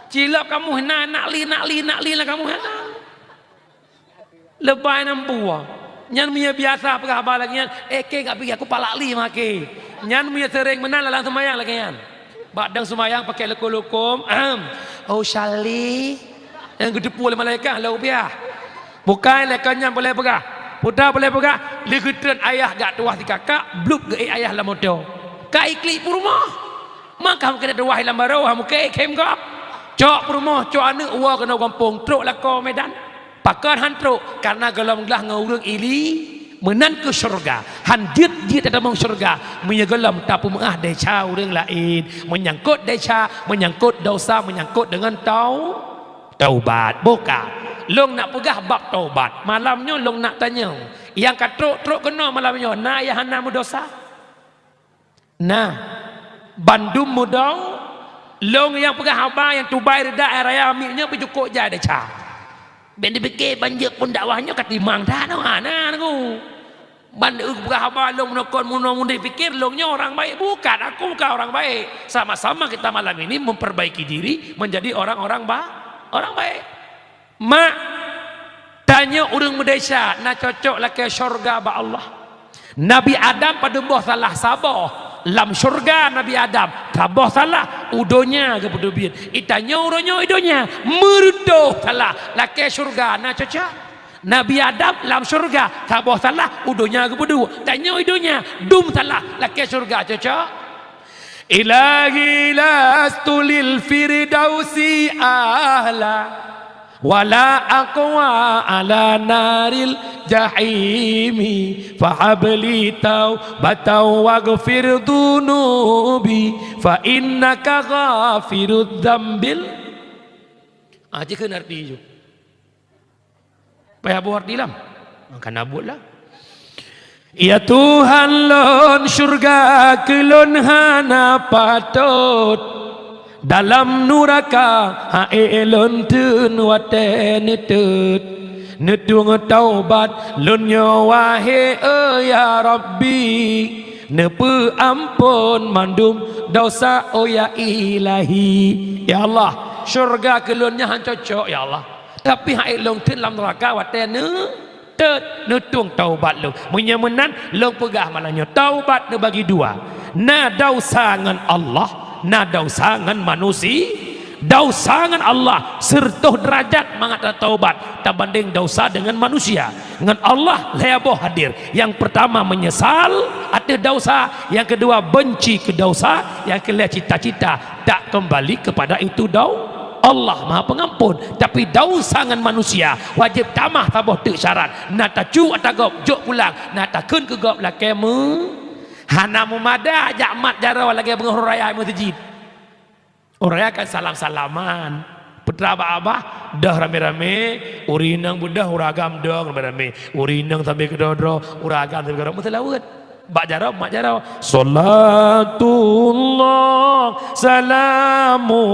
Cilok kamus na, aneuk li, aneuk li, aneuk li lam kamus na. Leubai nam buah. Nyan meunyoe biasa peugah haba lagèe nyan, eh, kèe gak pih aku palak li maké. Nyan meunyoe seuréng meunan lam seumayang lagèe nyan. Bak dang seumayang pakai lukum-lukum, ahem. Oh, Shalli. Nyang geuteupeue lé malaikat, lheuh piah. Bukai lé kon nyan boleh peugah. Peue ta boleh peugah, lé geutreun ayah gak tuwah sikakak, blup geuék ayah lam moto. Ka iklik peurumoh. Maka mungken tuwah lam barô, ha mungken khém gob. Cok peurumoh, cok aneuk woe keunoe gampông, trok lakoe Medan. Pakon han trok? Karena gohlom glah ngon ureueng ili. Meunan keuh syeuruga. Han jeuet-jeuet tatamong syeuruga meunyoe gohlom tapeumeu'ah desya ureueng laén. Meunyangkot desya, meunyangkot dosa, meunyangkot deungon tau-, taubat. Boh ka. Lôn nak peugah bab taubat. Malam nyoe lôn nak tanyong. Nyang ka trok-trok keunoe malam nyoe, na nyang hana meudosa? Nah, bandum mudong, lôn nyang peugah haba nyang tubai reudak raya miet nyoe pih cukôp jai desya. Bèk neupike ban jeuet phon dakwah nyoe ka timang that, hana, Teungku. Ban eu peugah haba lôn meunoe kon meunoe mudeh pikir lôn nyoe orang baik. Bukan, aku bukan orang baik. Sama-sama kita malam ini memperbaiki diri menjadi orang-orang ba-, orang baik. Mak, tanyoe ureueng meudesya na cocok lakèe syeuruga bak Allah. Nabi Adam padum boh salah? Saboh. Lam syeuruga Nabi Adam saboh salah, u donya geupeuteubiet. Itanyoe uroe nyoe i donya meureutôh salah, lakèe syeuruga na cocok? Nabi Adam lam syeuruga saboh salah, u donya geupeuduek. Tanyoe i donya dum salah, lakèe syeuruga cocok? Ilahi lastu lil firdausi ahla, wala aqwa ala naril jahimi, fahabli taubatan waghfir dunubi, fa innaka ghafirudz dzambil. Ah, cit kheun arti ju. Payah boh arti lam. Maka na buet lah. Ya Tuhan lôn, syeuruga keu lôn hana patot. Dalam nuraka ha'e lôn teun watèe neuteut. Neutueng taubat lôn nyoe wahé, oh ya Rabbi. Neupeuamphon mandum dosa, oh ya Ilahi. Ya Allah, syeuruga keu lôn nyan han cocok, ya Allah. Tapi ha'e lôn teun lam neuraka watèe neuteut, neutueng taubat lôn. Meunyoe meunan, lôn peugah malam nyoe, taubat neubagi dua. Na desya ngon Allah, na desya ngon manusi-, desya ngon Allah seureutôh deurajat mangat tataubat tabandeng desya deungon manusia. Ngon Allah lhèe boh hadir. Nyang peurtama meunyeusal ateueh desya, nyang keudua beunci keu desya, nyang keulhèe cita-cita tak keumbali keupada itu dau-, Allah Maha Peungampon. Tapi desya ngon manusia wajéb tamah saboh teuk syarat. Na tacu ata gob jok pulang, na takheun keu gob lakèe meu-, hana meumada jak mat jaroe lagèe beungoh raya meuseujid. Ureueng kan salam-salaman. Peue ta bak abah, deuh ramé-ramé, ureueng inong beudeuh, ureueng agam dong ramé-ramé. Ureueng inong sambil keudroe-droe, ureueng agam sambil keudroe, meuseulaweuet. Bak jaroe, mat jaroe. Salatullah, salamullah,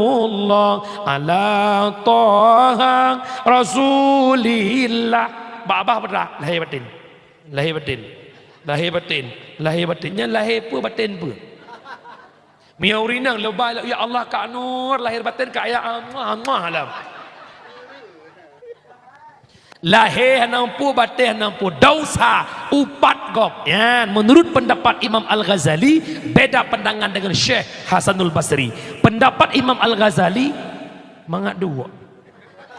ala Taha Rasulillah. Bak abah peue ta? Lahé batin. Lahé batin. Lahé batin. Lahé batin. Nyan lahé peue, batin peue? Meunyoe ureueng inong leubai lom, "Ya Allah, Kak Nur, lahir batin Kak ya Allah, Allah alam." Lahé hana peue, batin hana peue, desya upat gob. Nyan, menurut pendapat Imam Al-Ghazali, beda pandangan dengan Syekh Hasanul Basri. Pendapat Imam Al-Ghazali, mangat duek.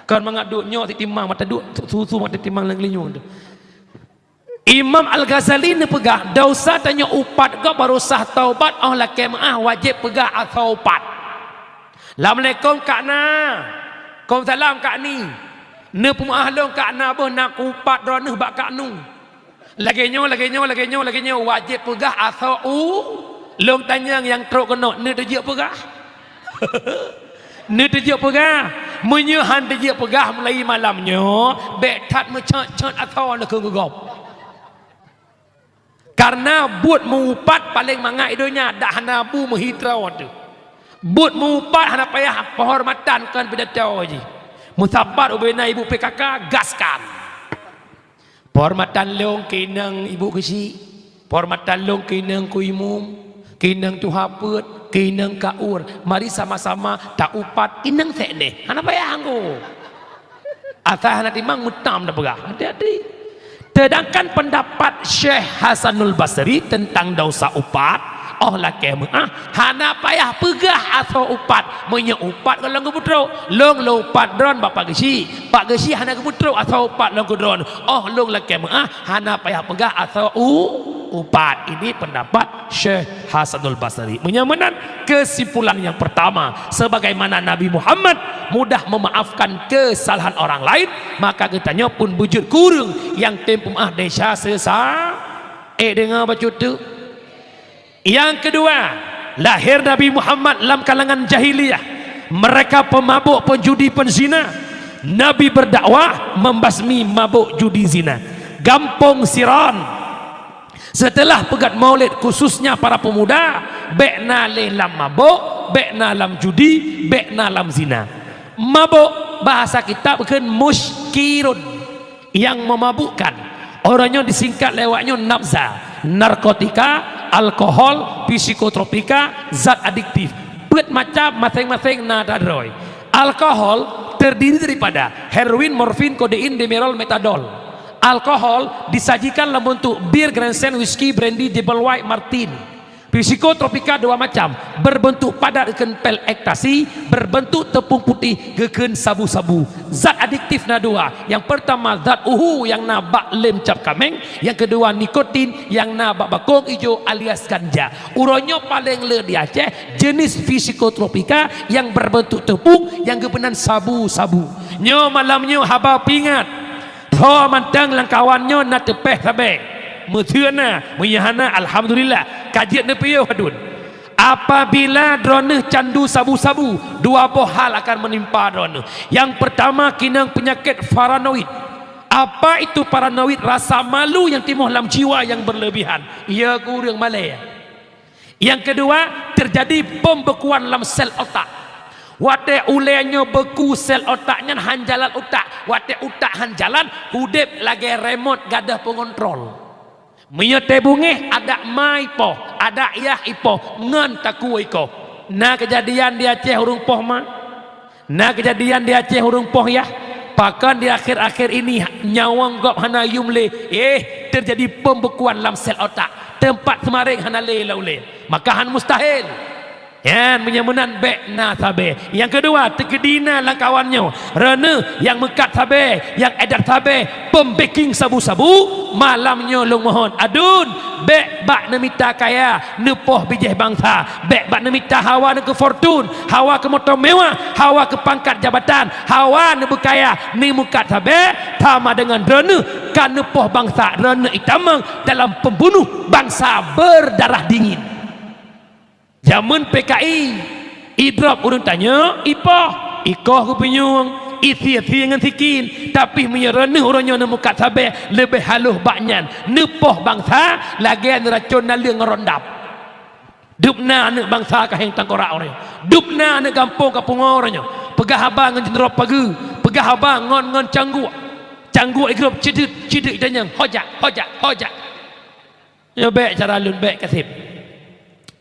Kon mangat duek, nyoe titimang mata duek, susu mata timang lam geulinyueng tu. Imam Al-Ghazali neupeugah, desya tanyoe upat gob baru sah taubat óh lakèe meu'ah wajéb peugah asoe upat. Assalamualaikum Kak Na. Waalaikumsalam Kak Ni. Neupeumeu'ah lôn Kak Na boh na kupat droeneuh bak Kak Nu. Lagèe nyoe, lagèe nyoe, lagèe nyoe, lagèe nyoe wajéb peugah asoe u-, lôn tanyong nyang trok keunoe, neuteupeujeuet peugah? Neuteupeujeuet peugah? Meunyoe han teujeuet peugah mulai malam nyoe, bék that meucot-cot asoe neukheun keu gob. Kareuna buet meu-upat paleng mangat i donya, dak hana bu meuhi troe teuh. Buet meu-upat hana payah peuhormatan kon pidato jih. Meusapat ubena ibu P K K, gaskan. Peuhormatan lôn keu inong ibu keuchik, peuhormatan lôn keu inong ku imum, keu inong tuha peuet, keu inong kaur. Mari sama-sama ta-upat inong sék deh. Hana payah anggo. Asai hana timang meutam tapeugah. Hati-hati. Sedangkan pendapat Syekh Hasanul Basri tentang dosa upat, oh lakée meuáh, hana payah peugah asoe upat. Meunyoe upat goh lom geupeutrok, lôn lôn upat droen bak Pak Geuchik. Pak Geuchik hana geupeutrok asoe upat lôn keu droen, oh lôn lakée meuáh, hana payah peugah asoe u-, upat. Ini pendapat Syekh Hasanul Basri. Meunyoe meunan, kesimpulan yang pertama, sebagaimana Nabi Muhammad mudah memaafkan kesalahan orang lain, maka geutanyoe pun beujeuet keu ureuëng nyang tem peumeuáh desya seusa. Eh, deungoe bacut tu. Nyang keudua, lahé Nabi Muhammad lam kalangan jahiliyah. Mereka pemabuk, penjudi, penzina. Nabi berdakwah membasmi mabuk, judi, zina. Gampông Siron. Seuteulah peugét maulid, khususnya para peumuda, bék na lé lam mabuk, bék na lam judi, bék na lam zina. Mabuk, bahasa kitab kheun muskirun, nyang meumabukkan. Uroe nyoe disingkat lé awak nyoe nabza, narkotika, alkohol, psikotropika, zat adiktif. Peuet macam, maséng-maséng na droe. Alkohol terdiri daripada heroin, morfin, kodein, demerol, metadol. Alkohol disajikan lam bentuk bir, Grandstand, whisky, brandy, double white, Martini. Psikotropika dua macam, berbentuk padat geukheun pil ekstasi, berbentuk tepung putih geukheun sabu-sabu. Zat adiktif na dua, nyang pertama zat uhu nyang na bak lem cap kaméng, nyang keudua nikotin nyang na bak bakong ijo alias ganja. Uroe nyoe paleng le di Aceh jenis psikotropika nyang berbentuk tepung nyang geupeunan sabu-sabu. Nyoe malam nyoe haba peuingat. Tho mantong lam kawan nyoe na teupeh sabe. Meuseu na, meunyoe hana, alhamdulillah, ka jeuet neupiôh padum. Apabila droeneueh candu sabu-sabu, dua boh hal akan meunimpa droeneueh. Nyang peurtama, keuneuk peunyakét paranoid. Apa itu paranoid? Rasa malu nyang timoh lam jiwa nyang beureulebihan. Iya keu ureuëng malée. Nyang keudua, teujadi pembekuan lam sel otak. Watée ulée nyoe beku sel otak nyan, han jalan utak. Watée utak han jalan, udeb lagée remot gadôh peungontrol. Meunyoe tée beungéh, adak ma ipoh, adak yah ipoh, ngon takue ikoh. Na keujadian di Aceh ureuëng poh ma? Na keujadian di Aceh ureuëng poh yah? Pakon di akhir-akhir ini nyawöng gob hana yum lé, eh, teujadi pembekuan lam sel otak, teumpat seumaréng hana lé lam ulée, maka han mustahil. Nyan meunyoe meunan bék na sabe. Nyang keudua, teukeudi na lam kawan nyoe, droeneueh nyang meukat sabe, nyang edat sabe, pembeking sabu-sabu, malam nyoe lôn mohon, adun, bék bak neumita kaya, neupoh bijéh bansa. Bék bak neumita hawa neu keu fortun, hawa keu moto mewah, hawa keu pangkat jabatan, hawa neubeukaya, neumeukat sabe, sama deungon droeneueh ka neupoh bansa, droeneueh itamong dalam pembunuh bansa berdarah dingin. Jameun P K I, idrop ureuëng tanyoe, ipoh, ikoh geupinyueng, isie-sie ngon sikin, tapi meunyoe droeneueh uroe nyoe neumeukat sabe, leubeh haloh bak nyan, neupoh bansa lagée neuracon naleueng ngon rondap. Dub na aneuëk bansa ka héng tangkorak uroe nyoe. Dub na aneuëk gampông ka pungoe uroe nyoe. Peugah haba ngon jeunrop pageue, peugah haba ngon, ngon cangguek. Cangguek igrop ceudeut, ceudeut itanyong, "Hojak, hojak, hojak." Nyoe bék cara lôn bék kaseb.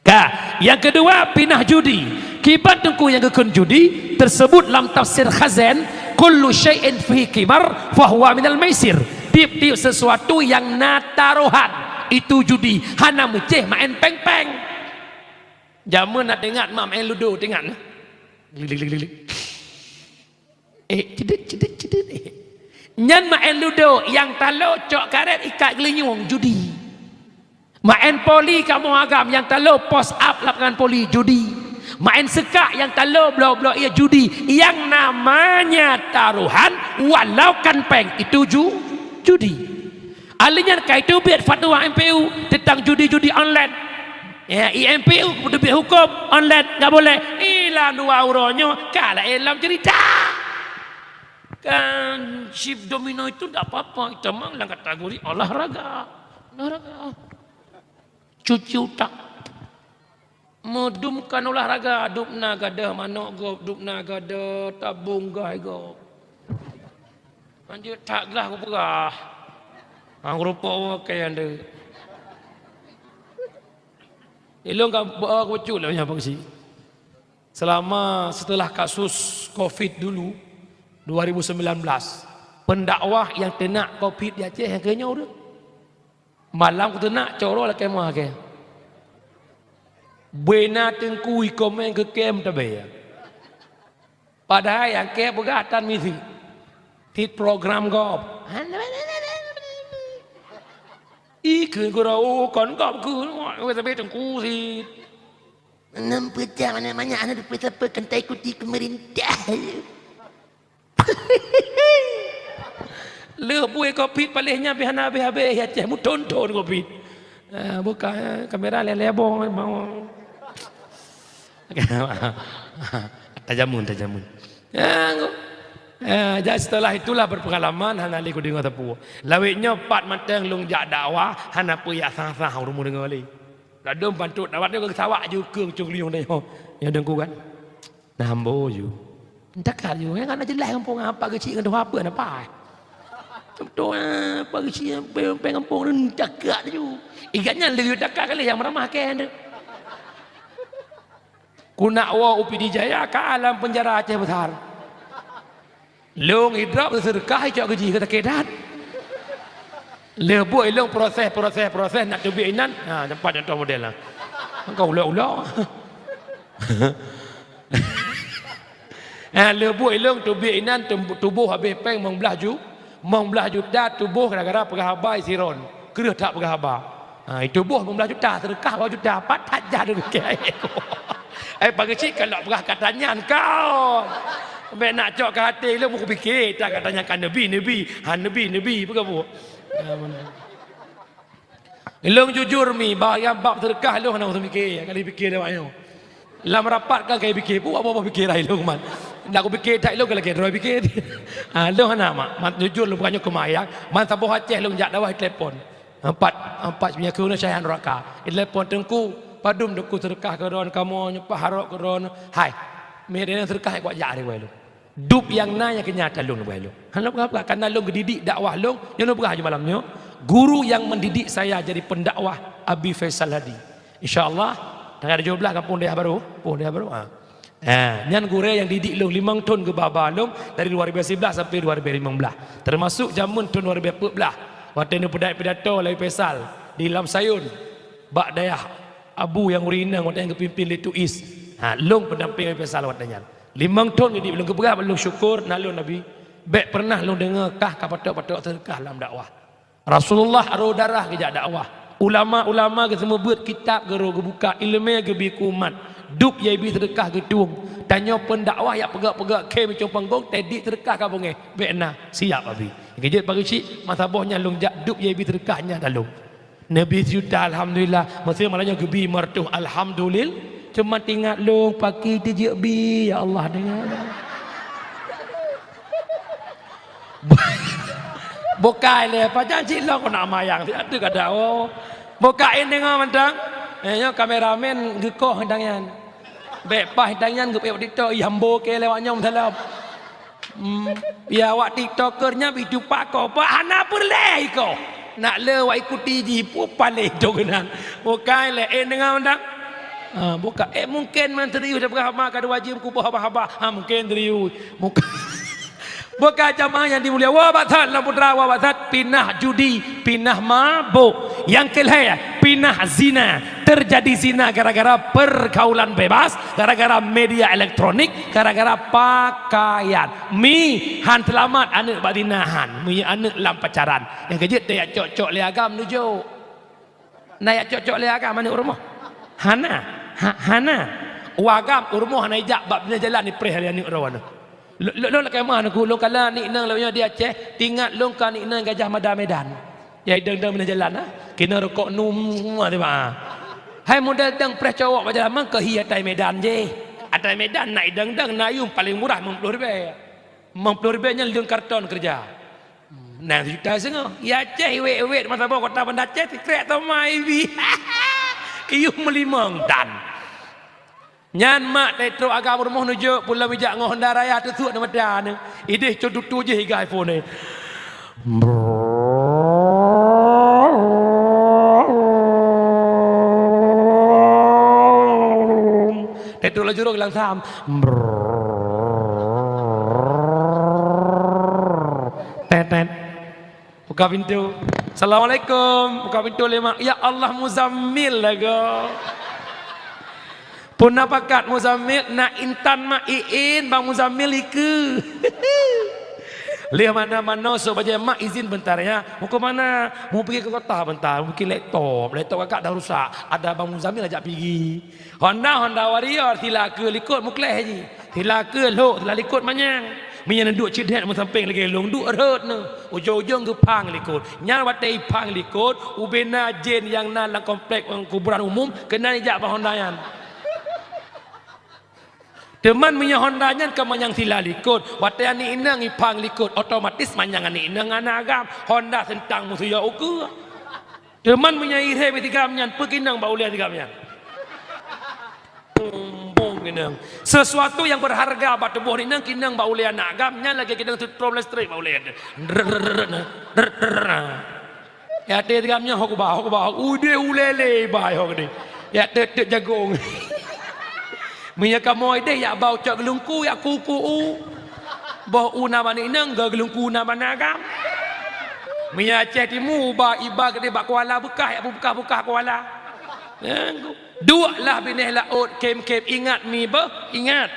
Ka, nyang keudua, pinah judi. Kiban teungku nyang geukheun judi, teusebut lam tafsir Khazen, "Kullu syai'in fihi qimar fahuwa minal maisir." Tieb-tieb sesuatu nyang na tarohan, itu judi, hana meucéh maén péng-péng. Jameun na teuingat mak maén ludo, teuingat na? Glik, glik, glik, glik. Eh, ceudeut, ceudeut, ceudeut, eh. Nyan maén ludo, nyang talo cok karet ikat geulinyueng, judi. Maén poli kamoe agam nyang talo post up lapangan poli judi. Maén seukak nyang talo bloe-bloe ié judi. Nyang namanya taruhan walau kan péng itu ju-, judi. Ali nyan ka iteubiet fatwa M P U teuntang judi-judi online. Ya, I M P U geuteubiet huköm online nggak boleh. Ilah dua uroe nyoe ka laén lom cerita. Kan chip domino itu ndak apa-apa, itu memang dalam kategori olahraga. Olahraga. Cuci utak. Meudum kan olahraga, dum na gadôh manok gob, dum na gadôh tabong gaih gob. Hanjeuet that glah kupeugah. Hang rupok wakée nyan deuh. Ilôn ka beu kucuek lé nyan Pak Geuchik. Selama, setelah kasus covid dulu, dua ribu sembilan belas, pendakwah nyang teunak covid di Aceh nyang keu nyoe ureuëng. Malam kuteunak coro lakée meuakée. Beuna teungku ikomeng keu kem tabe. Padahai nyang kée peugah tan misi. Tit program gob. Ih, keu gurau kon gob keu, tapi teungku sit. Enam peucah mana banyak anak dua puluh satu kan tak ikuti pemerintah. Leuh buet covid paléh nyan pih hana habéh-habéh, ya ceh meuthon-thon covid. Ah, buka, eh, kamera lé-lé boh mau. Tajamun, tajamun. Ya, ngu-, eh, jadi setelah itulah berpengalaman, hana lé kudeungoe teupeu. Lawét nyoe pat mantong lôn jak dakwah, hana peue jak sah-sah ureuëng deungoe lé. Ladom bantuk dakwah nyoe geusawak ju keueng cong liong nyoe. Nyoe deungku kan. Nah, ambo ju. Takat ju, nyang hana jeulaih gampông apa geuchik ngon tuha apa na pai. Beutôi, apa geuchik peng, peng gampông ni takat ju. Igat nyan leu takat kali nyang meuramah kén tu. Ku nak woe u Pidie Jaya ka lam penjara Aceh Besar. Lôn idrop seudeukah icok geuji keu takedan. Leuh buet ilôn proses, proses, proses nak teubiet inan. Ha, nampak contoh model lah. Engkau ulok-ulok. Ha, leuh buet ilôn teubiet inan tum-, tuboh habéh péng limong blaih ju-, limong blaih juta tuboh gara-gara peugah haba siron. Kreueh that peugah haba. Ha, itu boh limong blaih juta, seudeukah dua juta, pat that jah duduk keu ayah ku. Eh, Pak Geuchik, kalau peugah kata nyan kau. Bèk nak cok keu até lôn, kupikir that kata nyan kan neubi, neubi. Ha, neubi, neubi, peugah bu. Ha, mana? Lôn jujur mi, bak nyang bab seudeukah lôn hana usah mikir, kali pikir lewat nyoe. Lam rapat kan kai pikir, bu apa-apa pikir ai lôn man. Nak kupikir that lôn lagèe droe pikir. Ha, lôn hana mak, mat jujur lôn bukan nyoe keumayang, man saboh Aceh lôn jak dakwah telepon. Empat, empat punya keu syaihan raka. Telepon teungku, padum teungku seudeukah keu droen kamoe, nyoe paharok keu droen. Hai. Meunan seudeukah kuat jak ari wai lôn. Dub nyang na nyang keu nyan ata lôn leubeh lôn. Hana peugah-peugah, karena lôn geudidik dakwah lôn, nyoe lôn peugah ju malam nyoe. Guru yang mendidik saya jadi pendakwah Abi Faisal Hadi. Insya Allah, tanggal tujuh belas gampông Dayah Barô, gampông Dayah Barô. Ha. Ha, nyan gurèe nyang didik lôn limong thon geuba-ba lôn dari dua ribu sebelas sampai dua ribu lima belas. Termasuk jameun thon dua ribu empat belas, watèe neupeudait pidato lé Faisal di Lam Sayun, bak dayah Abu nyang ureueng inong watèe nyan geupimpin lé Tuis. Ha, lôn peudampéng Faisal watèe nyan. Limong thon geudidik lôn, geupeugah bak lôn syukur na lôn Nabi. Bèk pernah lôn deungö kah ka patok-patok seudeukah lam dakwah. Rasulullah rô darah geujak dakwah. Ulama-ulama geuseumeubeuet kitab geurô geubuka, ileumèe geubi keu umat. Dub nyang bi seudeukah geutueng. Tanyoe pendakwah nyang peugöt-peugöt khém icong panggong, teudidik seudeukah ka beungèh. Bèk na, siap Abi. Geujeuet Pak Geuchik, masa boh nyan lôn jak dub nyang bi seudeukah nyan ata lôn. Neubi sijuta, alhamdulillah. Meusé malam nyoe geubi meureutoh, alhamdulil-, cuma teuingat lôn paki teujeuet bi, ya Allah, deungö. Bukai lé, pajan cit lôn keuneuk mayang, siat teuk kada, oh. Bukai deungö mantong. Eh, nyoe kameramen geukoh dang nyan. Bèk paih dang nyan geupeuék TikTok, ih, ambo keu lewat nyoe meusalam. Hmm, ya, awak tiktoker nyan bit tupak ko, pak hana peureulèe iko. Nak le awak ikuti jih, pu paléh to keunan. Bukai lé, eh, deungö dak? Ha, buka. Eh, mungkin man serius dah peugah haba ka dua jeuem kuboh haba-haba. Ha, mungkin serius. Buka. Buka jamaah yang dimulia. Wah, batat lam putra, wah, batat pinah judi, pinah mabok. Yang kelhèe, pinah zina. Terjadi zina gara-gara pergaulan bebas, gara-gara media elektronik, gara-gara pakaian. Mi han seulamat aneuk bak zina han, mi aneuk lam pacaran. Nyang keujeuet teuyak cok-cok lé agam nujok. Na yak cok-cok lé agam aneuk rumoh? Hana. Ha, hana. Wagam u rumoh hana ijak bak binéh jalan ipreh lé aneuk droe nyoe. Lôn, lôn, lôn lakèe meu'ah neuk, lôn kala aneuk inong lôn nyoe di Aceh, teuingat lôn ka aneuk inong Gajah Mada Medan. Ya, idong-dong binéh jalan, ha? Keunoe rukok num semua tiba, ha. Hai model dong preh cowok bak jalan, mang keu hi atai Medan jih. Atai Medan na idong-dong, na yum paléng murah limong ploh ribèe. Limong ploh ribèe nyan lheueh karton keureuja. Nyan sijuta siteungoh. Ya Aceh, iwet-iwet masa boh kota Banda Aceh, sikrek toma ibi. Iyuh meulimong dan. Nyan mak teutrok agam rumoh neujok pulang ijak ngon Honda Raya teusuek di mata neuh. Ideh cot tutu jih iga iPhone neuh. Teutrok laju rong langsam. Tet, tet. Buka pintu. "Assalamualaikum." Buka pintu lé mak. "Ya Allah, Muzammil lagoe." "Peue na pakat Muzammil?" "Na intan mak." "Iin, Bang Muzammil ikeue." Lheueh manoe-manoe sôk bajèe, "Mak, izin bentar ya." "Mau ke mana?" "Mau pergi ke kota bentar, mau bikin laptop. Laptop kakak dah rusak. Ada Bang Muzammil ajak pigi." Honda, Honda Warrior, sila keue likot meukleh jih. Sila keue lhok, sila likot manyang. Meunyoe neuduek ceudet meusampéng lagèe lôn, duek rhot neuh. Ujong-ujong geuphang likot. Nyan watèe iphang likot, ubena jén nyang na lam komplek kuburan umum, keunan ijak bak Honda nyan. Teuma meunyoe Honda nyan ka manyang sila likot, watèe aneuk inong iphang likot, otomatis manyang aneuk inong ngon aneuk agam. Honda seuntang meusuyo ukeue. Teuma meunyoe irhèm sigam nyan, peue keunong bak ulèe sigam nyan? Bong-bong keunong. Sesuatu yang berharga bak tuboh inong keunong bak ulèe aneuk agam nyan lagèe keunong seutrom listrik bak ulèe. Drrrr, drrrr. Ya, até sigam nyan hok ba, hok ba, udeh ulèe lé ba hok deh. Ya, tet-tet jagong. Meunyoe kamoe deh yak bau cok geulungku, yak kuku u. Boh u na bak aneuk inong, geu geulungku na bak aneuk agam. Meunyoe Aceh Timu, uba iba keudeh bak kuala beukah, yak beukah-beukah kuala. Duek lah binéh laôt, khém-khém, ingat mi beuh, ingat.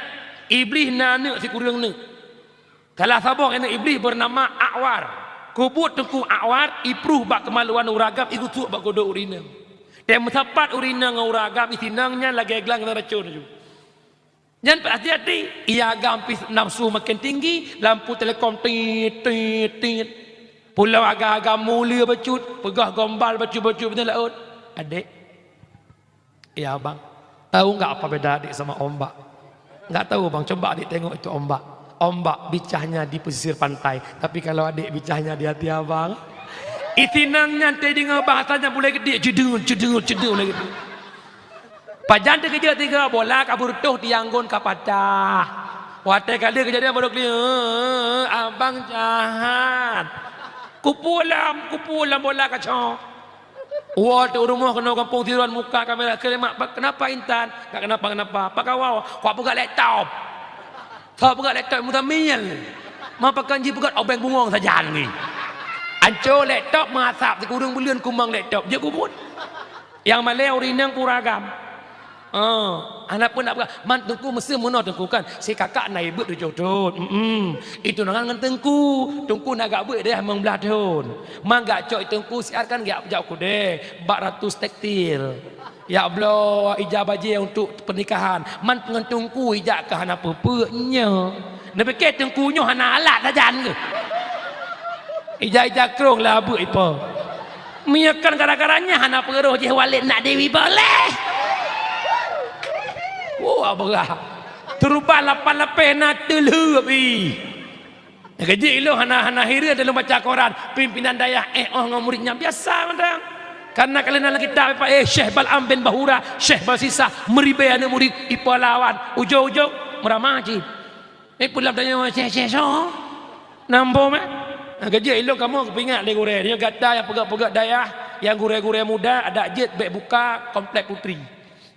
Iblih na aneuk sikureueng neuk. Salah saboh aneuk Iblih beunama Akwar. Kubuet Teungku Akwar, ipruh bak keumaluan ureueng agam, igeusuek bak godoh ureueng inong. Tém meusapat ureueng inong ngon ureueng agam, isinong nyan lagèe glang nyang racôn laju. Nyan peuhati-hati, ia agam pih nafsu makin tinggi, lampu telekom tit, tit, tit. Pulo agam-agam mulia bacut, peugah gombal bacut-bacut binéh laôt. Adek, ya bang, tahu nggak apa beda adik sama ombak? Nggak tahu bang, coba adik tengok itu ombak. Ombak bicahnya di pesisir pantai, tapi kalau adik bicahnya di hati abang. Isinong nyan teudeungoe bahasa nyan bulèe geudiek, cedul, cedul, cedul lagèe tu. Pajan teukeujot tiga bola ka beureutoh tiang gon ka patah. Watèe ka lheueh keujadian baru kli, "Eh, abang jahat. Kupulam, kupulam bola kacok." Woe teuh u rumoh keunoe gampông Tiruan muka kamera, "Keuremak, kenapa Intan?" "Enggak kenapa-kenapa." "Pakawau?" "Kupeugah laptop." "Soe peugah laptop?" "Muzammil." "Ma pakon jipeugah obeng bungong sajan ngi." Anco laptop meuasap sikureueng buleuen kumang laptop. Jeuet kubuet. Nyang malèe ureueng inong pura agam. Oh, hana peue nak peugah. Man Teungku meuseu meunoe Teungku kan. Si kakak na ibeuet tujoh thon. Mm-mm. Itunangan ngon Teungku. Teungku na gak beuet deh limong blah thon. Man gak cok Teungku siat kan gak jak kudeh. Bak ratus tekstil. Yak bloe ija bajèe untuk pernikahan. Man ngon Teungku ijak ka hana peue-peue nyoe. Neupike Teungku nyoe hana alat sajan keuh. Ija-ija krong lah beuet ipo. Meunyoe kon gara-gara nyan hana peuroh jih Walid nak Dewi boleh. Wah, beurah. Teuruban lapan lapéh na teulheueh pi. Keujeuet ilôn hana, hana hireuen lôn baca koran, pimpinan dayah eh oh ngon murit nyan biasa mantong. Karena ka lheueh na lam kitab, eh, Syekh Bal'am bin Bahura, Syekh Balsisah, meuribèe aneuk murit, ipo lawan, ujong-ujong meuramah cit. Eh, pulam tanyoe syeh-syeh soe? Nambo meh. Ha, keujeuet ilôn kamoe geupeuingat lé gurèe. Nyoe gata nyang peugöt-peugöt dayah, nyang gurèe-gurèe muda, adak jeuet bèk buka komplek putri.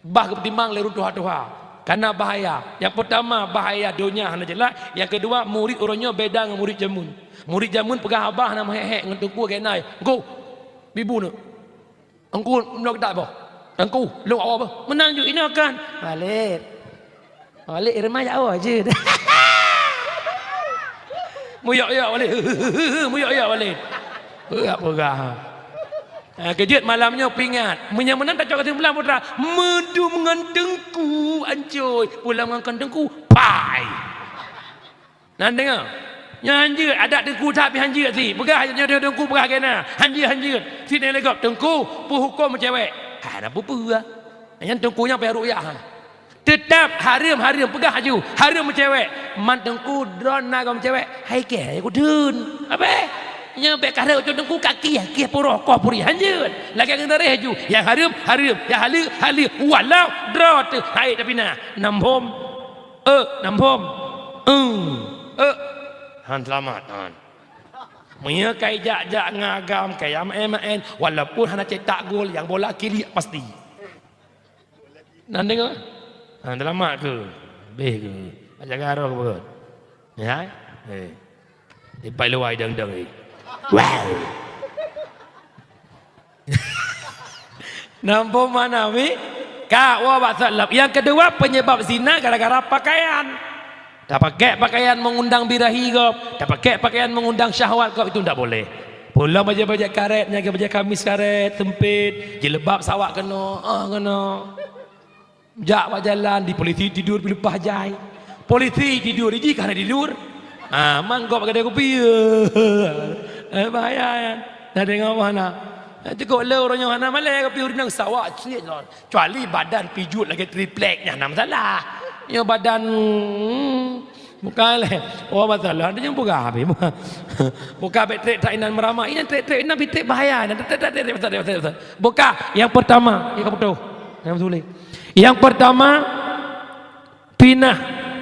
Bah geupeutimang lé ureueng tuha-tuha. Kana bahaya. Nyang peutama, bahaya donya hana jeulaih. Nyang keudua, murit uroe nyoe beda ngon murit jameun. Murit jameun peugah haba hana meuhek-hek ngon teungku geuhnyan. Teungku, bibu neuk. Teungku, meunoe geutak boh. Teungku, lôn awak boh. Meunan ju inoe kan. Walid. Walid, irma jak awak jeuet. Muyok-yok Walid. Muyok-yok Walid. Peugah-peugah. Ha, keujeuet malam nyoe peuingat. Meunyoe meunan tacok keusimpulan putra, meudum ngon teungku ancôi, pulang ngon kon teungku, pai. Nan deungoe. Nyoe hanjeuet, adak teungku that pih hanjeuet sit. Peugah nyoe teungku peugah keunan. Hanjeuet, hanjeuet. Sit nyan lé gob, teungku, peuhuköm cewek. Ha, na peue-peue. Nyan teungku nyan payah rukyah. Teutap hareuem, hareuem, peugah laju, hareuem meucewek. Man teungku, droeneuh na gob meucewek, hai kèe, hai kudeueng. Abeh, nyoe bèk ka rhot teungku ka kieh, kieh puroh koh puri, hanjeuet. Lagèe ngon tareh laju, nyang hareuem, hareuem, nyang haleue, haleue. Walau droe teuh, hai tapi na. Nam phom. Eh, nam phom. Eh, eh. Han seulamat, han. Meunyoe ka ijak-jak ngon agam, ka ijak meu'en-meu'en, walaupun hana cetak gol, nyang bola kiliek pasti. Na deungö? Ha, seulamat keuh. Beh keuh. Jaga roh keuh. Ya? Eh. Dipai luwai dang-dang, eh. Wow. Nampak mana, Mi? Ka, wa bak salam. Yang kedua, penyebab zina gara-gara pakaian. Tapakèk pakaian mengundang birahi gob, tapakèk pakaian mengundang syahwat gob, itu ndak boleh. Pulang bajèe-bajèe karet, nyan bajèe kamis karet, sempit, jilbab sawa keunoe, ah, keunoe. Jak bak jalan, di polisi tidur, dileupah jai. Polisi tidur, jih ka hana tidur. Ah, man gob gadai kupi. Eh, bahaya nyan. Dah deungö mana? Cukup le ureueng nyoe hana malèe kupi ureueng sawa cit lom. Kecuali badan pijuet lagèe triplek, nyan hana masalah. Nyoe badan, hmm, bukan lé. Oh, masalah ada nyang peugah habéh. Bukan bèk trek-trek inan meurama. Inan trek-trek inan bitek bahaya. Inan trek-trek, trek-trek, trek-trek, trek-trek. Bukan. Yang pertama, ya kamu tahu. Yang sulit. Yang pertama, pinah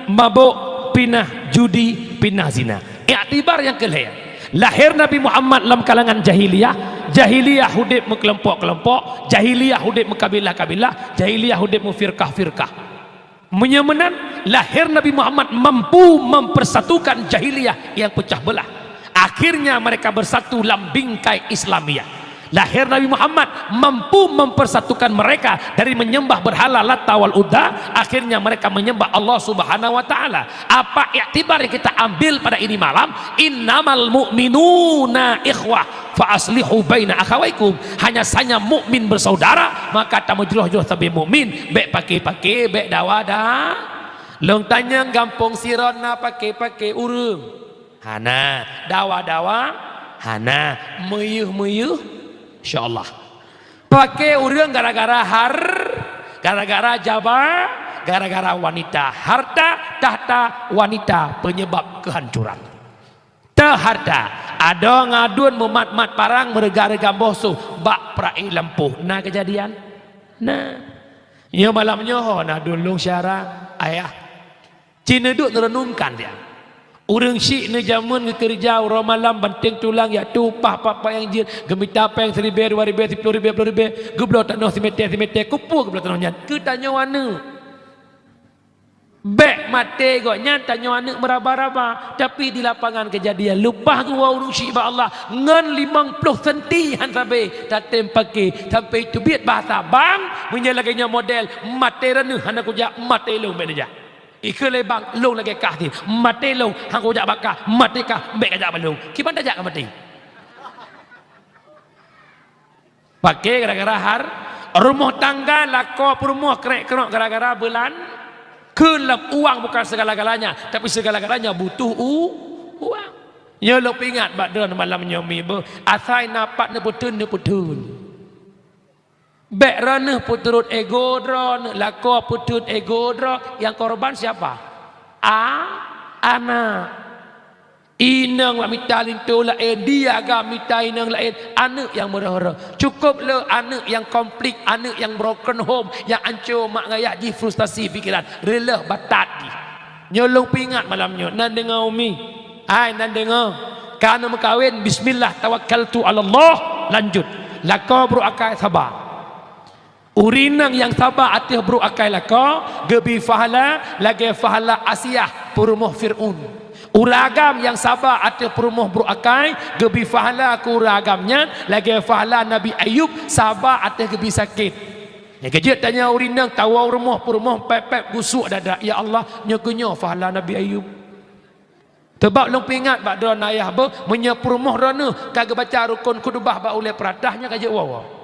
mabök, pinah judi, pinah zina. Iktibar nyang keulhèe. Lahé Nabi Muhammad lam kalangan jahiliyah, jahiliyah udép meukelompok-kelompok, jahiliyah udép meukabilah-kabilah, jahiliyah udép meufirkah-firkah. Meunyoe meunan, lahé Nabi Muhammad mampu mempersatukan jahiliyah yang pecah belah. Akhirnya mereka bersatu lam bingkai Islamiyah. Lahé Nabi Muhammad mampu mempersatukan mereka dari menyembah berhala Lata wal Uzza, akhirnya mereka menyembah Allah Subhanahu wa Ta'ala. Apa iktibar yang kita ambil pada ini malam? Innamal mu'minuna ikhwah, fa aslihu baina akhawaikum. Hanya saja mukmin bersaudara, maka tameujroh-jroh sabe mukmin, bèk pake-pake, bèk dawa-dawa. Lôn tanyong gampông sidroe na pake-pake ureueng? Hana. Dawa-dawa? Hana. Meuyeuh-meuyeuh? Insya Allah. Pake ureueng gara-gara har-, gara-gara jaba, gara-gara wanita. Harta, tahta, wanita, penyebab kehancuran. Teuh harta. Adoe ngon aduen meumat-mat parang, meureuga-reuga boh soh bak peura'i lampôh. Na keujadian? Na. Nyoe malam nyoe ho na aduen lôn syara, ayah. Ci neuduek neureunungkan dia. Ureueng syiek neujameun geukeureuja uroe malam, banténg tulang, jak tueng upah pat-pat nyang jeuet, geumita péng siribèe, dua ribèe, siploh ribèe, ploh ribèe, geubloe tanoh simètè-simètè, keupeue geubloe tanoh nyan? Keu tanyoe aneuk. Bèk maté gobnyan tanyoe aneuk meuraba-raba, tapi di lapangan keujadian leupah geuwoe ureueng syiek bak Allah ngon limong ploh senti han sabé tatém paké, sampai teubiet bahasa bang, meunyoe lagèe nyoe model, maté droeneuh hana kujak, maté lôn bèk neujak. Ikheun lé bang, lôn lagèe kah nyoe, maté lôn hana kujak bak kah, maté kah bèk kajak bak lôn. Kiban tajak ka maté. Paké gara-gara har-, rumoh tangga lakoe peurumoh krek-krok gara-gara beulan-, kheun lom uang bukan segala-galanya, tapi segala-galanya butuh u-, uang. Nyoe lôn peuingat bak droeneuh malam nyoe mi beuh, asai na pat neupeutheun, neupeutheun. Bèk droeneuh peuturot ego droeneuh, lakoe peutheun ego droe, nyang korban siapa? A-, aneuk. Inong bak mita linto laén, di agam mita inong laén, aneuk nyang meureuh-reuh. Cukup le aneuk nyang konflik, aneuk nyang broken home, nyang ancô mak ngon ayah jih frustasi pikeran, reuloh batat jih. Nyoe lôn peuingat malam nyoe, nan deungö umi. Hai nan deungö, ka neumeukawen, bismillah tawakkaltu 'alallah, lanjut. Lakoe brôk akai saba. Ureueng inong nyang saba ateueh brôk akai lakoe, geubri pahala lagèe pahala Asiah peurumoh Fir'aun. Ureueng agam nyang saba ateueh peurumoh brôk akai, geubri pahala keu ureueng agam nyan lagèe pahala Nabi Ayub saba ateueh geubri sakét. Nyang keujeuet tanyoe ureueng inong tawoe u rumoh peurumoh pép-pép gusuk dada, "Ya Allah, nyoe keuh nyoe pahala Nabi Ayub." Teubab lôn peuingat bak droeneuh ayah beuh, meunyoe peurumoh droeneuh ka geubaca rukon khutubah bak ulèe peuratah nyan ka jeuet woe-woe.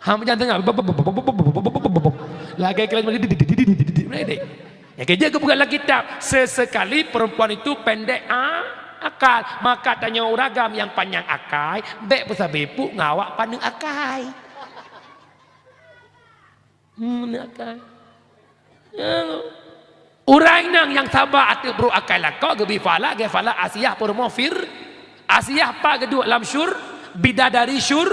Ha, meujan teungoh. Lagèe kira nyang keujeuet geupeugah lam kitab, sesekali perempuan itu pendek a-, akal, maka tanyoe ureueng agam nyang panyang akai, bèk peusabe puk ngon awak paneuk akai. Hmm, akai. Ureuëng inong nyang saba ateueh brôk akai lakoe geubri pahala, geubri pahala Asiah peurumoh Fir-, Asiah pat geuduek lam syur-, bidadari syur.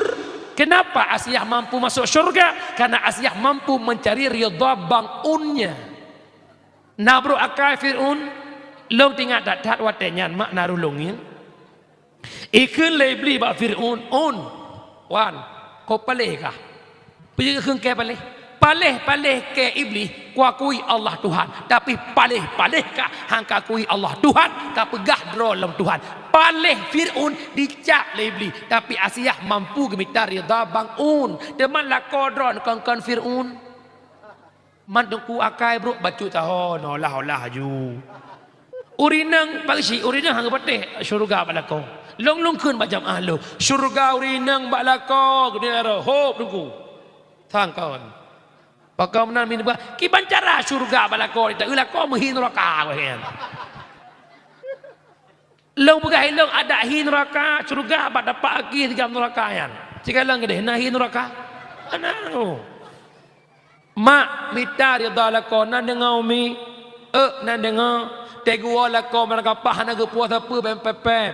Kenapa Asiah mampu masuk syurga? Karena Asiah mampu mencari ridha Bang Un-nya. Na brôk akai Fir'aun, lôn teuingat that-that watée nyan mak na rhueng lôn ngieng. Ikheun lé Iblih bak Fir'aun, "Un, wan, kau paléh kah?" Peue kheun kée paléh? Paléh-paléh kée Iblih, kuakui Allah Tuhan, tapi paléh-paléh kah han kakui Allah Tuhan, kapeugah droe lom Tuhan. Paléh Fir'aun dicab lé Iblih, tapi Asiah mampu geumita ridha Bang Un. Teuma lakoe droe kon-kon Fir'aun. Man teungku akai brôk bacut taho, nolah-olah aju. Ureuëng inong pageusik, ureuëng inong han geupatéh syeuruga bak lakoe. Lôn-lôn kheun bak jamaah lôn, syeuruga ureuëng inong bak lakoe, geude roh, hop teungku. Sangkon. Pakon meunan min ba, kiban cara syeuruga bak lakoe, ta lakoe meuhi neuraka, weh nyan. Lôn peugah ilôn adak hi neuraka, syeuruga bak tapak aki digam neuraka nyan. Sikalon keudeh na hi neuraka. Ana. Mak mita ridha lakoe, na deungoe Umi? Euk, na deungoe. Teguwoe lakoe meurangkapat hana geupuwoe sapeue bèe pép-pép.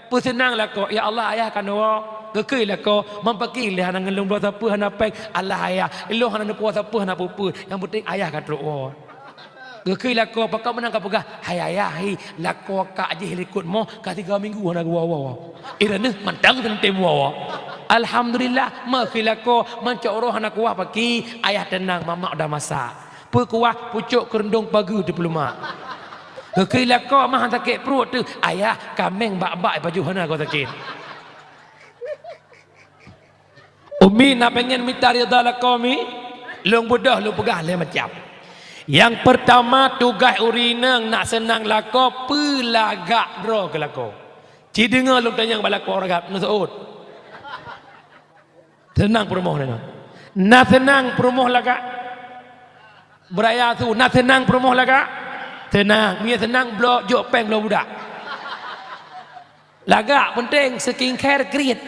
Peuseunang lakoe, "Ya Allah, ayah ka neuwoe." Geukheun lakoe, "Meupaki lé hana ngon lôn bloe sapeue hana péng." "Allah ayah, ilôn hana neupuwoe sapeue hana peue-peue. Nyang peunteng ayah ka trok woe." Geukheun lakoe, pakon meunan kapeugah, "Hai ayah, hi, lakoe kak jih likot moh ka tiga minggu hana geuwoe-woe. Ireuneuh mantong teuntèe woe." Alhamdulillah, meukeue lakoe mancok uroe hana kuah paki, ayah teunang, mamak udah masak. Peukuah pucok keureuntong pageue teupeuleuma. Geukheun lakoe mah sakét pruet teuh, "Ayah, kaméng bak-bak pajoh hana goe sakét." Umi na pengen mita ridha lakoe, Mi? Lôn beudôh lôn peugah lhèe macam. Nyang peurtama, tugaih ureueng inong nak seunang lakoe, peulagak droe keu lakoe. Ci deungoe lôn tanyong bak lakoe, ureueng agam, neuseuôt. Seunang peurumoh na. Na seunang peurumoh lagak? Beuraya su, na seunang peurumoh lagak? Seunang. Meunyo seunang, bloe jok péng lom budak. Lagak peunteng, skincare kriet.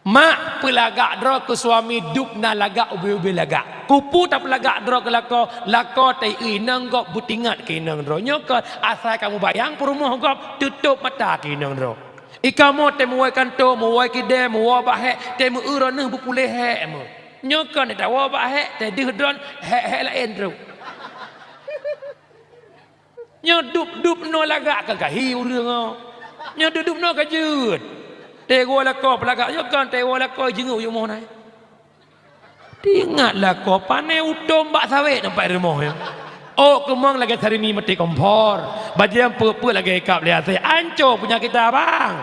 Mak, peulagak droe keu suami dub na lagak ubé-ubé lagak. Keupeue tapeulagak droe keu lakoe, lakoe ta ié inong gob beutingat keu inong droe. Nyoe kon asai ka mubayang peurumoh gob, teutôb mata keu inong droe. I kamoe tém woe kantô, meuwoe keudè, meuwoe bak hék, tém meu-eu droeneuh beupuléh hék meuh. Nyoe kon tawoe bak hék, tém deuh droen, hék-hék laén trok. Nyoe dub-dub noe lagak ka gahi ureueng nyoe. Nyoe dub-dub noe ka jeuet. Tewoe lakoe peulagak nyoe kon tewoe lakoe jeungeuk yumoh nai. Ingat lakoe pané utom bak sawét nampak rumoh nyoe. Ôk keumong lagèe sarimi maté kompor. Bajèe peuet-peuet lagèe ikab lé asèe. Anco punya kita, bang.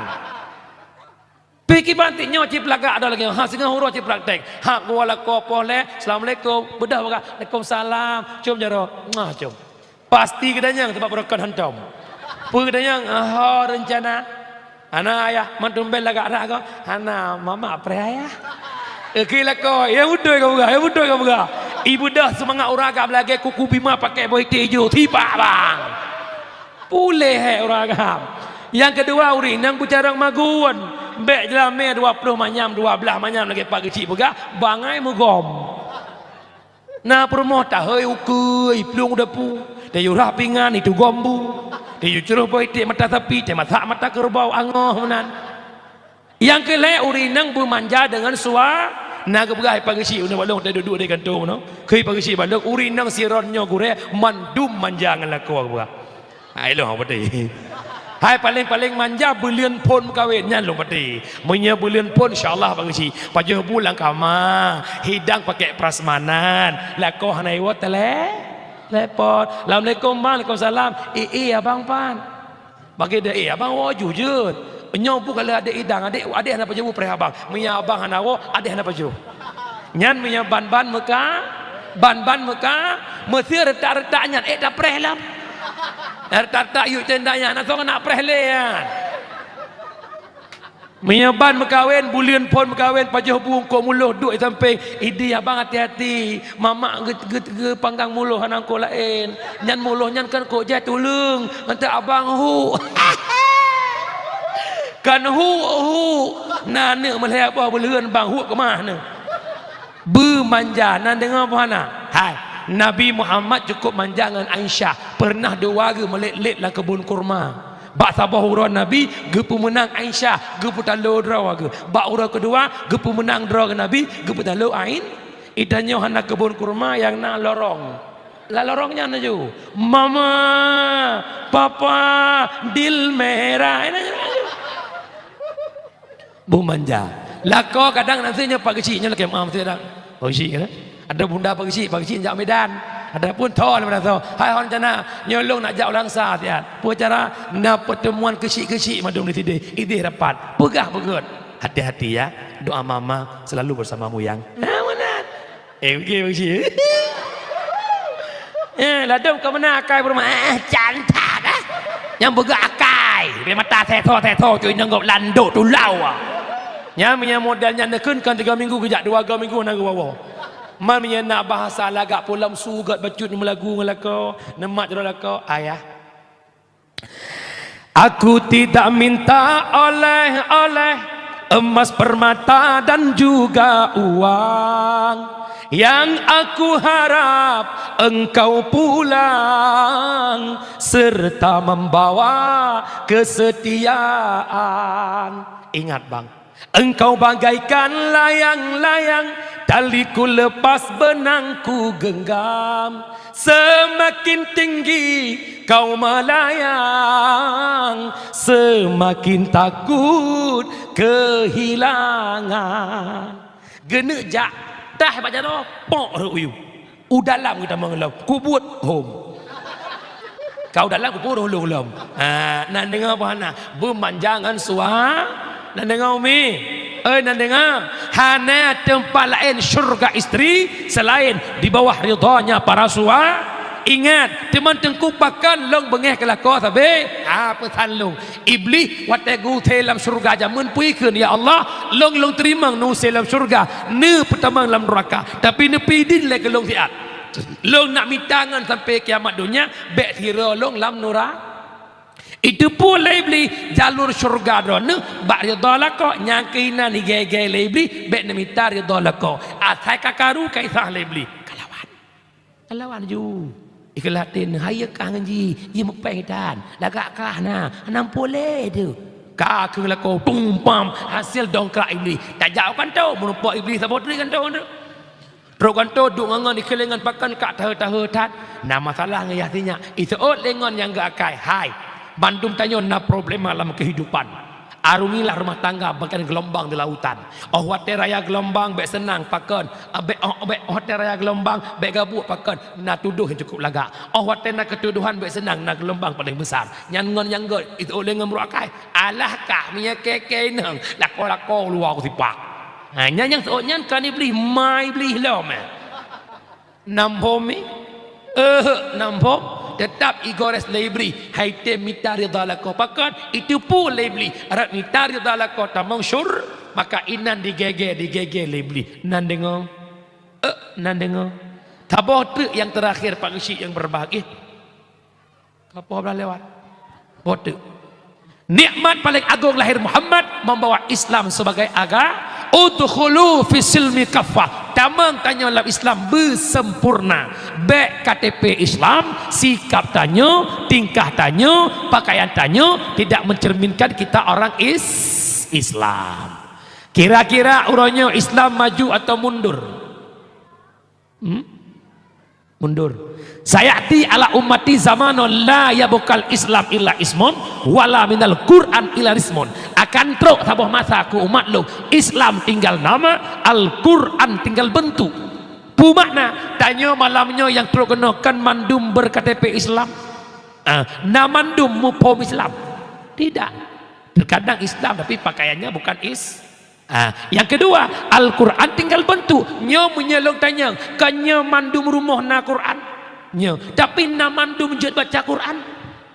Pi kiban ti nyoe cit peulagak droe lagèe nyoe, ha singoh uroe cit praktek. Ha geuwoe lakoe poh lhèe, "Assalamualaikum." Beudôh peugah, "Waalaikumsalam." Cium jaroe, "Mwah," cium. Pasti geutanyong teuma beureukat hantom. Peue geutanyong, "Ho reuncana?" "Hana, Ayah." "Man tumben lagak that goe?" "Hana, mamak preh, Ayah." Oke lakoe, ya beutôi ka peugah, ya beutôi ka peugah. Ibeudôh seumangat ureueng agam lagèe kuku bima pakai boh iték ijo, sibak bang. Puléh hék ureueng agam. Nyang keudua, ureueng inong beucarông magun. Bèk jeulamèe dua ploh manyam, dua blaih manyam lagèe Pak Geuchik peugah, bangai meugom. Na peurumoh tahôi ukeue, iplueng u dapu, tayue rhah pingan, itugom bu, tayue cruh boh iték mata sapi, tamasak mata keureubeue, angoh meunan. Nyang keu lhèe, ureueng inong beumanja deungon sua-, na geupeugah Pak Geuchik uneuk bak lôn, teuduek-duek di kantô meunoe. Kheun Pak Geuchik bak lôn, ureueng inong sidroe nyoe gurèe mandum manja ngon lakoe geupeugah. Hai lôn patéh. Hai paléng-paléng manja buleuen phôn meukawen nyan lôn patéh. Meunyoe buleuen phôn, insya Allah Pak Geuchik. Pajoh bu lam kama, hidang pakèk prasmanan. Lakoe hana iwoe tele-, telepon. "Assalamualaikum, Bang." "Waalaikumsalam." "Ih, ih, abang pan." Bagi deh, "Eh, abang woe ju jeuet." Nyoe bu ka lheueh adék idang, adék, adék hana pajoh bu preh abang. Meunyo abang hana woe, adék hana pajoh. Nyan meunyo ban-ban meuka, ban-ban meuka, meuseu reutak-reutak nyan, ék tapreh lom. Reutak-reutak yuk tenda nyan, na soe keuneuk preh lé nyan. Meunyo ban meukawen, buleuen phôn meukawen, pajoh bu eungkôt muloh duek di sampéng, "Idéh abang hati-hati, mamak geu-, geu-, geupanggang muloh hana eungkôt laén. Nyan muloh nyan kan eungkôt jai tuleueng, ngon abang hu." Kan hu, hu. Na aneuk meulhèe boh buleuen bang hu keumah neu. Beumanja, na deungoe boh hana? Hai. Nabi Muhammad cukup manja ngon Aisyah. Pernah dua geuh meulet-let lam keubon kurma. Bak saboh uroe Nabi geupeumeunang Aisyah, geupeutalo droe geuh. Bak uroe keudua geupeumeunang droe geuh Nabi, geupeutalo Ain. Itanyoe hana keubon kurma nyang na lorong. Lam lorong nyan laju, "Mama, Papa, dil merah." Beuh manja. Lakoe kadang na si nyoe Pak Geuchik nyoe lakée meu'ah si kadang. Pak Geuchik kan? Ada bunda Pak Geuchik, Pak Geuchik jak Medan. Ada pun tho daripada tho. Hai hon cana, nyoe lôn nak jak u Langsa siat. Peue cara? Na pertemuan keuchik-keuchik mandum di sideh. Ideh rapat. Peugah beugét. Hati-hati ya. Doa mama selalu bersamamu yang. Ha, meunan. Eh, oke, oke. Eh, ladôm ka meunan akai peurumoh. Eh, can that, eh. Nyang beugét akai. Bèk mata seto-seto, cui nonggop landok tulau, ah. Nyan, meunyo model nyan neukheun kan tiga minggu geujak, dua ga minggu hana geuwoe-woe. Man meunyo nak bahasa lagak pulam sugat bacut meulagu ngon lakoe, neumat jaroe lakoe, ayah. Aku tidak minta oleh-oleh, emas, permata, dan juga uang. Yang aku harap engkau pulang serta membawa kesetiaan. Ingat, Bang. Engkau bagaikan layang-layang, taliku lepas, benangku genggam. Semakin tinggi kau melayang, semakin takut kehilangan. Geuneuk jak, tah bak jaroe, pok rot u yup. U dalam geutamong lom, kubuet hom. Kau dalam kubuet lom. Ha, nan deungoe apa hana? Beumanjangan sua, nan deungoe umi. Oi, nan deungoe. Hana teumpat laén syurga istri selain di bawah ridhanya para sua. Ingat, teuma teungku pakon lôn beungéh keu lakoe sabe. Ha, peusan lôn. Iblih watée geusé lam syurga jameun peue ikheun, "Ya Allah, lôn, lôn teurimong neusé lam syurga, neupeutamong lam nuraka, tapi neupeuidin lé keu lôn siat. Lôn nak mita ngon sampai kiamat donya, bèk sidroe lôn lam nura." Iteupeue lé Iblih jalur syurga droeneuh bak ridha lakoe, nyang keuh inan igèe-gèe lé Iblih, bèk neumita ridha lakoe. Asai ka karu ka isah lé Iblih, ka lawan. Lawan laju. Ikheun até neuh, hayeue kah ngon jih, jih meupéng tan. Lagak kah na, hana muphom lé teuh. Ka kheueh lakoe, tum pam, hasil dongkrak Iblih. Tajak u kantô, meurumpok Iblih saboh treuk kantô. Trok kantô duek ngon-ngon ikheun lé ngon pakon ka tahe-tahe that. Na masalah ngon yah sinyak, iseuôt lé ngon nyang geuakai. Hai, bandum tanyoe na problema lam keuhidupan. Arungilah rumah tangga bagaikan geulumbang di lautan. Óh watée raya geulumbang bèk seunang pakon, bèk, óh, bèk, óh watée raya geulumbang bèk gabuek pakon, na tudoh nyang cukup lagak. Óh watée na keutudohan bèk seunang, na geulumbang paleng besar. Nyan ngon nyang gèt, itu lé ngon brôk akai. Alah kah meunyoe kèe-kèe inong, lakoe-lakoe luwa kusipak. Ha, nyan nyang seuôt nyan kan Iblih, ma Iblih lom, eh. Na muphom mi? Eh, na muphom. Teutap igores lé Iblih. Hai tem mita ridha lakoe. Pakon? Iteupeue lé Iblih. Rot mita ridha lakoe tamong syur-, maka inan digèe-gèe, digèe-gèe lé Iblih. Nan deungoe. Eh, nan deungoe. Saboh treuk nyang teurakhir Pak Geuchik nyang beubahgia. Ka poh blaih lewat. Boh teuk. Nikmat paling agung lahir Muhammad membawa Islam sebagai aga-, udkhulu fis silmi kaffah. Tamong tanyoe lam Islam beusempurna. Bèk K T P Islam, sikap tanyoe, tingkah tanyoe, pakaian tanyoe tidak mencerminkan kita orang is-, Islam. Kira-kira uroe nyoe Islam maju atau mundur? Hmm? Mundur. Sayati ala ummati zamanun la yabqal Islam illa ismun, wala minal Qur'an illa ismun. Akan trok saboh masa keu umat lôn, Islam tinggal nama, Al-Qur'an tinggal bentuk. Peue makna? Tanyoe malam nyoe nyang trok keunoe kan mandum ber-K T P Islam. Ah, na mandum muphom Islam. Tidak. Terkadang Islam tapi pakaiannya bukan is-, Ah, nyang keudua, Al-Qur'an tinggal bentuk. Nyoe meunyoe lôn tanyong, kon nyoe mandum rumoh na Qur'an? Nyoe, tapi na mandum jeuet baca Qur'an?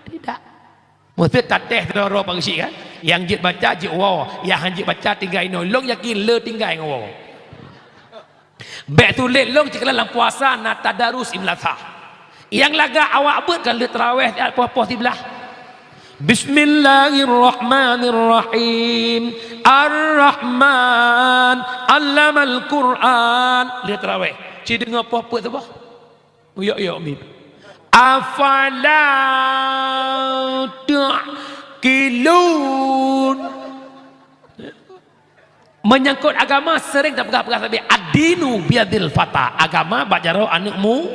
Tidak. Meuseuti tatéh sidroe-droe Pak Geuchik kan? Nyang jeuet baca jeuet woe, nyang han jeuet baca tinggai inoe. Lôn yakin le tinggai ngon woe. Bèk tuléh lôn cit keunan lam puasa na tadarus imlasah. Nyang lagak awak beuet kan lheueh tarawèh siat poh-poh siblaih. Bismillahirrahmanirrahim. Ar-Rahman, 'allamal Qur'an. Lheueh tarawèh. Ci deungoe poh peuet saboh. Yok-yok miet. Afala ta'qilun. Menyangkut agama sering tapeugah-peugah sabé, "Ad-dinu biyadil fata." Agama bak jaroe aneuk mu-,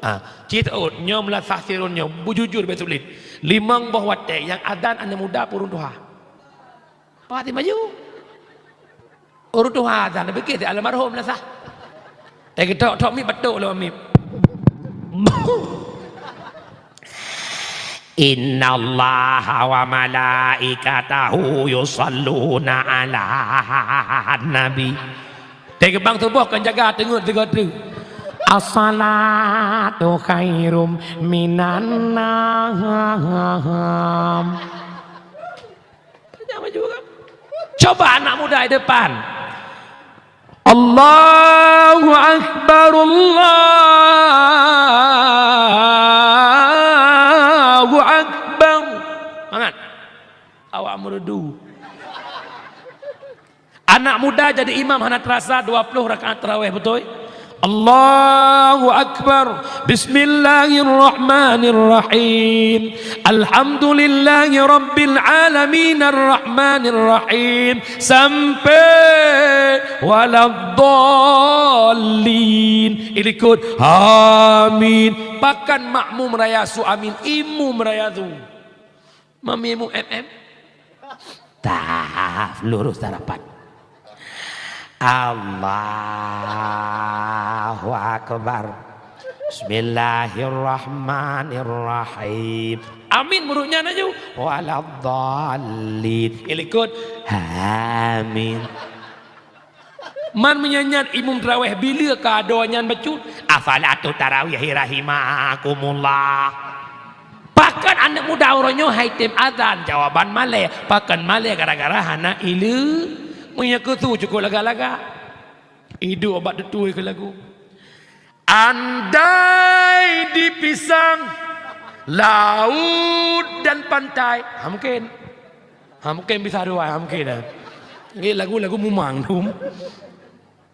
ha, cit ôt, nyoe meulasah sirôn nyoe, beujujur beusulet. Limong boh watèe nyang azan aneuk muda peue ureueng tuha. Pati maju. Ureueng tuha azan, pikir si almarhum lah sah. Eh, getok-tok miet beutôi lom miet. Innallaha wa malaikatahu yusalluna 'alan nabi. Teugeubang tuboh kon jaga teungeut sigoe treuk. As-salatu khairum minan naum. Banyak maju kan? Coba anak muda di depan. Allahu Akbar, Allahu Akbar. Semangat. Awak merdu. Anak muda jadi imam hana terasa dua puluh rakaat tarawih, beutôi? Allahu Akbar. Bismillahirrahmanirrahim. Alhamdulillahi rabbil alamin arrahmanirrahim. Sampai waladdallin. Ilikot amin. Pakon makmum raya su amin, imum raya su. Mami mu M M. Tah, lurus tarapat. Allahu Akbar. Bismillahirrahmanirrahim. Amin, murit nyan laju. Waladdallin. Ilikot. Amin. Man meunyan nyan imum tarawih bila ka adoe nyan bacut, "As-salatu tarawihi rahimakumullah." Pakon aneuk muda uroe nyoe hai tem azan? Jawaban malée. Pakon malée? Gara-gara hana ileu-, meunyoe keu su cukôp lagak-lagak. Iduek bak tutui keu lagu. Andai dipisang laut dan pantai. Ha, mungkin. Ha, mungkin bisa dua, ha, mungkin, ha. Ni lagu-lagu mumang tu.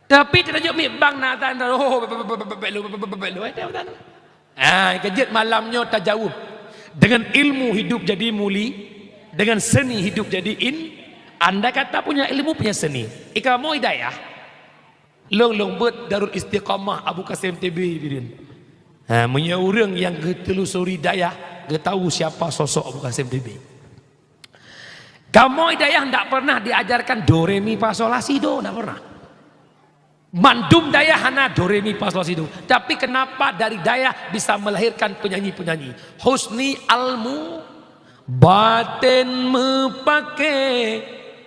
Tapi teunajok miet bang na tan, oh, bek lu, bek lu, eh, tan. Ah, keujeuet malam nyoe tajaweueb. Dengan ilmu hidup jadi muli, dengan seni hidup jadi in-, andai kata punya ilmu, punya seni. Ikamoe hidayah. Lôn, lôn beuet Darul Istiqamah Abu Qasim T B bidin. Ha, meunyoe ureuëng nyang geutelusuri dayah, geutahu siapa sosok Abu Qasim T B. Kamoe dayah ndak pernah diajarkan do, re, mi, fa, sol, la, si, do, ndak pernah. Mandum dayah hana do, re, mi, fa, sol, la, si, do. Tapi kenapa dari dayah bisa melahirkan penyanyi-penyanyi? Husni Almu, batin meupaké,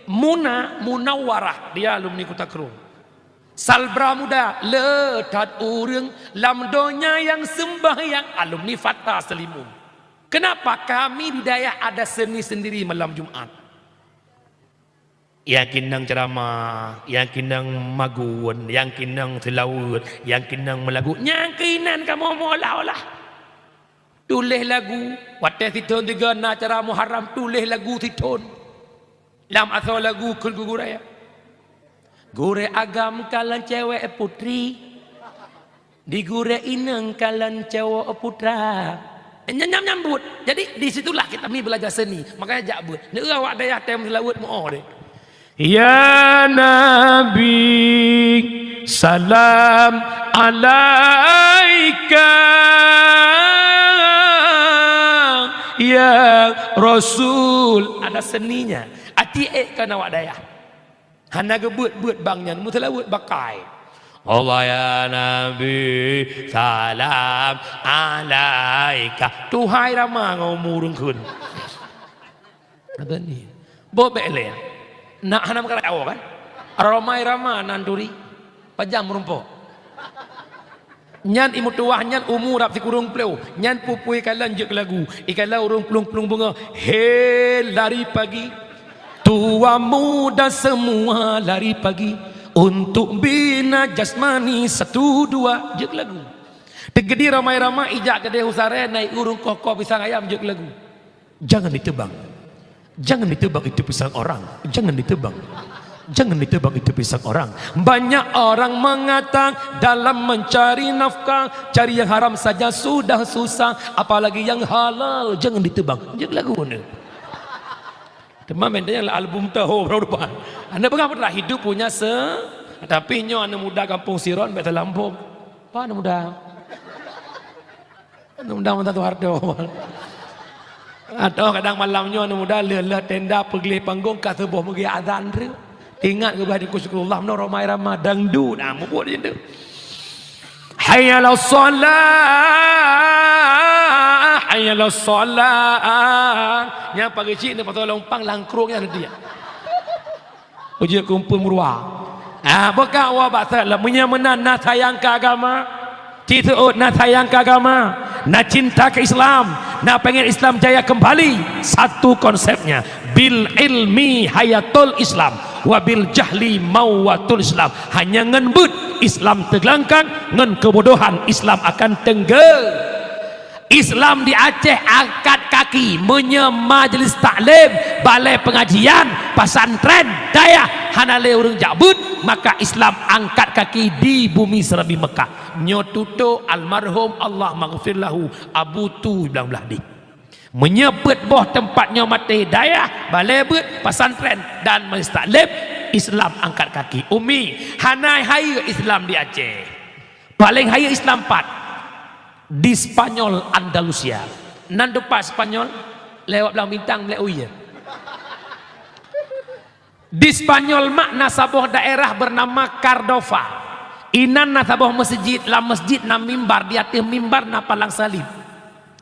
Muna Munawwarah, dia alumni Kuta Krueng. Salbra Muda, le that ureuëng lam donya nyang seumbahyang, alumni Fata Seulimeum. Kenapa kami di dayah ada seni sendiri malam Jumat? Nyang keunong ceuramah, nyang keunong magun, nyang keunong seulaweuet, nyang keunong meulagu, nyang keunan kamoe meuolah-olah. Tuléh lagu, watée sithon sigoe na acara Muharram, tuléh lagu sithon. Lam asoe lagu kheun gurée. Gurée agam kalon cewek putri, di gurée inong kalon cowok putra. Nyam-nyam nyambut. Jadi, di situlah kita mi belajar seni. Makanya jak beuet. Neu awak dayah tem seulaweuet meu'oh deh. Ya Nabi, salam alaika, ya Rasul. Ada seninya. Aci ék kan awak dayah. Hana geubeuet-beuet bang nyan, meuseulaweuet bakai. Allah ya Nabi, salam alaika. Tuhai rama ngon umu ureuëng kheun. Kata ni. Boh bék lé. Nak hana meukarat awak kan? Ramai rama nan turi. Pajang meurumpok. Nyan imeutuwah nyan umu rab sikureueng plôh. Nyan pupui ikalon jeuet keu lagu. Ikalon ureuëng plueng-plueng beungoh. He lari pagi. Tua muda semua lari pagi. Untuk bina jasmani satu dua. Jeuet keu lagu. Teugeudi ramai-ramai ijak keudeh u Saree, na ié ureuëng koh-koh pisang ayam jeuet keu lagu. Jangan ditebang. Jangan ditebang itu pisang orang. Jangan ditebang. Jangan ditebang itu pisang orang. Banyak orang mengatakan dalam mencari nafkah, cari yang haram saja sudah susah, apalagi yang halal. Jangan ditebang. Jangan lagu ni. Teman minta yang album tahu baru depan. Anda pegang pernah hidup punya se, tapi nyoe anak muda kampung Siron bek talampung. Apa anak muda? Mudah-mudahan tu harta. Atau kadang malam nyoe aneuk muda leuh-leuh tenda peugleh panggong ka suboh meugah azan tu. Ingat keu bah di Syukurullah meunoe ramai-ramai dangdut. Ah, mubuk di situ. Hayya 'alas shalah, hayya 'alas shalah. Nyang pagi cik ni pasal lompang langkrong nyan dia. Ujue kumpul meurua. Ah, buka wa basa lah. Meunyoe meunan na sayang keu agama, ci seuôt na sayang keu agama, na cinta keu Islam, na pengen Islam jaya kembali. Satu konsepnya, bil ilmi hayatul Islam, wa bil jahli mawatul Islam. Hanya ngon beuet Islam teuglangkang, ngon keubodohan Islam akan teunggé. Islam di Aceh angkat kaki, meunyoe majlis taklim, balai pengajian, pesantren, dayah hana lé ureuëng jak beuet, maka Islam angkat kaki di bumi Seurabi Mekah. Nyoe tutoe almarhum Allah maghfir lahu Abu Tu Blang Blahdeh. Meunyoe peuet boh teumpat nyoe maté, dayah, balai beuet, pesantren dan majlis taklim, Islam angkat kaki. Umi, hana hayeue Islam di Aceh. Paléng hayeue Islam pat di Spanyol Andalusia. Nan teumpat Spanyol lewat Blang Bintang, Mlek Uye. Di Spanyol mak na saboh daerah bernama Cardova. Inan na saboh meuseujid, lam meuseujid na mimbar, di ateueh mimbar na palang salib.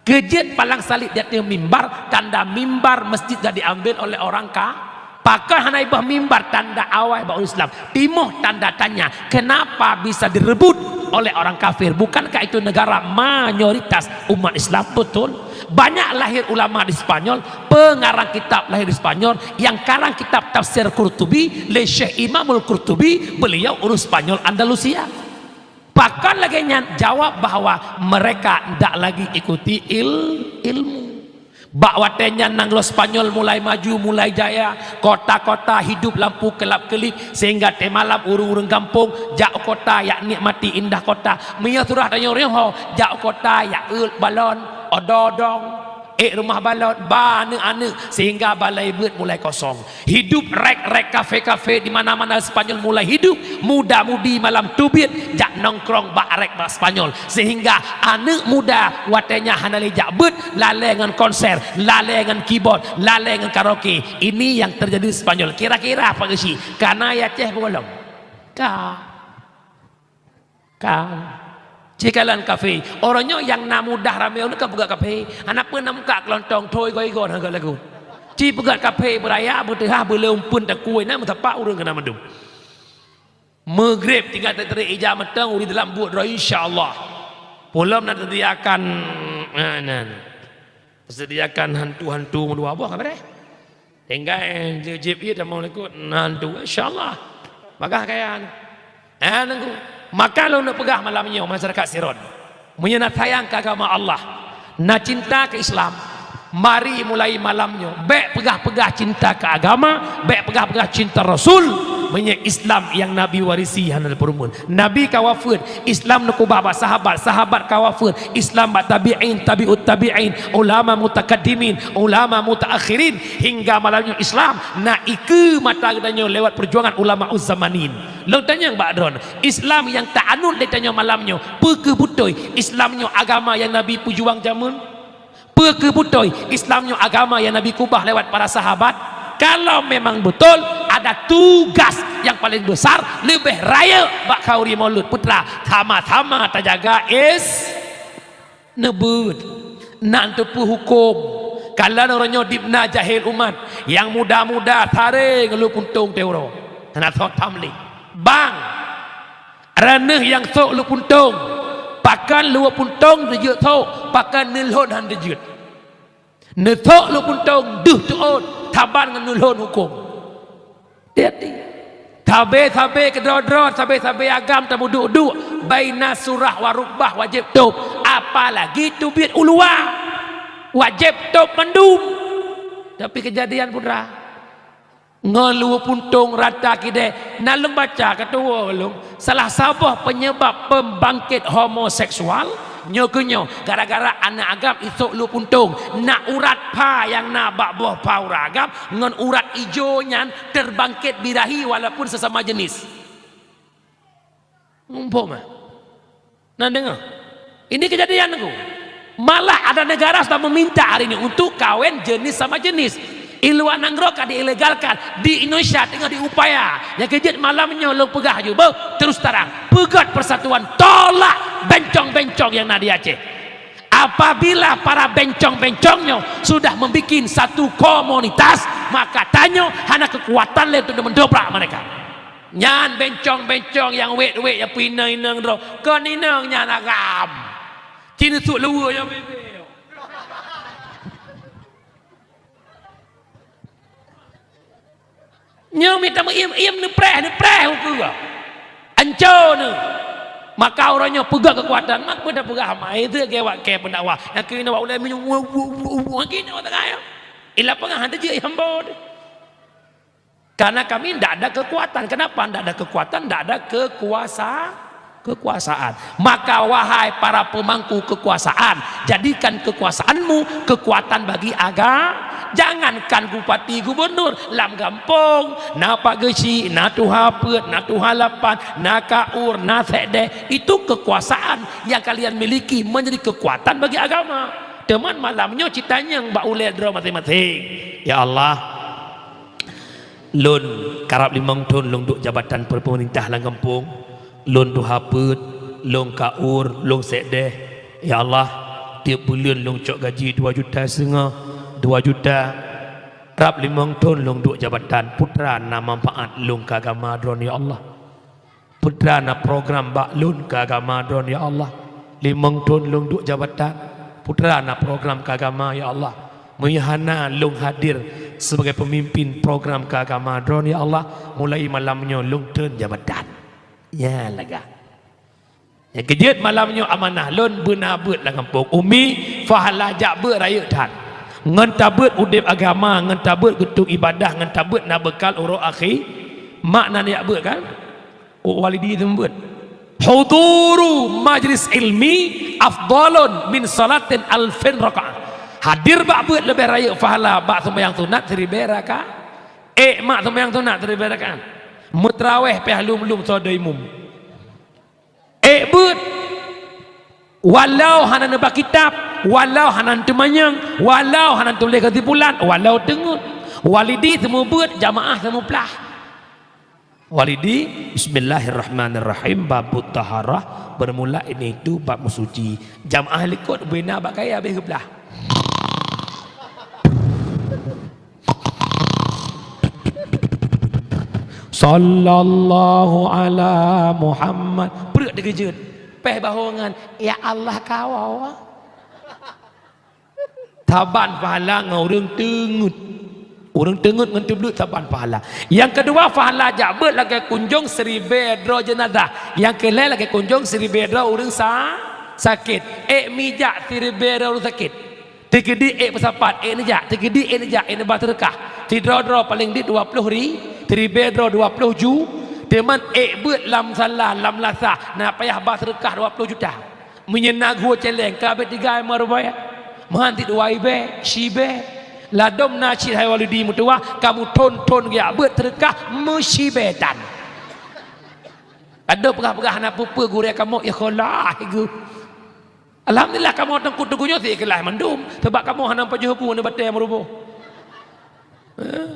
Keujeuet palang salib di ateueh mimbar, tanda mimbar meuseujid ka diambil oleh orang ka-, pakon hana ibah mimbar tanda awai bak ureuëng Islam. Timoh tanda tanya, kenapa bisa direbut oleh orang kafir? Bukankah itu negara mayoritas umat Islam? Betul. Banyak lahir ulama di Spanyol, pengarang kitab lahir di Spanyol, yang karang kitab tafsir Qurtubi lé Syekh Imamul Qurtubi, beliau ureuëng Spanyol Andalusia. Pakon lagée nyan? Jawab bahwa mereka ndak lagi ikuti il-, ilmu. Bak watée nyan nanggroe Spanyol mulai maju, mulai jaya, kota-kota hidup lampu kelap-kelip, sehingga teumalam ureuëng-ureuëng gampông jak u kota jak nikmati indah kota. Meunyoe surah tanyoe riho, jak u kota jak eut balon, odong-odong, ék rumoh balon, ba aneuëk-aneuëk, sehingga balai beuet mulai kosong. Hidup rék-rék kafe-kafe di mana-mana Spanyol mulai hidup, muda-mudi malam teubiet jak nongkrong bak rék bak Spanyol, sehingga aneuëk muda watée nyan hana lé jak beuet, lalée ngon konser, lalée ngon keyboard, lalée ngon karaoke. Ini yang terjadi di Spanyol. Kira-kira apa geusi? Ka na i Aceh peue gohlom? Ka. Ka. Cikalan kafe. Uroe nyoe nyang na mudah ramé uneuk ka peugah kafe. Hana peue na muka keulontong thoi goe-goe hana lagu. Ci peugah kafe beuraya beuteuhah beuleumpun takue na meusapat ureuëng keunan mandum. Meugreb tinggai teuteurik ija meutong uri dalam buet droe insya Allah. Pulom na teusediakan, eh, nan. Teusediakan hantu-hantu meudua boh ka beureh. Tinggai jeuet-jeuet ie tamong likot na hantu, insya Allah. Bagah kaya. Eh, nunggu. Maka lôn peugah malam nyoe masyarakat Siron. Meunyoe na sayang keu agama Allah, na cinta keu Islam, mari mulai malam nyoe bék peugah-peugah cinta keu agama, bék peugah-peugah cinta Rasul. Meunyoe Islam nyang Nabi warisi hana leupeurumun. Nabi ka wafeuet, Islam neukubah bak sahabat, sahabat ka wafeuet, Islam bak tabi'in, tabi'ut tabi'in, ulama mutakaddimin, ulama mutaakhirin, hingga malam nyoe Islam na ikeue mata geutanyoe lewat peujuangan ulama uzzamanin. Lôn tanyong bak droen, Islam nyang taanut lé tanyoe malam nyoe, peu kheueh beutôi Islam nyoe agama nyang Nabi peujuang jameun? Peu kheueh beutôi Islam nyoe agama nyang Nabi kubah lewat para sahabat? Kalau memang beutôi, ada tugas nyang paleng besar, leubeh rayeuk bak khanduri Maulud Putra, sama-sama tajaga is-, neubeuet, nak teupeu huköm. Kalon uroe nyoe dibna jahil umat, nyang muda-muda saré ngon lôn puntông teuroe. Hana soe tamlé. Bang, Droeneuh nyang sôk lôn puntông, pakon lôn puntông neujeuet sôk, pakon neulhôn han neujeuet. Neusôk lôn puntông deuh teuôt, saban ngon neulhôn huköm. Hati-hati. Sabe-sabe keudroe-droe, sabe-sabe agam tameuduek-duek, baina surah wa rukbah wajéb tôb, apalagi teubiet u luwa. Wajéb tôb mandum. Tapi keujadian putra. Ngon luweue puntông rata kidée, na lôn baca keu tuwoe lôn, salah saboh peunyeubab peumbangkét homoseksual, nyoe keuh nyoe, gara-gara aneuk agam isôk luweue puntông, na urat pha nyang na bak boh pha urat agam ngon urat ijo nyan teurbangkét birahi walaupun sesama jenis. Muphom, eh? Na deungoe? Ini kejadian, Teungku. Malah ada negara sudah meminta hari ini untuk kawin jenis sama jenis. Di luwa nanggroe ka diilegalkan, di Indonesia teungoh diupaya. Nyang keujeuet malam nyoe lôn peugah ju, beuh, terus terang, peugét persatuan, tolak bencong-bencong nyang na di Aceh. Apabila para bencong-bencong nyoe sudah membuat satu komunitas, maka tanyoe hana kekuatan lé untuk mendobrak mereka. Nyan bencong-bencong nyang wét-wét nyang peuinong-inong droe, kon inong nyan agam. Cit neusuk luweue nyang bebek. Nyoe mita meuiem-iem neupreh, neupreh ukeue. Anco neuh. Maka uroe nyoe peugah keukuatan, mak beuda peugah amai teuh geuwat kée pendakwah. Nyang keunoe bak ulée minyeuk, wu, wu, wu, wu, lagi nyoe teuka nyoe. Ilah peugah hana jeuet hamba teuh. Karena kami ndak ada kekuatan. Kenapa ndak ada kekuatan? Ndak ada kekuasa-, kekuasaan. Maka wahai para pemangku kekuasaan, jadikan kekuasaanmu kekuatan bagi aga-, jangankan bupati gubernur, lam gampông, na Pak Geuchik, na Tuha Peuet, na Tuha Lapan, na Kaur, na Sekdeh, itu kekuasaan yang kalian miliki menjadi kekuatan bagi agama. Teuma malam nyoe cit tanyong bak ulée droe maséng-maséng. Ya Allah, Lôn karab limong thon lôn duek jabatan peumeurintah lam gampông. Lôn Tuha Peuet, lôn Kaur, lôn Sekdeh. Ya Allah, tieb buleuen lôn cok gaji dua juta seungoh, dua juta. Rab limong thon lôn duek jabatan, peue teuma na manfaat lôn keu agama Droeneuh, ya Allah. Peue teuma na program bak lôn keu agama Droeneuh, ya Allah. Limong thon lôn duek jabatan, peue teuma na program keu agama, ya Allah. Meunyoe hana lôn hadir sebagai pemimpin program keu agama Droeneuh, ya Allah, mulai malam nyoe lôn treun jabatan. Nyan lagak. Nyang keujeuet malam nyoe amanah lôn beuna beuet lam gampông. Umi, pahala jak beuet rayeuk that. Ngon tabeuet udeb agama, ngon tabeuet geutôp ibadah, ngon tabeuet na beukal uroe akhé. Mak na jak beuet kan? Walidi teuma beuet. Huduru majlis ilmi afdalun min salatin alfin rakaat. Hadir bak beuet leubeh rayeuk pahala bak seumayang sunat siribée rakaat. Ék mak seumayang sunat siribée rakaat. Meuteurawéh pih lom-lom soe dua imum. Ék beuet. Walau hana neuba kitab, walau hana neuteumanyong, walau hana neutuléh keusimpulan, walau teungeut. Walidi teuma beuet, jamaah teuma plah. Walidi, bismillahirrahmanirrahim, babut taharah, bermula ini itu bab meusuci. Jamaah likot beuna bak kayée habéh geuplah. Sallallahu ala Muhammad. Pruet teukeujot. Péh bahongan, ya Allah kawoe. Saban pahala ngon ureuëng teungeut. Ureuëng teungeut ngon teubleuet saban pahala. Nyang keudua, pahala jak beuet lagée kunjong siribée droe jeunazah. Nyang keulhée lagée kunjong siribée droe ureuëng sa-, sakét. Ék mijak siribée droe ureuëng sakét. Teukeudi ék peusapat, ék neujak, teukeudi ék neujak, ék neuba seudeukah. Sidroe-droe paleng dit dua ploh ri-, siribée droe dua ploh ju. Teuma ék beuet lam sala, lam lasa, na payah ba seudeukah dua ploh juta. Meunyoe na geuh céléng, ka abéh tiga meurubée. Meuhan cit dua ibée, sibée. Ladôm na cit hai Walidi meutuwah, kamoe thon-thon geujak beuet seudeukah meusibée tan. Adoe peugah-peugah hana peue-peue gurée kamoe ikhlaih geuh. Alhamdulillah, kamoe teungku-teungku nyoe sikeulaih mandum, sabab kamoe hana pajoh bu nibak batée meuruboh. Eh?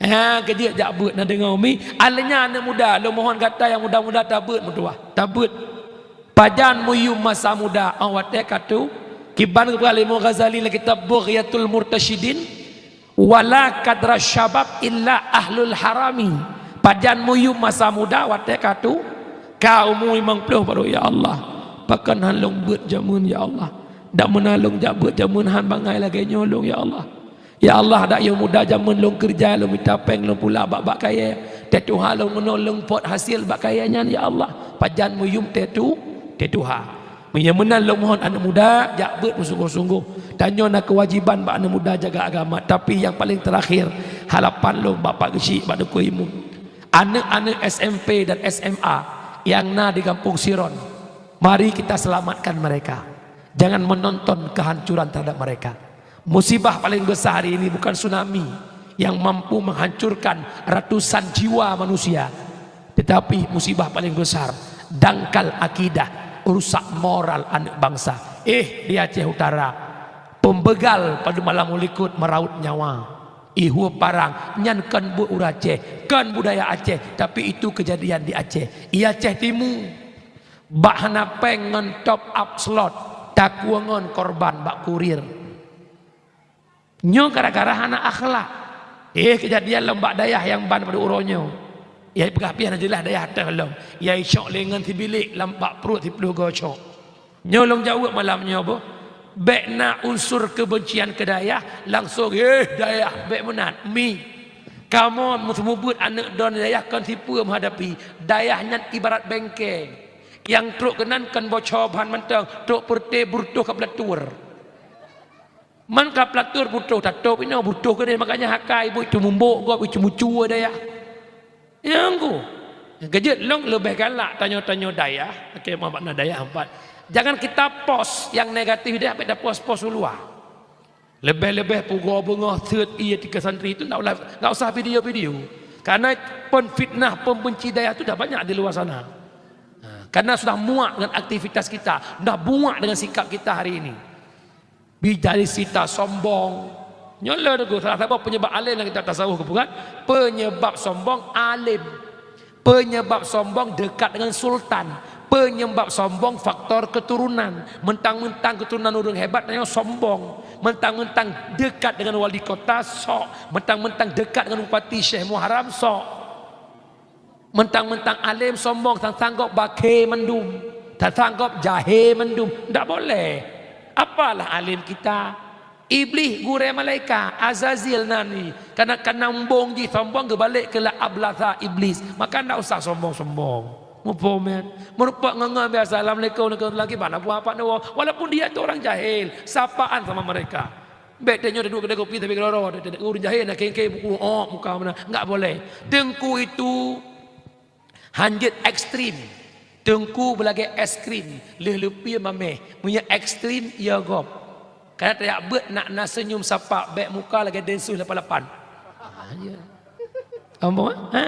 Ha, keujeuet jak beuet na deungoe umi. Aleunya aneuk muda, lôn mohon gata nyang muda-muda tabeuet meutuwah. Tabeuet. Pajan meuyum masa muda, 'oh watée ka tuha. Kiban geupeugah lé Imam Ghazali lam kitab Bughyatul Murtasyidin, "Wala qadra syabab illa ahlul harami." Pajan meuyum masa muda watée ka tuha, ka umu limong ploh baru, "Ya Allah, pakon han lôn beuet jameun, ya Allah? Dak meunan lôn jak beuet jameun han bangai lagée nyoe lôn, ya Allah. Ya Allah, dak yoh muda jameun lôn keureuja, lôn mita péng, lôn pula bak-bak kayée. Tée tuha lôn meunoe lôn pot hasil bak kayée nyan, ya Allah. Pajan meuyum tée tu-, tée tuha." Meunyoe meunan lôn mohon aneuk muda, jak beuet meusunggoh-sunggoh. Tanyoe na keuwajiban bak aneuk muda jaga agama, tapi nyang paleng teurakhir, Harapan lôn bak Pak Geuchik, bak Teungku Imum, aneuk-aneuk S M P dan S M A nyang na di Gampông Siron, mari kita selamatkan mereka. Jangan menonton kehancuran terhadap mereka. Musibah paling besar hari ini bukan tsunami yang mampu menghancurkan ratusan jiwa manusia, tetapi musibah paling besar dangkal akidah, rusak moral aneuk bangsa. Eh, di Aceh Utara, pembegal pada malam likot meraut nyawa. Ihue parang nyan kon buet ureueng Aceh, kon budaya Aceh, tapi itu kejadian di Aceh. I Aceh Timu, bak hana péng ngon top up slot, takue ngon korban bak kurir. Nyoe gara-gara hana akhlak. Eh, kejadian lom bak dayah nyang ban pada uroe nyoe. Yai peugah pih hana jeulaih dayah teuh lom. Yai cok lé ngon sibilék lam bak pruet siploh goe cok. Nyoe lôn jaweueb malam nyoe boh. Bék na unsur kebencian keu dayah, langsung, "Eh, dayah, bék meunan, mi." Kamoe meuseumeubeuet aneuk droeneuh dayah kon sipeue meuhadapi. Dayah nyan ibarat bengke. Nyang trok keunan kon bocor ban mantong, trok peureute beureutoh ka peulatur. Man ka peulatur beureutoh tatôb inoe, beureutoh keudeh, makanya hakai buet itu mumbok gob, itu mucue dayah. Nyang ku. Keujeuet lôn leubeh galak tanyoe-tanyoe dayah, oke, makna dayah empat. Jangan kita post yang negatif deh, sampai dah post-post u luwa. Leubeh-leubeh pugoe beungoh seuet ié tiga santri itu ndak ulah, nggak usah video-video. Karena penfitnah, pembenci dayah itu dah banyak di luar sana. Nah, karena sudah muak dengan aktivitas kita, sudah muak dengan sikap kita hari ini. Bijari sita sombong. Nyoe le Teungku, salah satu penyebab alim dalam kitab tasawuf, bukan? Penyebab sombong alim. Penyebab sombong dekat dengan sultan. Penyebab sombong faktor keturunan. Mentang-mentang keturunan ureueng hebat, tanyoe sombong. Mentang-mentang dekat dengan wali kota, sok. Mentang-mentang dekat dengan bupati Syekh Muharram, sok. Mentang-mentang alim sombong, sang-sang gob bakhe mandum, sang-sang gob jahe mandum. Ndak boleh. Apalah alim kita? Iblih gurée malaikat, Azazil nan nyan. Kana, kana umbong jih sombong, geubalek keu la ablasa Iblis. Maka ndak usah sombong-sombong. Muphom, ya? Meureumpok ngon-ngon biasa, "Assalamualaikum, waalaikumsalam, kiban na buah apat neuwoe?" Walaupun dia tu orang jahil, sapaan sama mereka. Bék tanyoe taduek keude kopi tapi keudroe-droe, ureueng jahé na kengke buku, oh, muka mana. Enggak boleh. Teungku itu hanjeuet ekstrim. Teungku beulagée es krim, lheueh leupie mameh. Meunyoe ekstrim, ya gob. Kana tajak beuet nak na seunyum sapa, bék muka lagée densus lapan lapan. Ah, ya. Ambo, ha,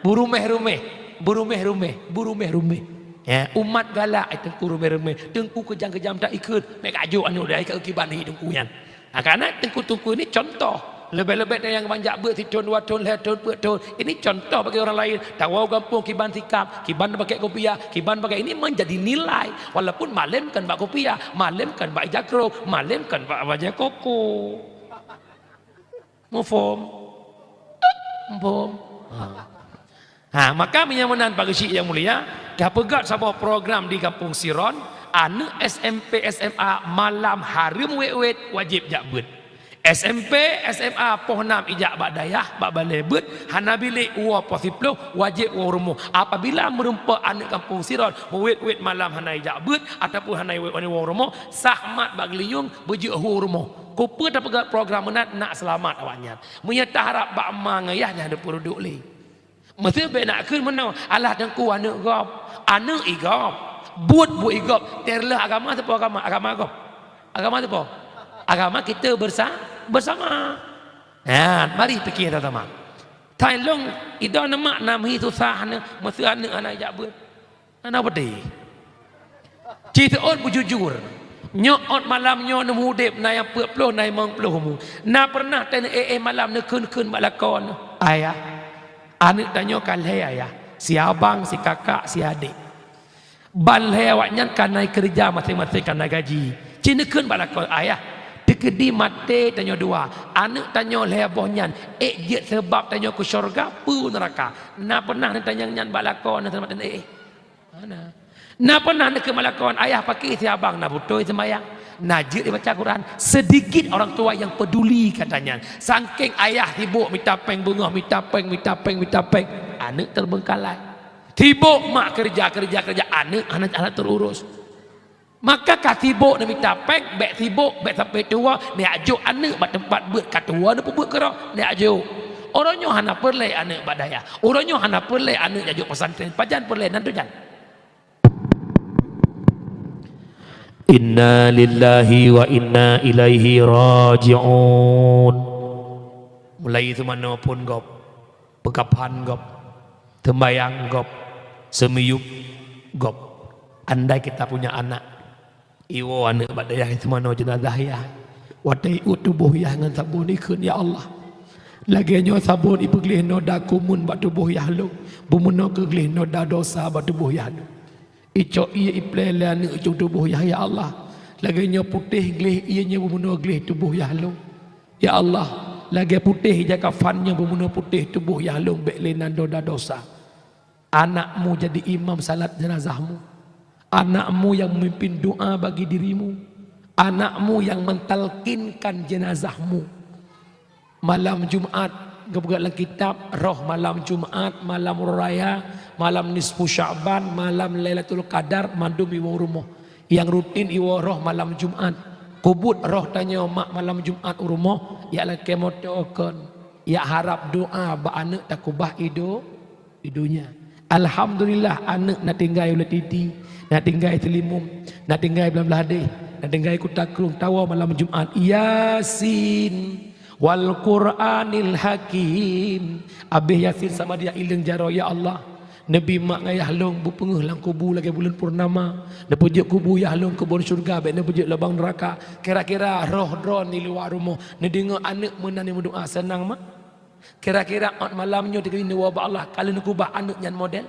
beurumeh-rumeh, beurumeh-rumeh, beurumeh-rumeh. Ya, umat galak, eh, teungku rumeh-rumeh, teungku keujam-keujam that ikheun, meukajoe aneuk dai keu kiban hi teungku nyan. Ha, karena teungku-teungku ini contoh. Leubeh-leubeh nyang banyak beuet sithon, dua thon, lhée thon, peuet thon. Ini contoh bagi orang lain. Tawoe gampông kiban sikap, kiban pakai kopiah, kiban pakai ini menjadi nilai. Walaupun malem kan bak kopiah, malem kan bak ija krong, malem kan bak bajée koko. Muphom? Muphom? Ha. Ha, maka meunyoe meunan Pak Geuchik nyang mulia, ka peugét saboh program di Gampông Siron, aneuk S M P, S M A malam hareuem wét-wét wajéb jak beuet. S M P, S M A poh nam ijak bak dayah, bak balée beuet, hana bilék woe poh siploh, wajéb woe rumoh. Apabila meureumpok aneuk Gampông Siron, meuwét-wét malam hana ijak beuet, ataupun hana iwoe-woe rumoh, sah mat bak geuliyueng, beujeuet hu rumoh. Keupeue tapeugét program meunan, nak seulamat awaknyan. Meunyoe taharab bak ma ngon yah, nyan hana peue duek lé. Meuseuti bék nak kheun meunoe, alah teungku aneuk gob, aneuk i gob, buet buet i gob, terleuh agama sapeue agama, agama gob. Agama sapeue? Agama kita bersa-, bersama. Nah, mari pikir sama-sama. Thai lôn, idong neumak nam hi susah neu, meuseu aneuk hana jak beuet. Hana beudeh. Ci seuôt beujujur. Nyoe ôt malam nyoe neumudeb na nyang peuet ploh, na nyang limong ploh umu. Na pernah teuh neu éh-éh malam neukheun-kheun bak lakoe neu, "Ayah, aneuk tanyoe ka lhée ayah. Si abang, si kakak, si adék. Ban lhée awaknyan ka na keureuja maséng-maséng ka na gaji." Ci neukheun bak lakoe, "Ayah, teukeudi maté tanyoe dua, aneuk tanyoe lhée boh nyan, ék jeuet seubab tanyoe keu syeuruga peue neuraka?" Na pernah neutanyong nyan bak lakoe neu teuma teuh neu éh-éh? Hana. Na pernah neukheun bak lakoe, "Ayah, pakri si abang na beutôi seumayang, na jeuet ibaca Quran." Sedikit orang tua yang peduli katanya. Sangkeng ayah sibok mita péng beungoh, mita péng, mita péng, mita péng, aneuk terbengkalai. Sibok mak keureuja, keureuja, keureuja, aneuk hana, hana teururus. Maka ka sibok neumita péng, bék sibok, bék sampai tuwoe, neujak jok aneuk bak teumpat beuet, ka tuwoe neupeubuet keudroe, neujak jok. Uroe nyoe hana peureulée aneuëk bak dayah. Uroe nyoe hana peureulée aneuëk jak jok pesantren. Pajan peureulée nan tujan. Inna lillahi wa inna ilaihi raji'un. Mulai teumanoe phon gob, peukaphan gob, teumbayang gob, seumiyueb gob. Andai kita punya anak, iwoe aneuëk bak dayah teumanoe jeunazah yah. Watée iuet tuboh yah ngon sabon ikheun, "Ya Allah, lagée nyoe sabon ipeugleh noda kumun bak tuboh yah lôn, beumeunoe keugleh noda dosa bak tuboh yah lôn." Icok ié iplée lé aneuëk ujong tuboh yah, "Ya Allah, lagée nyoe putéh gleh ié nyoe beumeunoe gleh tuboh yah lôn. Ya Allah, lagée putéh ija kafan nyoe beumeunoe putéh tuboh yah lôn, bék lé nan doda dosa." Anakmu jadi imam salat jenazahmu. Anakmu yang memimpin doa bagi dirimu. Anakmu yang mentalkinkan jenazahmu. Malam Jumat, geupeugah lam kitab, roh malam Jumat, malam Uroe Raya, malam nisfu Sya'ban, malam Lailatul Qadar, mandum iwoe rumoh. Nyang rutin iwoe roh malam Jumat. Kubuet roh tanyoe mak malam Jumat u rumoh, jak lakée moto kon, jak harab doa bak aneuëk takubah ido, di donya. Alhamdulillah, aneuëk na tinggai Ulee Titi, na tinggai Teulimum, na tinggai Blang Blahdeh, na tinggai Kuta Krueng, tawoe malam Jumat. Yasin wal Qur'anil Hakim. Abéh Yasin sama dia ileueng jaroe, "Ya Allah, neubi mak ngon yah lôn beupeungeuh lam kubu lagée buleuen purnama. Neupeujeuet kubu yah lôn keubon syeuruga, bék neupeujeuet lubang neuraka." Kira-kira roh droe di luwa rumoh neudeungoe aneuëk meunan nyang meudoa, seunang mak? Kira-kira ot malam nyoe teukeudi neuwoe bak Allah ka lheueh neukubah aneuëk nyan model?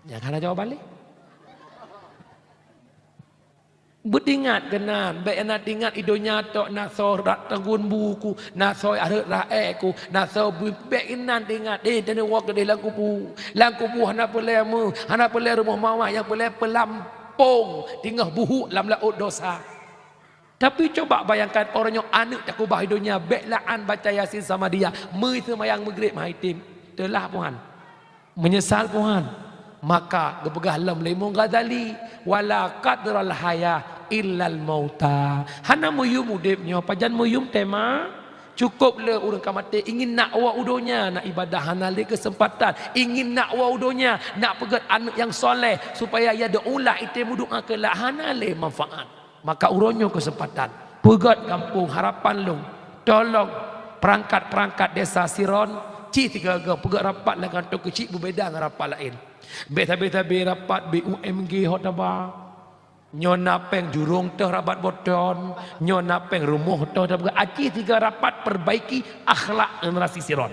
Nyan hana jawaban lé. Beutingat keunan, bék na tingat i donya tok na soe rak teunggun bu ku, na soe areuet raék ku, na soe bu-, bék inan tingat, eh, tanyoe woe keudeh lam kubu. Lam kubu hana peureulée meu, hana peureulée rumoh mawah, nyang peureulée peulampong teungoh buhuk lam laôt dosa. Tapi coba bayangkan, uroe nyoe aneuëk takubah i donya, bék laan baca Yasin sama dia, meuseumayang Maghrib meuhai tem, teulah puhan, meunyeusal puhan. Maka geupeugah lom lé Imam Ghazali, "Wala qadral hayah illal mauta." Hana meuyum udeb nyoe, pajan meuyum teuma? Cukop le ureuëng ka maté, ingin nak woe u donya, nak ibadah hana lé keuseumpatan. Ingin nak woe u donya, nak peugét aneuëk nyang soleh, supaya ia deuulah item meudoa keulak, hana lé manfaat. Maka uroe nyoe keuseumpatan, peugét gampông harapan lôn, tolong peurangkat-peurangkat desa Siron, cit sigoe-goe peugét rapat lam kantô keuchik beubeda ngon rapat laén. Bék sabe-sabe rapat B U M G hok taba. Nyoe na péng jurông teuh rabat boton, nyoe na péng rumoh teuh, tapi aci sigoe rapat perbaiki akhlak generasi Siron.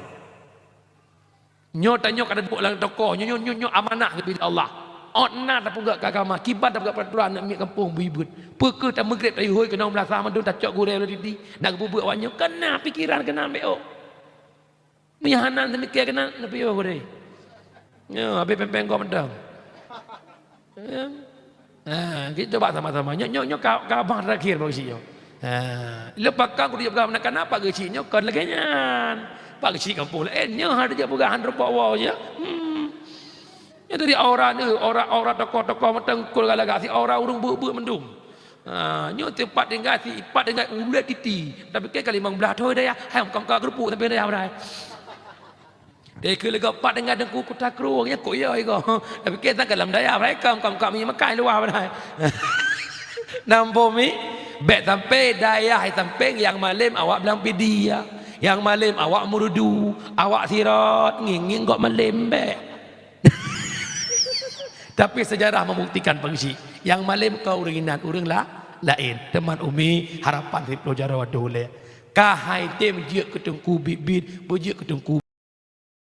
Nyoe tanyoe ka teuduek lam toko, nyoe, nyoe, nyoe, nyoe amanah geubri lé Allah. Ot na tapeugét keu agama, kiban tapeugét peuraturan aneuk miet gampông beuibeut. Peu kheueh tameugreb tayue hôi keunong meulasah mandum tacok gurée lé titi, nak geupeubeuet awak nyoe, keunan pikeran keunan bék ôk. Meunyo hana neumikée keunan, neupiyôh gurée. Nyoe, habéh péng-péng gob mantong. Ya. Ha, kita cuba sama-sama. Nyoe, nyoe, nyoe ka, ka abang terakhir bak geuchik nyoe. Ha, leupah ka kuteuk peugah meunan, kenapa geuchik nyoe kon lagée nyan? Bak geuchik gampông laén, nyoe hana teujak peugah han rumpok woe ya. Hmm. Nyoe tadi aura ni, aura, aura tokoh-tokoh mantong kul galak-galak, si aura ureuëng beuet-beuet mandum. Ha, nyoe teumpat tinggai si, pat tinggai ulée titi. Tapi kan ka limong blaih thon dayah, hai kam ka geurupuk sampai dayah beurai. Dai keu leuga pat tinggai Teungku Kuta Krueng, nyan kok ya iko. Tapi kan ka lam dayah beurai, kam, kam, kam makan luwa beurai. Nampak mi? Bék sampai dayah sampai nyang malem awak Blang Pidie, nyang malem awak Meureudu, awak Siron, ngieng-ngieng gok malem bék. Tapi sejarah membuktikan bak geuchik, nyang malem kon ureuëng inan, ureuëng la-, laén. Teuma umi harapan siploh jaroe dulée. Ka hai tem jeuet keu teungku biet-biet, beujeuet keu teungku